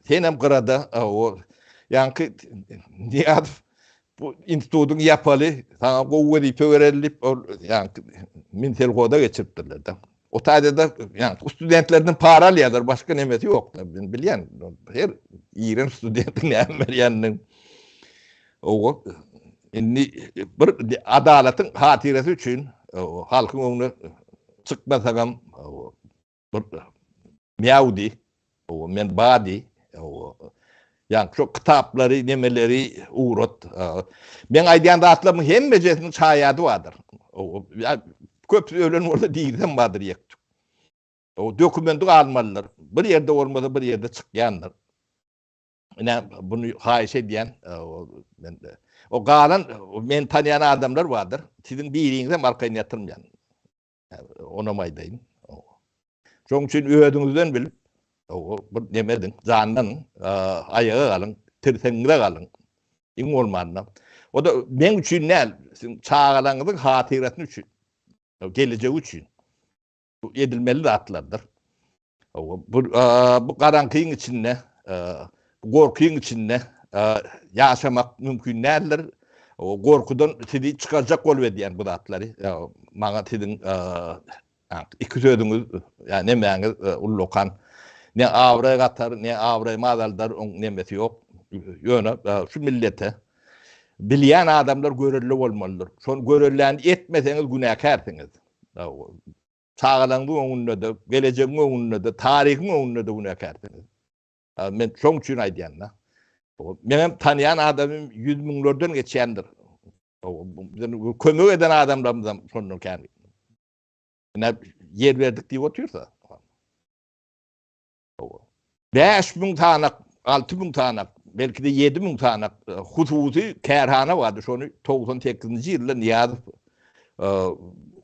Senem gyrada o ýaňky Nyýazow bu institutyň ýapaly, saňa gowy wezipe bereli diýip, ol ýaňky Minselhoza geçiripdirler-de. O taýda-da ýaňky studentlerden para alýarlar, başga nemesi ýok-da. Men bilýän, her giren studentiň näme berýänini. Owa, indi bir adalatyň hatyrasy üçin halkyň öňüne çykmasagam, bir miau diý, owa, men ba diý, owa, ýaňky şo kitaplary, nemeleri ugrat. Meň aýdýan zatlarymyň hemmejesiniň şaýady bardyr. Owa, köpüsi ölen bolsa diýsem bardyr ýek-tük. Owa, dokumenti galmalydyr. Bir ýerde bolmasa bir ýerde çykýandyr. Ine, buny haýyş edýän. Men o galan meni tanýan adamlar bardyr. Siziň biriňizem arkaýyn ýatyrmaýan. Onam aýdaýyn. Şonuň üçin özüňizden bilip, bir neme ediň, janlanyň, aýaga galyň, tirsegiňize galyň. Iň bolmanda. O-da meň üçin däl, siziň çagalaryňyzyň hatyrasyny üçin, gelejegi üçin. Bu edilmeli zatlardyr. Bu bu garaňkyň içinde, bu gorkyň içinde ýaşamak mümkin däldir. Gorkudan sizi çykarjak bolup edýän bu zatlary. Maňa siziň iki sözüňiz, ýa nemäňiz ullakan ne abraý gatar, ne abraýymy azaldar, oň nemesi ýok. Ýöne şu millete bilýän adamlar görelde bolmalydyr. Şony görelläni etmeseňiz günäkärsiňiz. Çagalaryňyzyň öňünde-de, gelejegiň öňünde-de, taryhyň öňünde-de günäkärsiňiz. Men şoň üçin aýdýan-da. Meňem tanýan adamym ýüz müňlerden geçýändir. Kömek eden adamlarymyzam şondan kän. Ine, ýer berdik diýip otyrsa. 5000 sanak, 6000 sanak, belki-de 7000 sanak hususy kärhana bardy. Şony 98-nji ýylda Nyýazow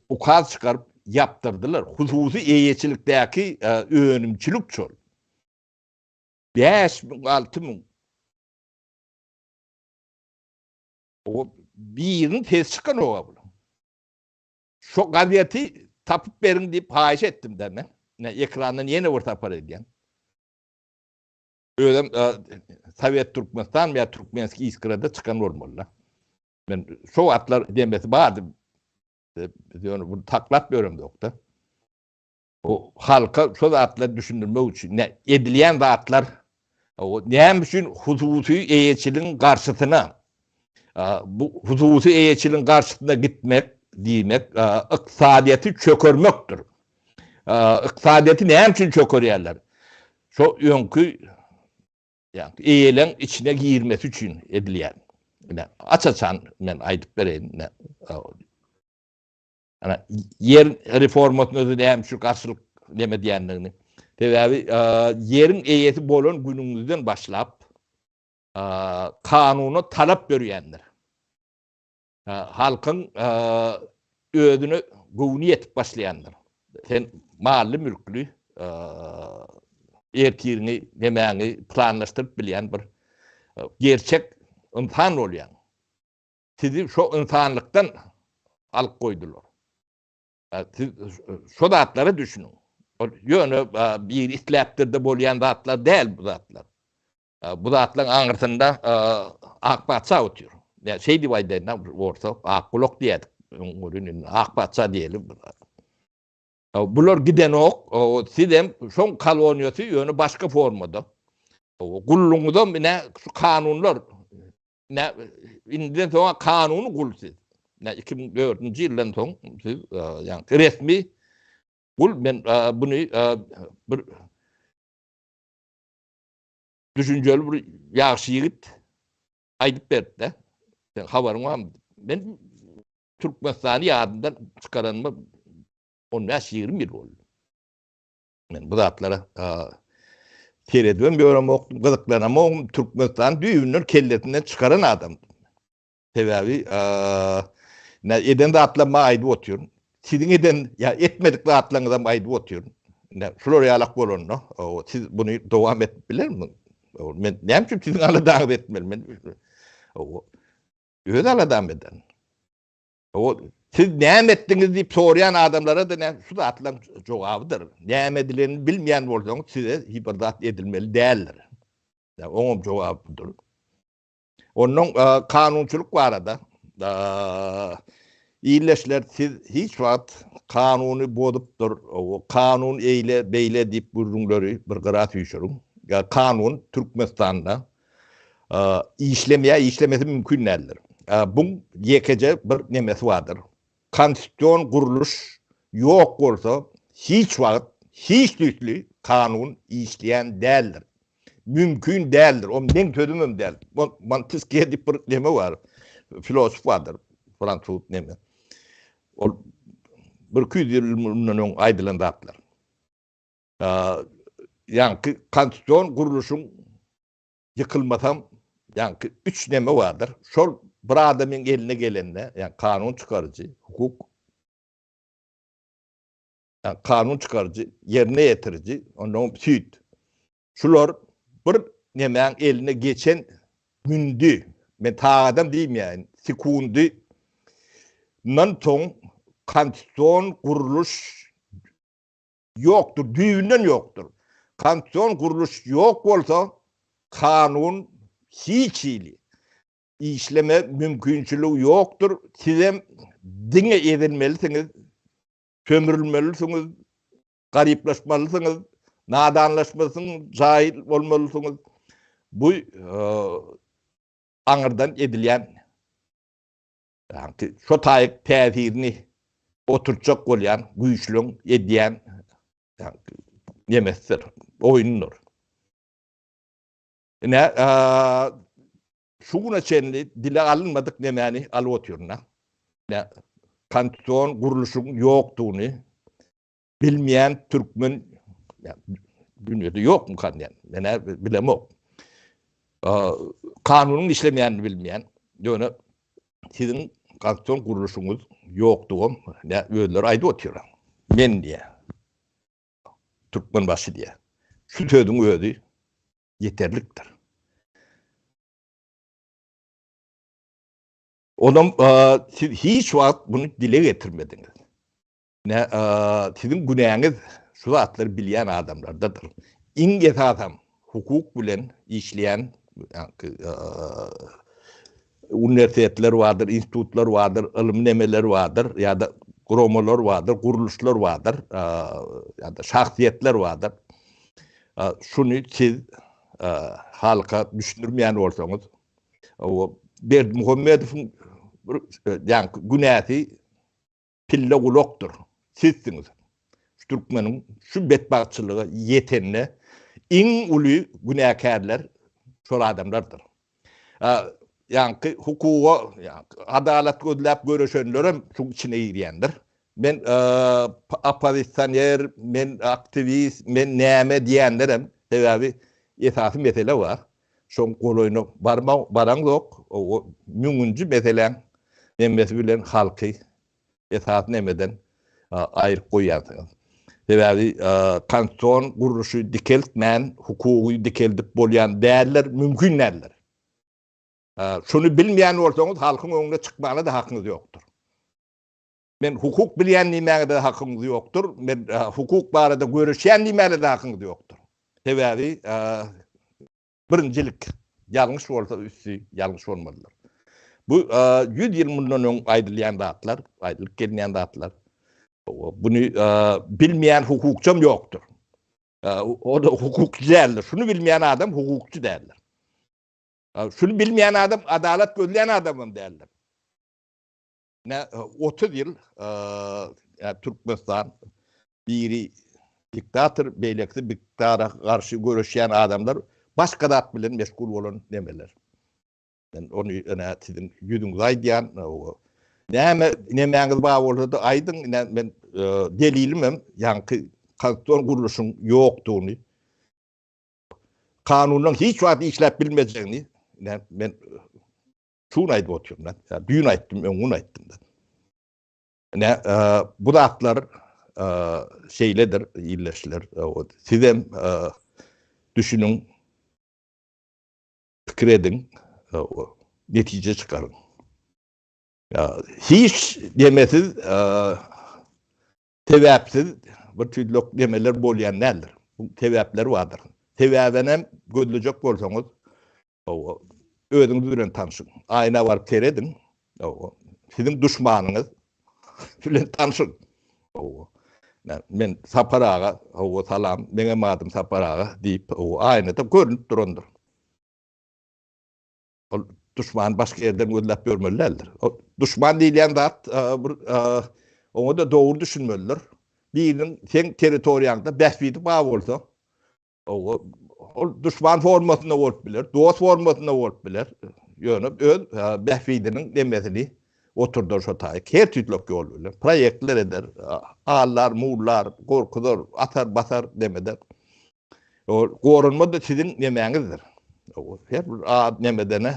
ukaz çykaryp ýapdyrdylar. Hususy eýeçilikdäki önümçilik şol. 5000, 6000. O biriniň sesi çykanok bulaň. Şo gazeti tapyp beriň diýip haýyş etdim-de men. Ine, ekrandan ýene bir sapar edýän. Özem Sowet Türkmenistan ýa Türkmenskiý iskrada çykan bolmaly-da. Men şo wagtlar demesi bardy. Biz ýöne bunu saklap ýöremzok-da. O halka şo zatlary düşündirmek üçin ne edilýän zatlar o näme üçin hususy eýeçiligiň garşysyna bu hususy eýeçiligiň garşysyna gitmek diýmek ykdysadyýeti çökermekdir. Ykdysadyýeti näme üçin çökerýärler? Şo öňki ýa eýeleň içine girmesi üçin edilýär. Ine, aç-açan men aýdyp bereýin. Ine, Ana, ýer reformasyna özi näme üçin garşylyk neme diýendigini. Sebäbi ýeriň eýesi bolan günüňizden başlap kanuna talap dörýändir. Halkyň özüne göwni ýetip başlaýandyr. Sen mally-mülkli, ertiriňi, nemäňi planlaşdyryp bilýän bir gerçek ynsan bolýaň. Sizi şo ynsanlykdan alyp goýdular. Siz şo zatlara düşüniň. Ol ýöne biri isläpdir-de bolýan zatlar däl bu zatlar. Bu zatlaryň aňyrsynda Ak patyşa otyr. Ýa şeý diýip aýdaýyn-da, orsa Ak gulak diýerdik. Öň welin indi Ak patyşa diýeli. Bular gidenok. Sizem şoň koloniýasy ýöne başga formada. Gullugyňyzam ine şu kanunlar Ine, indiden soň kanuny gul siz. Ine, 2004-nji ýyldan soň siz, ýagny resmi gul men buny bir düşünjeli bir ýagşy ýigit aýdyp berdi-de. Sen habaryň barmy? Men Türkmenistany ýadymdan çykaranyma 15-20 ýyl boldy. Men bu zatlara seredibem ýöremokdym, gyzyklanamogym. Türkmenistany düýbünden kellesinden çykaran adamdym. Sebäbi ine eden zatlarymy aýdyp otyryn. Siziň eden ýa etmedik zatlaryňyzam aýdyp otyryn. Ine şular ýalak bolanda, siz buny dowam edip bilermiň? Men näme üçin siziň aladaňyzy etmeli? Men öz aladamy ederin. Siz näme etdiňiz diýip soraýan adamlara-da näme şu zatlaryň jogabydyr. Näme edilenini bilmeýän bolsaňyz size hiç bir zat edilmeli däldir. Oňam jogaby budur. Ondan kanunçylyk barada illeşler siz hiç wagt kanuny bozupdyr, kanun eýle beýle diýip gürrüňleri bir gyra süýşüriň. Kanun Türkmenistanda işlemeýär, işlemesi mümkin däldir. Buň ýekeje bir nemesi bardyr. Konstitusion gurluş ýok bolsa hiç wagt hiç tüýsli kanun işleýän däldir. Mümkin däldir. O meň sözümem däl. Monteskýe diýip bir neme bar. Filosof bardyr. Fransuz neme. Ol bir 200 ýyl mundan öň aýdylan zatlar. Ýaňky konstitusion gurluşyň ýykylmasam, ýaňky üç neme bardyr. Şol bir adamyň eline gelende, ýagny kanun çykaryjy, hukuk ýagny kanun çykaryjy, ýerine ýetiriji, ondan süýt. Şular bir nemäň eline geçen mündi, men sagadam diýmeýärin, sekundy ndan soň konstitusion gurluş Ýokdur, düýbünden ýokdur. Konstitusion gurluş ýok bolsa, kanun hiç hili işleme mümkinçiligi ýokdur. Sizem diňe ezilmelisiňiz, sömürilmelisiňiz, garyplaşmalysyňyz, nadanlaşmalysyňyz, jaýyl bolmalysyňyz. Bu aňyrdan edilýän Ýagny şo taýyk täsirini oturtjak bolýan güýçleň edýän nemesidir, oýnudyr. Ine, şu güne çenli dile alynmadyk nemäni alyp otyryn-da. Ine, konstitusion gurluşyň ýokdugyny Bilmeýän türkmen dünýede ýokmykan diýen. Men-ä bilemok. Kanunyň işlemeýänini bilmeýän. Ýöne siziň konstitusion gurluşyňyz ýokdugam özleri aýdyp otyr. Men diýýär. Türkmenbaşy diýýär. Şu sözüň özi ýeterlikdir. Onam siz hiç wagt muny dile getirmediňiz. Ine, siziň günäňiz şu zatlary bilýän adamlardadyr. Iň esasam hukuk bilen işleýän uniwersitetler bardyr, institutlar bardyr, ylym nemeler bardyr ýa-da guramalar bardyr, gurluşlar bardyr, ýa-da şahsyýetler bardyr. Şuny siz halka düşündirmeýän bolsaňyz, Berdimuhamedowyň bir ýaňky günäsi Pille gulakdyr. Sizsiňiz. Şu türkmeniň şu betbagtçylyga ýetende iň uly günäkärler şol adamlardyr. Ýaňky hukuga, adalat gözläp göreşenlerem şuň içine girýändir. Men oppozisioner, men aktiwist, men näme diýenlerem, sebäbi esasy mesele bar. Şoň golaýyna barma, baraňzok, o müňünji meseläň. Nemesi bilen halky esasy nemeden aýryp goýýansyňyz. Sebäbi konstitusion gurluşy dikeltmän hukugy dikeldip bolýan däldir, mümkin däldir. Şuny bilmeýän bolsaňyz halkyň öňüne çykmaga-da hakyňyz ýokdur. Men hukuk bilýän diýmäge-de hakyňyz ýokdur, men hukuk barada göreşýän diýmäge-de hakyňyz ýokdur. Sebäbi birinjilik ýalňyş bolsa üsti ýalňyş bolmalydyr. Bu 100 ýyl mundan öň aýdylýan zatlar, aýdylyp gelinýän zatlar. Buny bilmeýän hukukçam ýokdur. O-da hukukçy däldir. Şuny bilmeýän adam hukukçy däldir. Şuny bilmeýän adam adalat gözleýän adamam däldir. Ine 30 ýyl Türkmenistan biri diktator, beýlekisi diktara garşy göreşýän adamlar başga zat bilen meşgul bolan nemeler. Men ony ine siziň ýüzüňize aýdýan. Näme nemäňiz bar bolsa-da aýdyň, ine men delilim hem ýaňky konstitusion gurluşyň ýokdugyny, kanunyň hiç wagt işläp bilmejegini ine men Şuny aýdyp otyryn ben. Ýa düýn aýtdym, öňňün aýtdym da. Ine, bu zatlar şeýledir, ildeşler. Sizem düşüniň, pikir ediň, netije çykaryň. Hiç demesiz Sebäpsiz bir tüýdlek demeler bolýan däldir. Bu sebäpleri bardyr. Sebäbinem gözlejek bolsaňyz, hawa, özüňiz bilen tanşyň. Aýna baryp serediň, hawa, siziň duşmanyňyz bilen tanşyň. Hawa. Men Sapar aga, hawa, salam, meňem adym Sapar aga diýip, hawa, aýnada görnüp durandyr. Ol duşmany başga ýerden gözläp ýörmeli däldir. Ol duşman diýilýän zat bir oňa-da dogry düşünmelidir. Biriniň seň territoriýaňda bähbidi bar bolsa, ol duşman formasynda bolup biler, dost formasynda bolup biler. Ýöne öz bähbidiniň nemesini oturdar şo taýyk. Her tüýtlek ýol bilen proýektler eder, allar, mullar, gorkuzar, atar, basar nemeder. Ol goranma-da siziň nemäňizdir. Her bir ad nemedene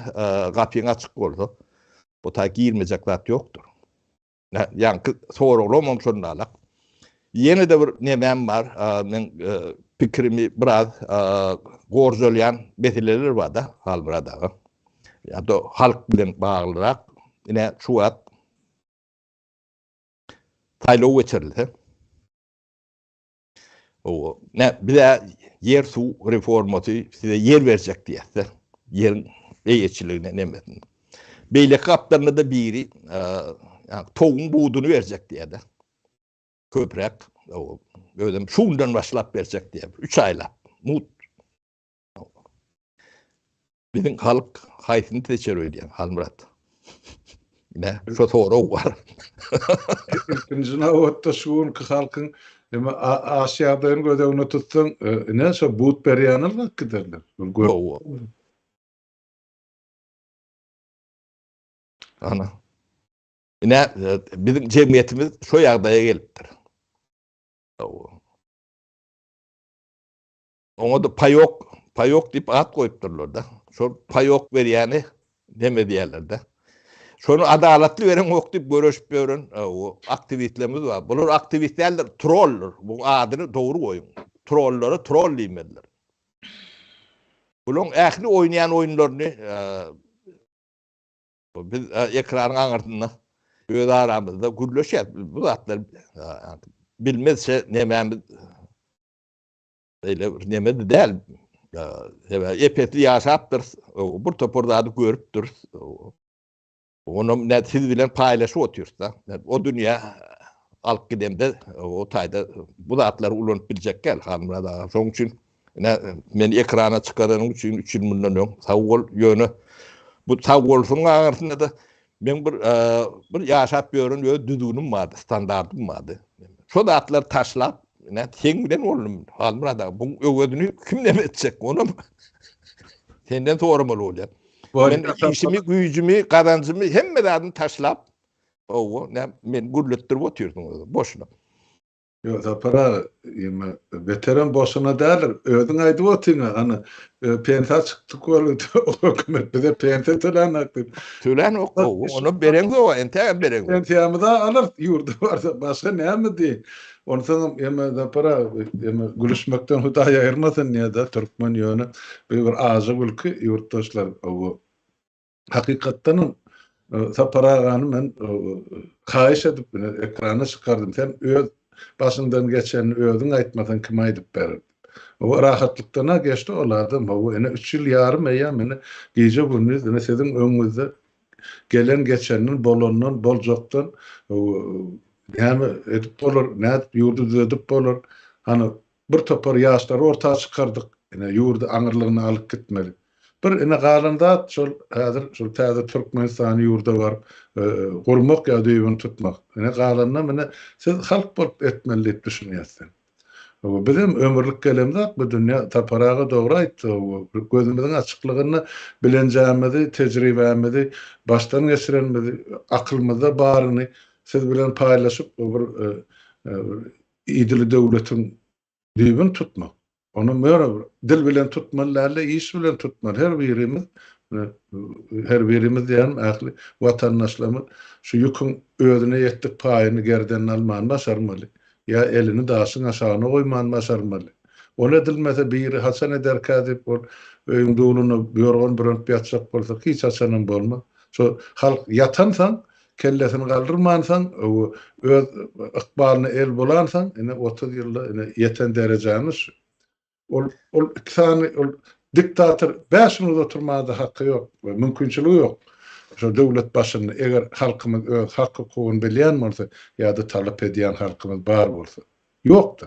gapyň açyk bolsa, o taý girmejek zat ýokdur. Ýaňky soraglamam şondalak. Ýene-de bir nemäm bar, men pikirimi biraz gorjalýan meseleler bar-da, Halmyrat aga. Ýa-da halk bilen baglyrak. Ine, şu wagt saýlaw geçirilse, Owa, ne bize ýer suw reformasy size ýer berjek diýýär. Ýeriň eýeçiligine nemesin. Beýleki gapdalynda da biri towuň buduny berjek diýýär. Köpräk, özem şu günden başlap berjek diýýär. 3 aýlap. Mut. Biziň halk haýsyny seçer öýdýäň, Halmyrat? Ine, şu sorag bar. Ilkinji nobatda şu günki halkyň eme aş ýagdaýyny göz öňüne tutsaň, ine şo but berýäni alyp giderler. Hawa. Ana. Ine, biziň jemgyýetimiz şu ýagdaýa gelipdir. Hawa. Oňa-da paýok, paýok diýip at goýupdyrlar-da. Şol paýok berýäni neme diýerler-de. Şony adalatly bereňok diýip göreşip ýören o aktiwistlerimiz bar. Bular aktiwist däldir, troldur. Bu adyny dogry goýuň. Trollara trol diýmelidir. Bularyň ähli oýnaýan oýunlaryny biz ekranyň aňyrsynda öz aramyzda gürleşýäs. Bu zatlary bilmezçe nemämiz Beýle bir neme-de däl. Sebäbi ep-esli ýaşapdyrys, bir topar zady görüpdiris. Onam nä siz bilen paýlaşyp otyrys-da. O dünýä alyp gidemde o taýda bu zatlary ulanyp biljek däl Halmyrat aga. Şonuň üçin ine meni ekrana çykaranyň üçin üç ýyl mundan öň sag bol. Ýöne bu sag bolsuň aňyrsynda-da meň bir bir ýaşap ýören öz düzgünim bardy, standardym bardy. Şo zatlary taşlap Ine, seň bilen boldum, Halmyrat aga. Buň öwezini kim näme etjek? Onam senden soramaly bolýar. Men işimi, güýjümi, gazanjymy, hemme zadymy taşlap, owo, näme, meni gürletdirip otyrsyň özüň, boşuna. Ýok, Sapar aga, ýeme, beterem boşuna däldir. Özüň aýdyp otyň-a, ana, pensiýa çykdyk weli, hökümet bize pensiýa tölänok diýip. Tölänok, hawa, ony bereňzok-a, entägem bereňzok. Pensiýamyz-a alarys, ýurda barsak, başga näme diýeýin. Onsoňam, ýeme, Sapar aga, ýeme, gülüşmekden Hudaý aýyrmasyn diýýär-de, türkmen ýöne, bu bir ajy gülki, ýurtdaşlar, hawa. Hakykatdanam Sapar agany men haýyş edip ine ekrana çykardym. Sen öz başyňdan geçenini özüň aýtmasaň kim aýdyp berer diýip. O rahatlykdan-a geçdi ol adam. Hawa ine üç ýyl ýarym eýýäm ine gije-gündiz ine siziň öňüňizde gelen geçenden, bolandan, boljakdan näme edip bolar, nädip ýurdy düzedip bolar. Hany Bir topar ýaşlary orta çykardyk, ine, ýurdy aňyrlygyna alyp gitmeli. Bir ine galan zat şol häzir şol täze Türkmenistany ýurda baryp gurmak ýa düýbüni tutmak. Ine galanynam ine siz halk bolup etmeli diýip düşünýäs sen. Hawa bizem ömürlik gelemzok bu dünýä Sapar aga dogry aýtdy hawa gözümiziň açyklygynda bilenjämizi tejribämizi başdan geçirenimizi akylymyzda baryny siz bilen paýlaşyp bir Idili döwletiň düýbüni tutmak. Onam ýöne bir dil bilen tutmaly däl-de, iş bilen tutmaly. Her birimiz, her birimiz diýýänim ähli watandaşlarymyz şu ýüküň özüne ýetdik paýyny gerdenine almany başarmaly. Ýa elini daşyň aşagyna goýmany başarmaly. Ol edilmese biri haçan ederkä diýip ol öýüň duluna ýorgan bürenip ýatjak bolsak hiç haçanam bolmaz. Şo halk ýatansoň Kellesini galdyrmansoň, öz ykbalyna el bulansoň, ine 30 ýylda ine ýeten derejämiz şu. Ol ol iki sany ol diktator 5 minut oturmaga-da haky ýok we mümkinçiligi ýok. Şo döwlet başynda eger halkymyz öz hak-hukugyny bilýän bolsa ýa-da talap edýän halkymyz bar bolsa. Ýok-da.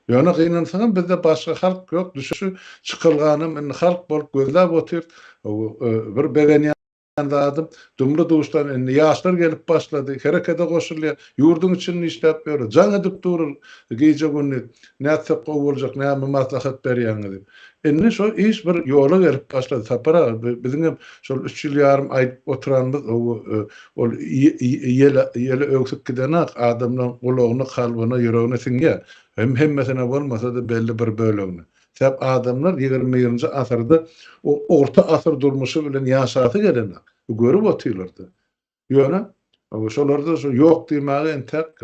Ýöne gynansagam bizde başga halk ýok. Düşüşi çykalganam indi halk bolup gözläp otyr. Bir begenýän zadym, dumly-duşdan indi ýaşlar gelip başlady, herekete goşulýar, ýurduň içinde işläp ýörler, jaň edip durur gije-gündiz, nätsek gowy boljak, näme maslahat berýäňiz diýip. Indi şo iş bir ýola gelip başlady, Sapar aga, biziňem şol üç ýyl ýarym aýdyp oturanymyz ol ýele ýele öwsüp gidenak, adamlaryň gulagyna, kalbyna, ýüregine siňýär, hem hemmesine bolmasa-da belli bir bölegine. Sebäp adamlar ýigrimi birinji asyrda o orta asyr durmuşy bilen ýaşasy gelenok. Görüp otyrlar-da. Ýöne şolarda şu ýok diýmäge entäk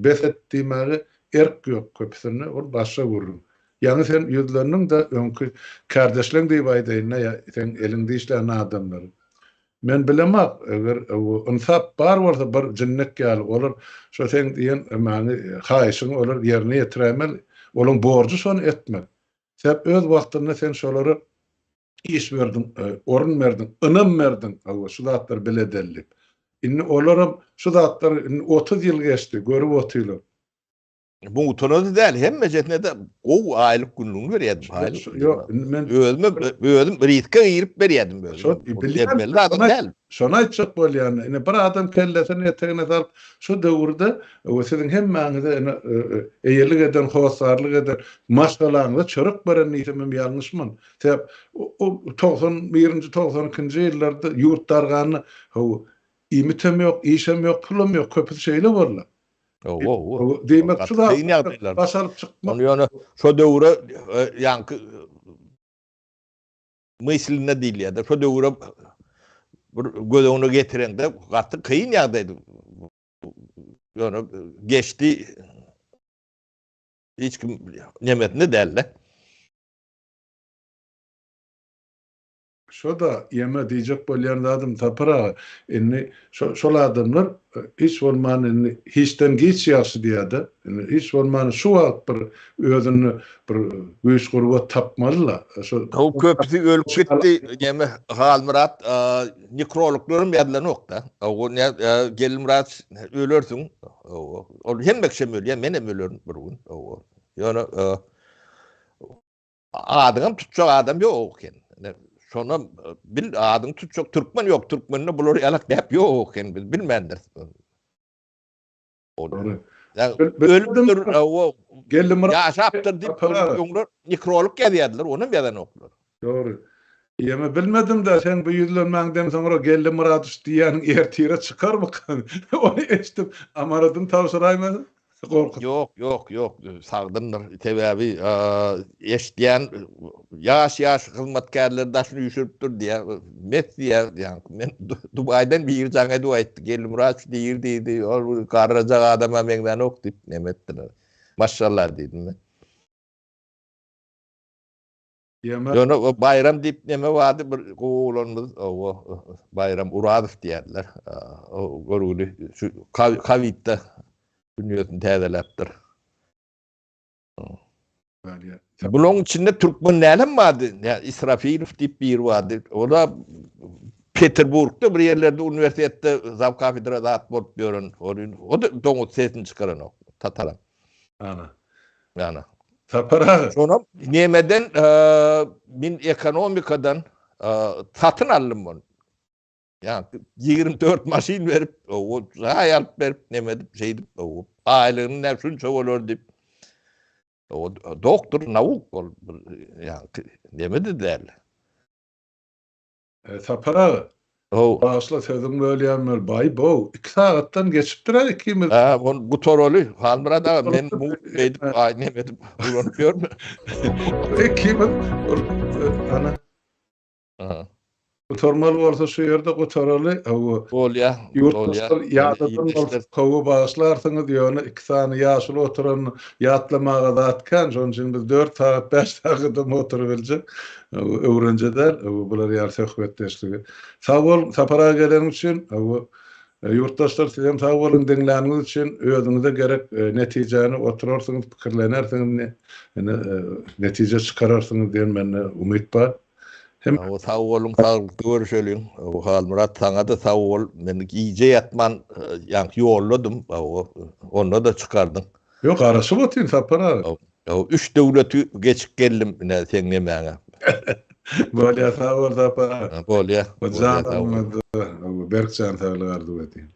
bes et diýmäge erk ýok köpüsinde, ol başga gürrüň. Ýaňy sen ýüzlendiň-de öňki kärdeşleň diýip aýdaýyn-da ýa seň eliňde işlän adamlary. Men bilemok, eger ynsap bar bolsa bir jinnek ýaly olar şo seň diýen maňy haýyşyňy olar ýerine ýetiräýmeli. Olaň borjy şony etmek. Sebäp öz wagtynda sen şolara iş berdiň, orun berdiň, ynam berdiň, hawa şu zatlary bile edeli diýip. Indi olaram şu zatlary indi 30 ýyl geçdi, görüp otyrlar. Mugtuna-da däl, hemmejesine-de gowy aýlyk günlügini berýärdim. Aýlyk. Ýok, indi men özüme özüm riske girip berýärdim özüm. Şo bilýän zadym däl. Şony aýtjak bolýan. Ine bir adam kellesini etegine salyp, şu döwürde we siziň hemmäňize ine eýelik eden, hossarlyk eden, maşgalaňyza çörek beren diýsemem ýalňyşman. Sebäp o 91-nji, 92-nji ýyllarda ýurt darganda, hawa, iýmitem ýok, işem ýok, pulam ýok, köpüsi şeýle boldy. Owo. Diýmek şu zat baş alyp çykmak. Ony ýöne şo döwre e, ýaňky myslinde diýilýär-de, şo döwre bir göz öňüne getireňde gaty kyn ýagdaýdy. Ýöne geçdi. Hiç kim nemesinde däldi. Şo-da ýeme diýjek bolýan zadym Sapar aga, indi şo şol adamlar hiç bolman indi hiçden giç ýagşy diýýär-de, indi hiç bolman şu wagt bir özünde bir güýç-gurbat tapmaly-la. Şo Haw köpüsi ölüp gitdi ýeme Halmyrat nekrologlaram ýazylanok-da. Hawa ne Gelmyrat ölersiň. Hawa ol hemme kişem ölýär menem ölerin bir gün. Hawa ýöne Adyňam tutjak adam ýok eken. Şonam bil adyňy tutjak türkmen ýok. Türkmende bular ýalak däp ýok eken biz bilmändiris. Ölüpdir, o ýaşapdyr diýip öňler nekrolog ýazýardylar, onam ýazanoklar. Dogry. Ýeme bilmedim-dä, seň bu ýüzlenmäňden soňra Geldi Myradowiç diýýäniň ertire çykarmykan? Ony eşidip, amanadyny tabşyraýmasyn? Gorkut. Ýok, ýok, ýok, sagdyndyr. Sebäbi eşidýän ýaş-ýaş hyzmatkärler daşyny üýşüripdir diýýär. Mes diýýär. Ýaňky men Dubaýdan biri jaň edip aýtdy. Geldimyrat şu diýir diýdi. Ol garrajak adama meňzänok diýip neme etdiler. Maşallah diýdim men. Ýöne o Baýram diýip neme bardy bir gowy oglanymyz owo Baýram Urazow diýerdiler. O görgüli şu kowidde dünýesini täzeläpdir. Bulaň içinde türkmen dälem bardy. Israfilow diýip biri bardy. O da Peterburgda bir ýerlerde uniwersitetde zaw kafedra zat bolup ýören. O da doňuz sesini çykaranok. Tataram. Ana. Ana. Sapar aga. Şonam nemeden min ekonomikadan satyn aldym ony. Ýa 24 maşyn berip, o jaý alyp berip, neme edip, şeýdip, o aýlygyny näme şunça bolar diýip. O doktor nauk ol, ýa neme de däl. Sapar aga. How. Bagyşla sözüňi bölýän böl. Baý bow, iki sagatdan geçipdir-ä ikimiz. Hä, ony gutaraly. Halmyrat aga, men mugt beýdip, aý neme edip ulanyp ýörme. Ikimiz ana. Aha. Gutarmaly bolsa şu ýerde gutaraly. Hawa. Bolýa, bolýa. Ýurtdaşlar ýadadan bolsa hawa bagyşlarsyňyz, ýöne iki sany ýaşuly oturan ýatlamaga zat kän, şonuň üçin biz dört sagat, bäş sagadam oturybiljek. Öwrenje däl, bular ýaly söhbetdeşligi. Sag bol, Sapar aga geleniň üçin. Ýurtdaşlar sizem sag boluň diňläniňiz üçin. Özüňize gerek netijäni oturarsyňyz, pikirlenersiňiz, ine netije çykararsyňyz diýen mende umyt bar. Hem sag boluň, saglykda görüşeliň. Halmyrat saňa-da sag bol. Men gije ýatman ýaňky ýolladym. Onda-da çykardyň. Ýok, garaşyp otyryn Sapar aga. Üç döwleti geçip geldim ine seň nemäňe. Bolýa sag bol Sapar aga. Bolýa. Jan berk jan saglyk arzuw edýän.